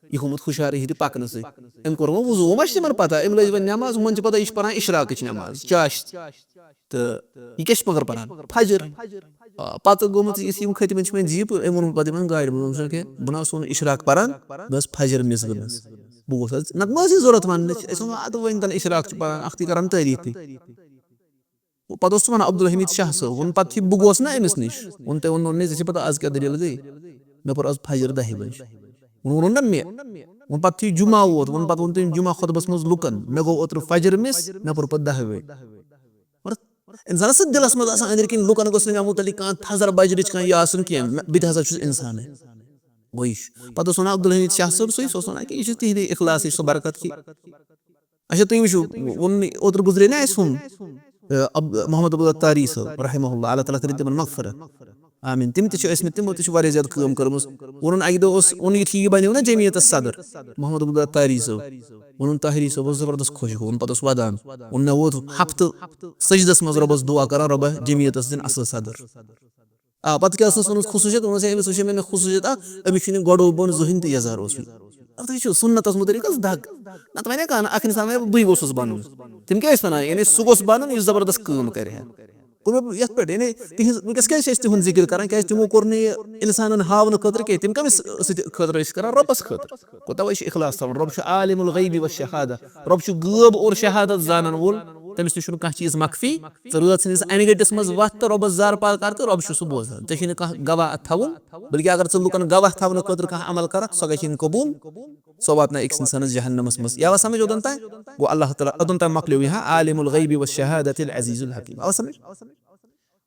یہِ گوٚمُت ہُشارٕے ہیٚتہِ پَکنہٕ سۭتۍ۔ أمۍ کوٚر وۄنۍ وضوٗ، وۄنۍ ما چھِ تِمَن پَتہ، أمۍ لٲج وۄنۍ نٮ۪ماز، ہُمَن چھِ پَتہ یہِ چھِ پَران اِشراقٕچ نٮ۪ماز، چاشت۔ تہٕ یہِ کیٛاہ چھِ مگر پَران؟ فجر۔ آ، پَتہٕ گوٚمُت یُتھ یِم کھٔتۍ مٕتۍ چھِ وۄنۍ جیٖپہٕ، أمۍ ووٚنمُت پَتہٕ یِمَن گاڑِ منٛز، ووٚنمُت، "بہٕ نہ اوسُس وَنان اِشراق پَران، بہٕ ٲس فجر miss گٔمٕژ۔" بہٕ گوس حظ، نَتہٕ ما ٲس یہِ ضوٚرَتھ وَننٕچ؟ أسۍ وَنو، اَدٕ وۄنۍ تَنہٕ اِشراق چھُ پَران، اَکھتُے کَران تٲریٖفٕے۔ پَتہٕ اوس سُہ وَنان عبدالحمید شاہ صٲب، ووٚن پَتہٕ یہِ بہٕ گوس نہ أمِس نِش، ووٚن تٔمۍ، ووٚن، ووٚن مےٚ، "ژےٚ چھےٚ پَتہ آز کیٛاہ دٔلیٖل گٔے؟ مےٚ پوٚر آز فجر دَہہِ بَجہِ۔" ووٚن، ووٚنُن نہ مےٚ۔ ووٚن پَتہٕ یُتھُے جُمعہ ووت، ووٚن پَتہٕ ووٚن تٔمۍ جُمعہ خۄطبَس منٛز لُکَن، "مےٚ گوٚو اوترٕ فجر miss، مےٚ پوٚر پَتہٕ دَہہِ بَجہِ۔" مگر اِنسانَس سۭتۍ دِلَس منٛز آسان أنٛدرۍ کِنۍ لُکَن گوٚژھ نہٕ مےٚ مُتعلِق کانٛہہ تھزر بجرٕچ کانٛہہ یہِ آسُن کینٛہہ، مےٚ، بہٕ تہِ ہسا چھُس اِنسانٕے۔ گوٚو یہِ چھُ۔ پَتہٕ اوس وَنان عبدالحمید شاہ صٲب سُے، سُہ اوس وَنان کہِ یہِ چھُ تِہِنٛدے اِخلاصٕچ سۄ برکت کہِ، اچھا، تُہۍ وٕچھِو، ووٚن نہٕ، اوترٕ گُزرے نہ اَسہِ ہُم، اَ، عبد-، محمد عبداللہ تاری صٲب رحمہ اللہ، اللہ تعالیٰ کٔرِنۍ تِمن مغفرت۔ آمین۔ تِم تہِ چھِ ٲسمٕتۍ، تِمو تہِ چھِ واریاہ زیادٕ کٲم کٔرمٕژ۔ ووٚنُن اَکہِ دۄہ اوس، ووٚن یُتھُے یہِ بَنیو نہ جمعیتَس صدر، محمد عبداللہ تاری صٲب، ووٚنُن طاہری صٲب اوس زبردست خۄش گوٚو، ووٚن پَتہٕ اوس وَدان۔ ووٚن مےٚ ووت ہفتہٕ سجدَس منٛز رۄبَس دُعا کَران، "رۄبہ جمعیتَس دِن اَصٕل صدر۔" آ، پَتہٕ کیٛاہ ٲسٕس ووٚنمُت خصوٗصیت؟ ووٚنُس، "ہے، أمِس وٕچھے مےٚ، مےٚ خصوٗصیت اَکھ، أمِس چھُنہٕ گۄڈٕ بَنُن زٕہٕنۍ تہِ یَزار اوسمُت۔" اَتھ وٕچھِو، سُنتَس مُتعلِق ٲس دَگ۔ نَتہٕ وَنے کانٛہہ نہٕ، اَکھ اِنسان وَنے، "بٕے گوٚژھُس بَنُن۔" تِم کیٛاہ ٲسۍ وَنان؟ یعنی سُہ گوٚژھ بَنُن، یُس زبردست کٲم کَرِ ہا۔ گوٚو مےٚ یَتھ پٮ۪ٹھ، یعنی تِہِنٛز، وٕنکیٚس کیٛازِ چھِ أسۍ تِہُنٛد ذِکِر کَران؟ کیٛازِ تِمو کوٚر نہٕ یہِ اِنسانَن ہاونہٕ خٲطرٕ کینٛہہ، تِم کٔمِس سۭتۍ خٲطرٕ ٲسۍ کَران؟ رۄبَس خٲطرٕ۔ گوٚو تَوَے چھُ اِخلاص تھاوُن۔ رۄب چھُ عالم الغیبی و شہادہ، رۄب چھُ غٲب اور شہادت زانَن وول، تٔمِس نِش چھُنہٕ کانٛہہ چیٖز مخفی۔ ژٕ رٲژ ہٕنٛدِس اَنہِ گٔٹِس منٛز وَتھ تہٕ رۄبَس زار پار کر تہٕ رۄب چھُ سُہ بوزان۔ ژےٚ چھُے نہٕ کانٛہہ گواہ اَتھ تھاوُن، بلکہِ اگر ژٕ لُکَن گواہ تھاونہٕ خٲطرٕ کانٛہہ عمل کَرَکھ، سۄ گژھِ نہٕ قبوٗل، سۄ واتناو أکِس اِنسانَس جہنمَس منٛز۔ یہِ آوا سمجھ اوٚتَن تام؟ گوٚو اللہ تعالیٰ، اوٚتَن تام مۄکلیو یہِ، ہا، عالم الغیبی و شہادت العزیز الحکیم۔ آوا سمجھ؟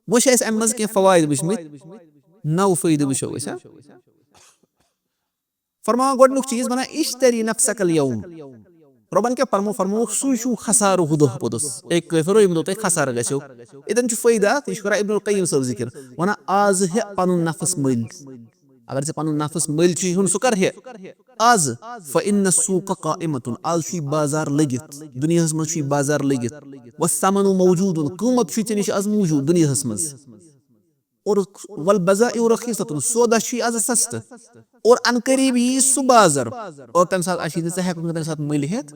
وۄنۍ چھِ اَسہِ اَمہِ منٛز کینٛہہ فوائد وٕچھمٕتۍ، نَو فٲیدٕ وٕچھو أسۍ، ہا۔ فرماوان گۄڈٕنیُک چیٖز وَنان، "اشتری نفسک الیوم۔" رۄبَن کیٛاہ فرمو؟ فرمووُکھ، "سُے چھُو خسارٕ ہُہ دۄہ پوٚتُس۔" اے کٲفرو، ییٚمہِ دۄہ تۄہہِ خسارٕ گژھیو۔ اَتٮ۪ن چھُ فٲیدٕ اَکھ، یہِ چھُ کران ابن القیم صٲب ذِکِر۔ وَنان، آز ہے پَنُن نفس مٔلۍ۔ اگر ژےٚ پَنُن نفس مٔلۍ چھُے ہیوٚن، سُہ کر ہے؟ آز، فإن السوق قائمة، آز چھُ یہِ بازار لٔگِتھ، دُنیاہَس منٛز چھُ یہِ بازار لٔگِتھ۔ والثمن موجود، قۭمَتھ چھُے ژےٚ نِش آز موٗجوٗد دُنیاہَس منٛز۔ اور والبضائع رخیصة، سودا چھُے آز سستہٕ۔ اور ان قریب یی سُہ بازر، اور تَمہِ ساتہٕ آسی نہٕ ژٕ ہٮ۪کُکھ نہٕ تَمہِ ساتہٕ مٔلۍ ہٮ۪تھ۔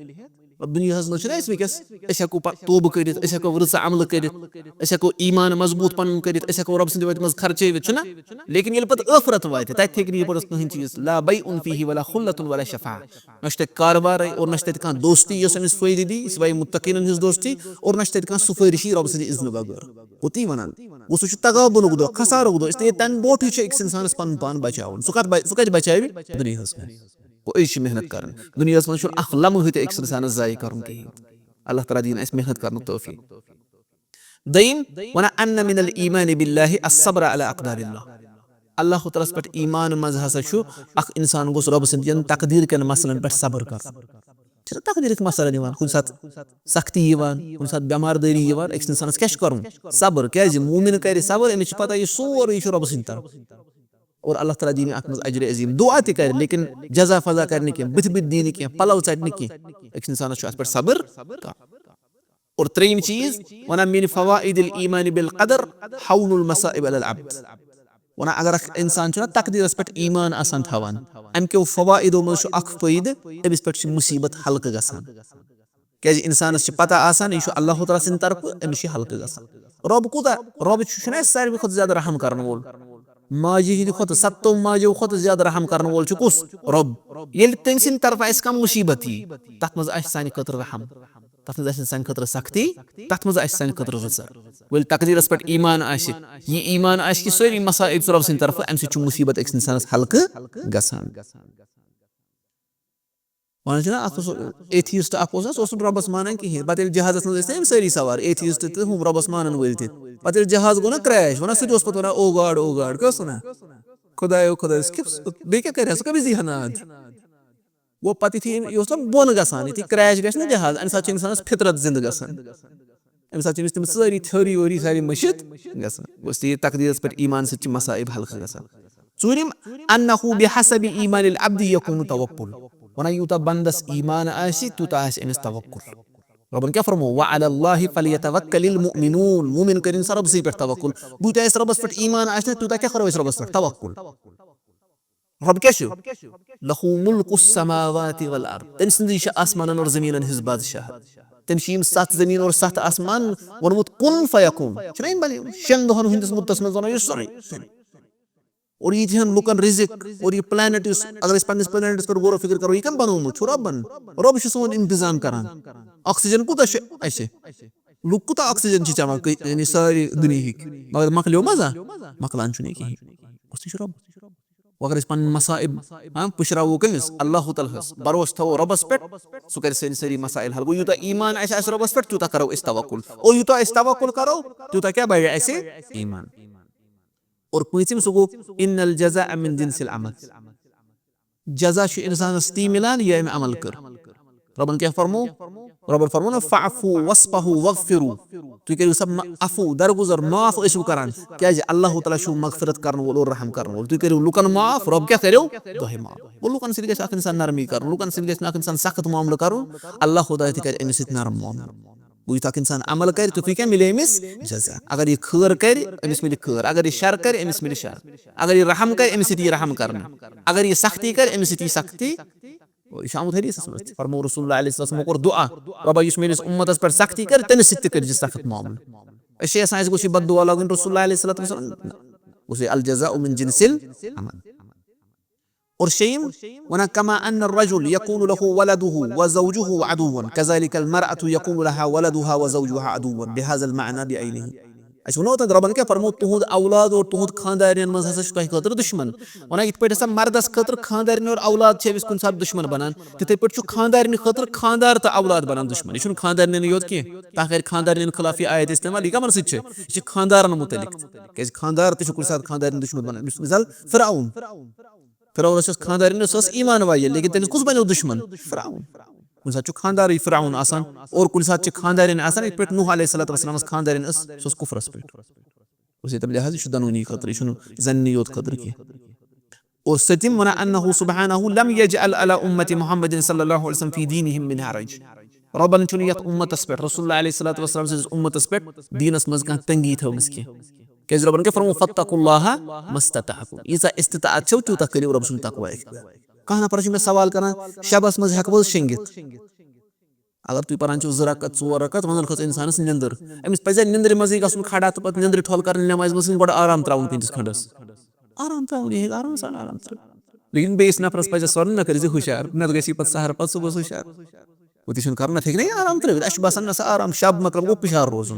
مطلب، دُنیاہَس منٛز چھُنہ اَسہِ وٕنکیٚس، أسۍ ہٮ۪کو پَ-، توبہٕ کٔرِتھ، أسۍ ہٮ۪کو رٕژٕ عملہٕ کٔرِتھ، أسۍ ہٮ۪کو ایٖمان مضبوٗط پَنُن کٔرِتھ، أسۍ ہٮ۪کو رۄب سٕنٛدِ وَتہِ منٛز خرچٲوِتھ، چھُنہ؟ لیکن ییٚلہِ پَتہٕ ٲخرت واتہِ، تَتہِ ہیٚکہِ نہٕ یہِ پَتہٕ کٕہٕنۍ چیٖز۔ لا بیع فیہ ولا خلة ولا شفاعة۔ نہ چھُ تَتہِ کاربارٕے اور نہ چھُ تَتہِ کانٛہہ دوستی یۄس أمِس فٲیدٕ دی، سوائے مُتقیٖنَن ہٕنٛز دوستی، اور نہ چھُ تَتہِ کانٛہہ سُفٲرِشی رۄب سٕنٛدِ اِذنہٕ بغٲر۔ گوٚو تی وَنان۔ گوٚو سُہ چھُ تغابنُک دۄہ، خسارُک دۄہ، اس لیے تَمہِ برونٛٹھٕے چھُ أکِس اِنسانَس پَنُن پان بچاوُن۔ سُہ کَتھ بَ-، سُہ کَتہِ بچاوِ؟ دُنیاہَس منٛز۔ گوٚو أسۍ چھِ محنت کَرٕنۍ۔ دُنیاہَس منٛز چھُنہٕ اَکھ لمحہٕ تہِ أکِس اِنسانَس ضایع کَرُن کِہیٖنۍ۔ اللہ تعالیٰ دِیِن اَسہِ محنت کَرنُک توفیٖق۔ دوٚیِم وَنان، ان من الايمان بالله الصبر على اقدار الله۔ اللہ تعالیٰ ہَس پٮ۪ٹھ ایٖمان منٛز ہسا چھُ اَکھ اِنسان گوٚژھ رۄبہٕ سٕنٛدٮ۪ن تقدیٖر کٮ۪ن مسلن پٮ۪ٹھ صبر کَرُن۔ چھِنہ تقدیٖرٕکۍ مسلن یِوان، کُنہِ ساتہٕ سختی یِوان، کُنہِ ساتہٕ بٮ۪مار دٲری یِوان، أکِس اِنسانَس کیٛاہ چھُ کَرُن؟ صبر۔ کیٛازِ؟ مومِن کَرِ صبر، أمِس چھِ پَتہ یہِ سورُے چھُ رۄبہٕ سٕنٛدِ طرفہٕ۔ اور اللہ تعالیٰ دِیہِ اَتھ منٛز اجرِ عظیٖم۔ دُعا تہِ کَرِ، لیکن جزا فضا کَرِ نہٕ کینٛہہ، بٕتھِ بٕتھِ دِیہِ نہٕ کینٛہہ، پَلَو ژَٹہِ نہٕ کینٛہہ۔ أکِس اِنسانَس چھُ اَتھ پٮ۪ٹھ صبر کَرُن۔ اور ترٛیٚیِم چیٖز وَنان، من فوائد الايمان بالقدر هون المصائب على العبد۔ وَنان، اگر اَکھ اِنسان چھُنہ تقدیٖرَس پٮ۪ٹھ ایٖمان آسان تھاوان، اَمہِ کیو فوائدو منٛز چھُ اَکھ فٲیدٕ، أمِس پٮ۪ٹھ چھِ مُصیٖبت ہلکہٕ گژھان۔ کیٛازِ اِنسانَس چھِ پَتہ آسان، یہِ چھُ اللہ تعالیٰ سٕنٛدِ طرفہٕ، أمِس چھِ ہلکہٕ گژھان۔ رۄب کوٗتاہ، رۄب چھُ، چھُنہ اَسہِ ساروی کھۄتہٕ زیادٕ رحم کَرَن وول۔ ماجہِ ہٕنٛدِ کھۄتہٕ، ستو ماجو کھۄتہٕ زیادٕ رحم کرن وول چھُ کُس؟ رۄب۔ ییٚلہِ تٔمۍ سٕنٛدِ طرفہٕ اَسہِ کانٛہہ مُصیبت یی، تتھ منٛز آسہِ سانہِ خٲطرٕ رحم، تتھ منٛز آسہِ سانہِ خٲطرٕ سختی، تتھ منٛز آسہِ سانہِ خٲطرٕ رٕژر۔ وۄنۍ ییٚلہِ تقدیرس پٮ۪ٹھ ایمان آسہِ، یہِ ایمان آسہِ کہِ سٲری مصائب چھِ رۄب سٕنٛدِ طرفہٕ، امہِ سۭتۍ چھُ مُصیبت أکِس انسانس ہلکہٕ گژھان۔ ونان چھِنہ، اتھ اوس ایتھیسٹ اکھ اوس نہ، سُہ اوس نہٕ رۄبس مانان کِہینۍ۔ پتہٕ ییٚلہِ جہازس منٛز ٲسۍ نہ یِم سٲری سوار، ایتھیسٹ تہٕ ہُم رۄبس مانن وٲلۍ تہِ۔ پتہٕ ییٚلہِ جہاز گوٚو نہ کریش، ونان سُہ تہِ اوس پتہٕ ونان، "او گاڈ، او گاڈ"، کیٛاہ اوس ونان؟ "خدایو، خدایس کیٛاہ، بیٚیہِ کیٛاہ کرِ ہا؟ سُہ کیٛاہ پزِ یہِ ہنا اتھ؟" گوٚو پتہٕ یُتھُے أمۍ، یہِ اوس نہ بۄن گژھان، یُتھُے کریش گژھِ نہ جہاز، امہِ ساتہٕ چھُ انسانس فطرت زندٕ گژھان۔ امہِ ساتہٕ چھِ أمِس تِم سٲری تھیوری ویوری سارے مٔشِتھ گژھان۔ گوٚو اس لیے تقدیٖرس پٮ۪ٹھ ایمان سۭتۍ چھِ مصائب ہلکہٕ گژھان۔ ژوٗرِم، انہ بحسب ایمان العبد یکون توکل۔ ونان یوٗتاہ بندس ایمان آسہِ، تیوٗتاہ آسہِ أمِس توکل۔ رۄبن کیٛاہ فرمو؟ "وعلی اللہ فلیتوکل المؤمنون"، مومن کٔرِن سا رۄبسٕے پٮ۪ٹھ توکل۔ یوٗتاہ اَسہِ رۄبس پٮ۪ٹھ ایمان آسہِ نہ، تیوٗتاہ کیٛاہ کرو أسۍ رۄبس پٮ۪ٹھ توکل؟ رۄب کیٛاہ چھُ؟ لہ ملک السماوات والارض، تٔمۍ سٕنٛدٕے چھِ آسمانن اور زٔمیٖنن ہٕنٛز بادشاہت۔ تٔمِس چھِ یِم ستھ زٔمیٖن اور ستھ آسمان ووٚنمُت کُن فیکون۔ چھُنہ یِم بَنیمٕتۍ شٮ۪ن دۄہن ہٕنٛدِس مُدتس منٛز وَنان یہِ سورُے۔ اور یہِ دِہن لُکن رِزق، اور یہِ پلینٹ یُس، اگر أسۍ پننِس پلینٹس پٮ۪ٹھ غور و فکر کرو، یہِ کٔمۍ بنوومُت چھُ؟ رۄبن۔ رۄب چھُ سون انتظام کران۔ آکسیجن کوٗتاہ چھُ اَسہِ؟ لُکھ کوٗتاہ آکسیجن چھِ چٮ۪وان کٔ-، یعنی سارے دُنیہٕکۍ، مگر مۄکلیو ما زانٛہہ؟ مۄکلان چھُنہٕ یہِ کِہیٖنۍ۔ کُس تہِ چھُ رۄب؟ وۄنۍ اگر أسۍ پنٕنۍ مصائب، ہاں، پُشراوو کٔمِس؟ اللہ تعالیٰ ہس۔ بروسہٕ تھاوو رۄبس پٮ۪ٹھ، سُہ کرِ سٲنۍ سٲری مسائل حل۔ گوٚو، یوٗتاہ ایمان آسہِ، آسہِ رۄبس پٮ۪ٹھ، تیوٗتاہ کرو أسۍ توکل۔ اور یوٗتاہ أسۍ توکل کرو، تیوٗتاہ کیٛاہ بڑِ اَسہِ؟ ایمان۔ اور پٲنٛژِم سُہ گوٚو، ان الجزاء من جنس العمل۔ جزا چھُ انسانس تی مِلان، یہِ أمۍ عمل کٔر۔ رۄبن کیٛاہ فرمو؟ رۄبن فرمو نا، "فاعفو واصفحو واغفرو"۔ تُہۍ کٔرِو سا ما-، عفو، درگُزر، معاف ٲسِو کران۔ کیٛازِ؟ اللہ تعالیٰ چھُ مغفرت کرن وول اور رحم کرن وول۔ تُہۍ کٔرِو لُکن معاف، رۄب کیٛاہ کریو؟ تۄہہِ معاف۔ گوٚو، لُکن سۭتۍ گژھِ اکھ انسان نرمی کرُن، لُکن سۭتۍ گژھِ نہٕ اکھ انسان سخت معاملہٕ کرُن، اللہ تعالیٰ تہِ کرِ أمِس سۭتۍ نرم معاملہٕ۔ گوٚو، یُتھ اکھ انسان عمل کرِ، تیُتھُے کیٛاہ مِلہِ أمِس؟ جزا۔ اگر یہِ خٲر کرِ، أمِس مِلہِ خٲر۔ اگر یہِ شر کرِ، أمِس مِلہِ شر۔ اگر یہِ رحم کرِ، أمِس سۭتۍ یی رحم کرنہٕ۔ اگر یہِ سختی کرِ، أمِس سۭتۍ یی سختی۔ یہِ چھُ آمُت حدیثس منٛز تہِ۔ فرموو رسول اللہ علیہ السلام کوٚر دعا، "رۄبا، یُس میٲنِس اُمتس پٮ۪ٹھ سختی کرِ، تٔمِس سۭتۍ تہِ کٔرۍ زِ سخت معاملہٕ۔" أسۍ چھِ یژھان، اَسہِ گوٚژھ یہِ بد دعا لاگُن رسول اللہ علیہ الصلوۃ والسلام؟ نہ۔ گوٚژھ یہِ الجزاء من جنس العمل۔ اور شیٚیِم وَنان، "کما ان الرجل یکون لہ ولدہ و زوجہ عدوا، کذالک المرأة یکون لہا ولدہا و زوجہا عدوا بہذا المعنی بعینہ۔" اَسہِ ووٚنو تَتھ، رۄبن کیٛاہ فرموو؟ تُہُنٛد اولاد اور تُہُنٛد خانٛدارِنٮ۪ن منٛز ہسا چھُ تۄہہِ خٲطرٕ دُشمن۔ وَنان، یِتھ پٲٹھۍ ہسا مردس خٲطرٕ خانٛدارِنۍ اور اولاد چھِ أمِس کُنہِ ساتہٕ دُشمن بنان، تِتھَے پٲٹھۍ چھُ خانٛدارِنہِ خٲطرٕ خانٛدار تہٕ اولاد بنان دُشمن۔ یہِ چھُنہٕ خانٛدارِنٮ۪ن یوت کینٛہہ۔ کانٛہہ کرِ خانٛدارِنٮ۪ن خلاف یہِ آیت استعمال، یہِ کمن سۭتۍ چھِ؟ یہِ چھِ خانٛدارن مُتعلق۔ کیٛازِ خانٛدار تہِ چھُ کُنہِ ساتہٕ خانٛدارِنۍ دُشمن بنان۔ أمِس مثال فرعون۔ فرعونس یۄس خانٛدارِنۍ ٲس، سۄ ٲس ایمان واجیٚنۍ، لیکن تٔمِس کُس بنیو دُشمن؟ فرعون۔ کُنہِ ساتہٕ چھُ خانٛدارٕے فرعون آسان، اور کُنہِ ساتہٕ چھِ خانٛدارِنۍ آسان، یِتھ پٲٹھۍ نوح علیہ الصلوۃ والسلامس خانٛدارِنۍ ٲس، سۄ ٲس کُفرس پٮ۪ٹھ۔ گوٚو، یہِ تَمہِ لحاظہٕ یہِ چھُ دۄنوٕنی خٲطرٕ، یہِ چھُنہٕ زَنہِ یوت خٲطرٕ کینٛہہ۔ اور سٔتِم وَنان، انہ سبحانہ لم یجعل علی امت محمد صلی اللہ علیہ وسلم فی دینہم من حرج۔ رۄبن چھُنہٕ یتھ اُمتس پٮ۪ٹھ، رسول اللہ علیہ الصلوۃ والسلام سٕنٛدِس اُمتس پٮ۪ٹھ، دیٖنس منٛز کانٛہہ تنگی تھٲومٕژ کینٛہہ۔ کیٛازِ رۄبن کیٛاہ فرموو؟ فاتقوا اللہ ما استطعتم۔ ییٖژاہ استطاعت چھو، تیوٗتاہ کٔرِو رۄب سُنٛد تقوی اختیار۔ کانٛہہ نفر چھُ مےٚ سوال کران، شبس منٛز ہٮ۪کو حظ شۄنٛگِتھ؟ اگر تُہۍ پران چھِو زٕ رکعت، ژور رکعت، وۄنۍ زن کھٔژ انسانس نِندٕر۔ أمِس پزِ نِندرِ منٛزٕے گژھُن کھڑا تہٕ پتہٕ نِندرِ ٹھۄل کرٕنۍ، نٮ۪مازِ منٛز گۄڈٕ آرام ترٛاوُن کٔہندِس کھنڈس۔ آرام ترٛاوُن، یہِ ہیٚکہِ آرام سان آرام ترٛٲوِتھ۔ لیکن بیٚیِس نفرس پزِ سۄرُن، مےٚ کٔرۍ زِ ہُشار، نتہٕ گژھِ یہِ پتہٕ سحر پتہٕ صبحس ہُشار۔ وۄنۍ تہِ چھُنہٕ کرُن، اتھ ہیٚکہِ نہ یہِ آرام ترٛٲوِتھ۔ اسہِ چھُ باسان، نسا آرام، شب مطلب گوٚو پُشار روزُن۔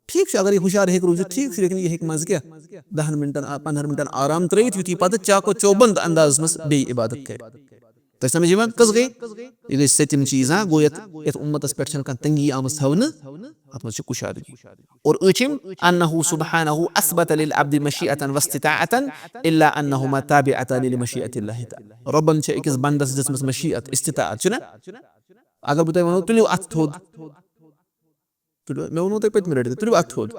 ٹھیٖک چھُ، اگر یہِ ہُشار ہیٚکہِ روٗزِتھ، ٹھیٖک چھُ، لیکن یہِ ہیٚکہِ منٛزٕ کیٛاہ، دَہَن مِنٹَن، آ، پنٛدہَن مِنٹَن آرام ترٛٲوِتھ، یُتھ یہِ پَتہٕ چاک و چوبند اندازَس منٛز بیٚیہِ عبادت کَرِ۔ تۄہہِ سمجھ یِوان؟ کٔژ گٔے؟ یہِ گٔے سٔتِم چیٖز، ہاں، گوٚو یَتھ، یَتھ اُمَتَس پٮ۪ٹھ چھَنہٕ کانٛہہ تنگی آمٕژ تھاونہٕ، اَتھ منٛز چھِ کُشادگی۔ اور ٲٹھِم، انہ سبحانہ اثبت للعبد مشیئة واستطاعة الا انہما تابعتان لمشیئة اللہ تعالی۔ رۄبَن چھِ أکِس بندَس دِژمٕژ مشیئت، استطاعت، چھُنہ؟ اگر بہٕ تۄہہِ وَنو، تُلِو اَتھٕ تھوٚد، تُلِو، مےٚ ووٚنوُ تۄہہِ پٔتمہِ لَٹہِ تہِ، تُلِو اَتھٕ تھوٚد۔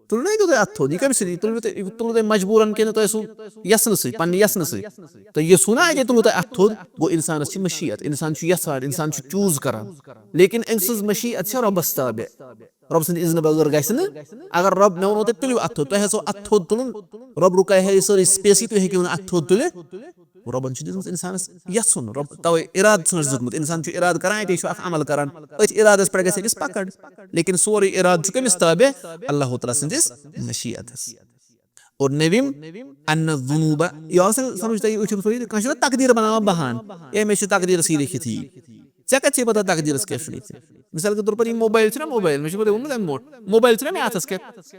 تُلِو نہ، یہِ تُلِو تۄہہِ اَتھٕ تھوٚد۔ یہِ کَمہِ سۭتۍ؟ یہِ تُلوٕ تۄہہِ، یہِ تُلوٕ تۄہہِ مجبوٗرَن کِنہٕ تۄہہِ ٲسوٕ یَژھنہٕ سۭتۍ، پنٛنہِ یَژھنہٕ سۭتۍ؟ تۄہہِ یَژھوٕ نہ اَتہِ، یہِ تُلوٕ تۄہہِ اَتھٕ تھوٚد۔ گوٚو، اِنسانَس چھِ مشیت، اِنسان چھُ یَژھان، اِنسان چھُ choose کَران۔ لیکن أمۍ سٕنٛز مشیت چھےٚ رۄبَس تابع۔ رۄب سٕنٛدِ اِذنہٕ بغٲر گژھِ نہٕ۔ اگر رۄب، مےٚ ووٚنوُ تۄہہِ، تُلِو اَتھٕ تھوٚد، تۄہہِ آسیو اَتھٕ تھوٚد تُلُن، رۄب رُکایہِ ہے یہِ سٲرٕے space، تُہۍ ہیٚکِو نہٕ اَتھٕ تھوٚد تُلِتھ۔ رۄبن چھُ دیُتمُت اِنسانَس یَژھُن، رۄب تَوَے اِرادٕ چھُنَس دیُتمُت۔ اِنسان چھُ اِرادٕ کران، اَتے چھُ اَکھ عمل کران۔ أتھۍ اِرادَس پٮ۪ٹھ گژھِ أمِس پکڑ۔ لیکن سورُے اِرادٕ چھُ کٔمِس تابع؟ اللہ تعالیٰ سٕنٛدِس مشیتَس۔ اور نٔوِم، ان الذنوب، یہِ آو سا سمجھ تۄہہِ؟ أچھِم سۭتۍ کانٛہہ چھُنہ تقدیٖر بناوان بہان، ہے، مےٚ چھُ تقدیٖرَسٕے لیکھِتھ یی۔ ژےٚ کَتہِ چھے پتہ تقدیٖرَس کیٛاہ چھُ لیکھِتھ؟ مثال کے طور پر یہِ موبایل چھُنہ، موبایل، مےٚ چھُ پتہٕ ووٚنمُت اَمہِ برونٛٹھ، موبایل چھُنہ مےٚ اَتھَس کٮ۪تھ؟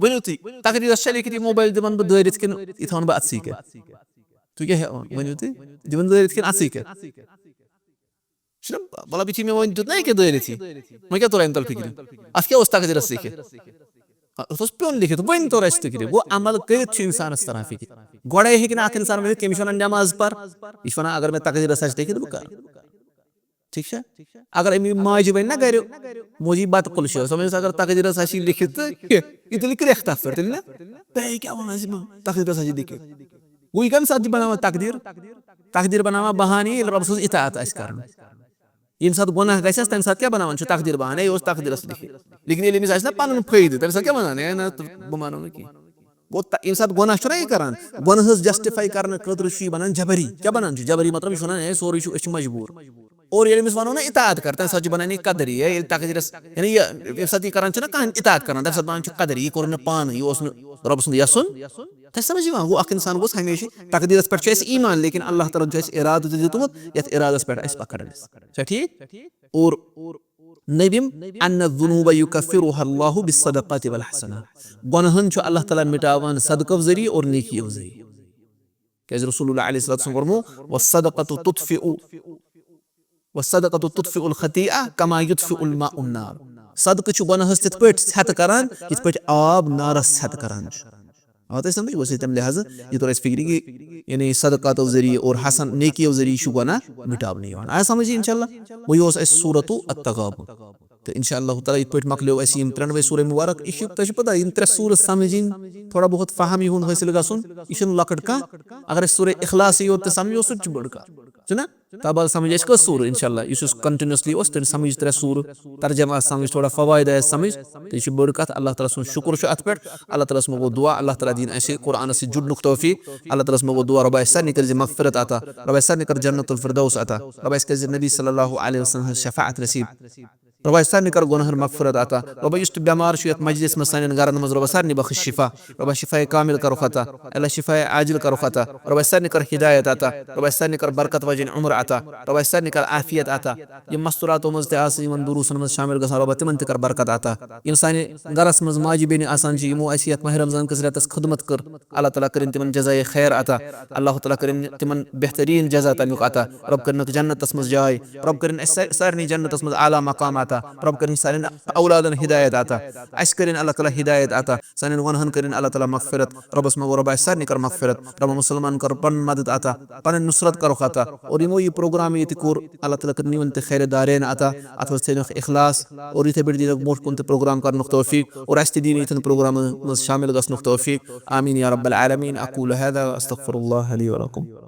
ؤنِو تُہۍ، تقدیٖرَس چھا لیکھِتھ یہِ موبایل دِمَن بہٕ دٲرِتھ کِنہٕ یہِ تھاوَن بہٕ اَتھسٕے کٮ۪تھ؟ تُہۍ کیٛاہ ہٮ۪وان؟ ؤنِو تُہۍ، دِمَن دٲرِتھ کِنہٕ اَتھسٕے کٮ۪تھ؟ چھُنہ، مطلب، یُتھُے مےٚ وۄنۍ دیُت نہ ییٚکیٛاہ دٲرِتھ یہِ، وۄنۍ کیٛاہ توٚر اَمہِ تَل فِکرِ؟ اَتھ کیٛاہ اوس تقدیٖرَس لیکھِتھ؟ اَتھ اوس پیوٚن لیکھِتھ، وۄنۍ توٚر اَسہِ فِکرِ۔ گوٚو، عمل کٔرِتھ چھُ اِنسانَس تَران فِکرِ۔ گۄڈَے ہیٚکہِ نہٕ اَکھ اِنسان ؤنِتھ، کٔمِس چھِ وَنان نٮ۪ماز پَر، یہِ چھِ وَنان، اگر مےٚ تقدیٖرَس آسہِ لیکھِتھ، بہٕ کَرٕ۔ ٹھیٖک چھا؟ اگر أمِس ماجہِ وَنہِ نہ گَرِ، موجی بَتہٕ پھوٚل چھِ، سۄ وَنٮ۪س، اگر تقدیٖرَس آسہِ یہِ لیکھِتھ تہٕ کیٛاہ، یہِ تُلہِ کرٛٮ۪کھ تَتھ پٮ۪ٹھ، تیٚلہِ نہ؟ تۄہہِ کیٛاہ وَنان چھِ یِمَن؟ تقدیٖرَس آسہِ یہِ لیکھِتھ۔ گوٚو، یہِ کَمہِ ساتہٕ چھِ بَناوان تقدیٖر؟ تقدیٖر بَناوان بہانہٕ، ییٚلہِ رۄبہٕ سٕنٛز اطاعت آسہِ کَرٕنۍ۔ ییٚمہِ ساتہٕ گۄناہ گژھٮ۪س، تَمہِ ساتہٕ کیٛاہ بَناوان چھُ؟ تقدیٖر بہانہٕ، یہِ اوس تقدیٖرَس لیکھِتھ۔ لیکِن ییٚلہِ أمِس آسہِ نہ پَنُن فٲیدٕ، تَمہِ ساتہٕ کیٛاہ وَنان؟ ہے نہ، تہٕ بہٕ مانو نہٕ کینٛہہ۔ گوٚو، تہ-، ییٚمہِ ساتہٕ گۄناہ چھُنہ یہِ کَران، گۄناہَس justify کَرنہٕ خٲطرٕ چھُ یہِ بَنان جبری۔ کیٛاہ بَنان چھُ جبری؟ مطلب، یہِ چھُ وَنان، ہے، سورُے چھُ، أسۍ چھِ مجبوٗر۔ اور ییٚلہِ أمِس وَنو نہ اطاعت کَر، تَمہِ ساتہٕ چھُ بَنان یہِ قدری۔ ہے، ییٚلہِ تقدیٖرَس، یعنی یہِ، ییٚمہِ ساتہٕ یہِ کَران چھُنہ کانٛہہ اطاعت کَران، تَمہِ ساتہٕ بَنان چھُ قدری، یہِ کوٚر نہٕ پانہٕ، یہِ اوس نہٕ رۄبہٕ سُنٛد یَژھُن۔ تۄہہِ سَمجھ یِوان؟ گوٚو، اَکھ اِنسان گوٚژھ ہمیشہِ، تقدیٖرَس پٮ۪ٹھ چھُ اَسہِ ایٖمان، لیکِن اللہ تعالیٰ ہَن چھُ اَسہِ اِرادٕ تہِ دیُتمُت، یَتھ اِرادَس پٮ۪ٹھ اَسہِ پَکان آسہِ۔ چھا ٹھیٖک؟ اور نٔوِم، ان الذنوب یکفرها اللہ بالصدقات والحسنات۔ گۄناہَن چھُ اللہ تعالیٰ مِٹاوان صدقو ذٔریعہٕ اور نیکیو ذٔریعہٕ۔ کیٛازِ رسول اللہ علیہ الصلوۃ والسلام فرمو، والصدقۃ تطفئ، والصدقۃ تطفئ الخطیئۃ کما یطفئ الماء النار۔ صدقہٕ چھُ گۄناہَس تِتھ پٲٹھۍ ژھٮ۪تہٕ کران، یِتھ پٲٹھۍ آب نارَس ژھٮ۪تہٕ کران چھُ۔ آ، تۄہہِ سَمجھ؟ گوٚو سُہ تَمہِ لحاظہٕ، یہِ توٚر اَسہِ فِکرِ کہِ، یعنی، صدقاتو ذٔریعہٕ اور حسن نیکیو ذٔریعہٕ چھُ گۄناہ مِٹاونہٕ یِوان۔ آیا سَمجھ اِنشاءاللہ؟ وۄنۍ یہِ اوس اَسہِ سورۃ التغابن۔ تہٕ اِنشاءاللہ تعالیٰ، یِتھ پٲٹھۍ مۄکلیو اَسہِ یِم ترٛٮ۪نوَے سورہ مُبارک، یہِ چھِ، تۄہہِ چھِ پَتہ، یِم ترٛےٚ سورہ سَمجھِنۍ تھوڑا بہت فہم یِہُنٛد حٲصِل گژھُن، یہِ چھُنہٕ لۄکٕٹ کانٛہہ۔ اگر أسۍ سورہ اِخلاصٕے یوت تہِ سَمجھو، سُہ تہِ چھُ بٔڑ کَتھ، چھُنہ؟ تابال سَمجھ اَسہِ کٔژ سورٕ، اِنشاءاللہ، یُس یُس continuously اوس، تٔمۍ سَمجھ ترٛےٚ سورٕ، ترجمہ آسہِ سَمجھ، تھوڑا فوائد آسہِ سَمجھ، تہٕ یہِ چھِ بٔڑ کَتھ۔ اللہ تعالیٰ سُنٛد شُکُر چھُ اَتھ پٮ۪ٹھ۔ اللہ تعالیٰ ہَس منٛگو دُعا، اللہ تعالیٰ دِیِن اَسہِ قرآنَس سۭتۍ جُڑنُک توفیٖق۔ اللہ تعالیٰ ہَس منٛگو دُعا، رۄبا اَسہِ سارنٕے کٔرۍ زِ مغفرت عطا، رۄبا اَسہِ سارنٕے کٔرۍ جنت الفردوس عطا، رۄبا اَسہِ کٔرۍ زِ نبی صلی اللہ علیہ وسلم ہٕنٛز شفاعت نصیٖب۔ رۄبا اَسہِ سارنٕے کَر گۄناہَن مغفرت عطا۔ رۄبا یُس تہِ بٮ۪مار چھُ یَتھ مجلِس منٛز سانٮ۪ن گَرَن منٛز، رۄبا سارنٕے بخش شفا۔ رۄبا شفاء کامل کَرُکھ عطا۔ اللہ شفاء عاجل کَرُکھ عطا۔ رۄبا اَسہِ سارنٕے کَر ہدایت عطا۔ رۄبا اَسہِ سارنٕے کَر برکت واجیٚنۍ عمر عطا۔ رۄبا اَسہِ سارنٕے کَر عافیت عطا۔ یِم مستوراتو منٛز تہِ آسہٕ یِمَن دروسَن منٛز شامل گژھان، رۄبا تِمَن تہِ کَر برکت عطا۔ یِم سانہِ گَرَس منٛز ماجہِ بیٚنہِ آسان چھِ، یِمو اَسہِ یَتھ ماہِ رمضان کِس رٮ۪تَس خدمت کٔر، اللہ تعالیٰ کٔرِن تِمَن جزایے خیر عطا۔ اللہ تعالیٰ کٔرِن تِمَن بہتریٖن جزا تَمیُک عطا۔ رۄب کٔرِنَکھ جنتَس منٛز جاے۔ رۄب کٔرِن اَسہِ سا-، سارنٕے جنتَس منٛز اعلیٰ مقام عطا۔ رۄب کٔرِن سانٮ۪ن اولادَن ہدایت عطا۔ اَسہِ کٔرِن اللہ تعالیٰ ہدایت عطا۔ سانٮ۪ن گۄناہَن کٔرِن اللہ تعالیٰ مغفرت۔ رۄبَس منٛگو، رۄبا اَسہِ سارنٕے کَر مغفرت۔ رۄبا مُسلمانَن کَر پَنُن مدد عطا، پَنٕنۍ نُصرت کَرُکھ عطا۔ اور یِمو یہِ پروگرام ییٚتہِ کوٚر، اللہ تعالیٰ کٔرِن یِمَن تہِ خیر دارین عطا۔ اَتھ منٛز تھٲینَکھ اخلاص اور یِتھَے پٲٹھۍ دِنَکھ برونٛٹھ کُن تہِ پروگرام کَرنُک توفیٖق اور اَسہِ تہِ دِیِن یِتھٮ۪ن پروگرامَن منٛز شامل گژھنُک توفیٖق۔ آمین یا رب العالمین۔ اقول هذا واستغفر الله لي ولكم۔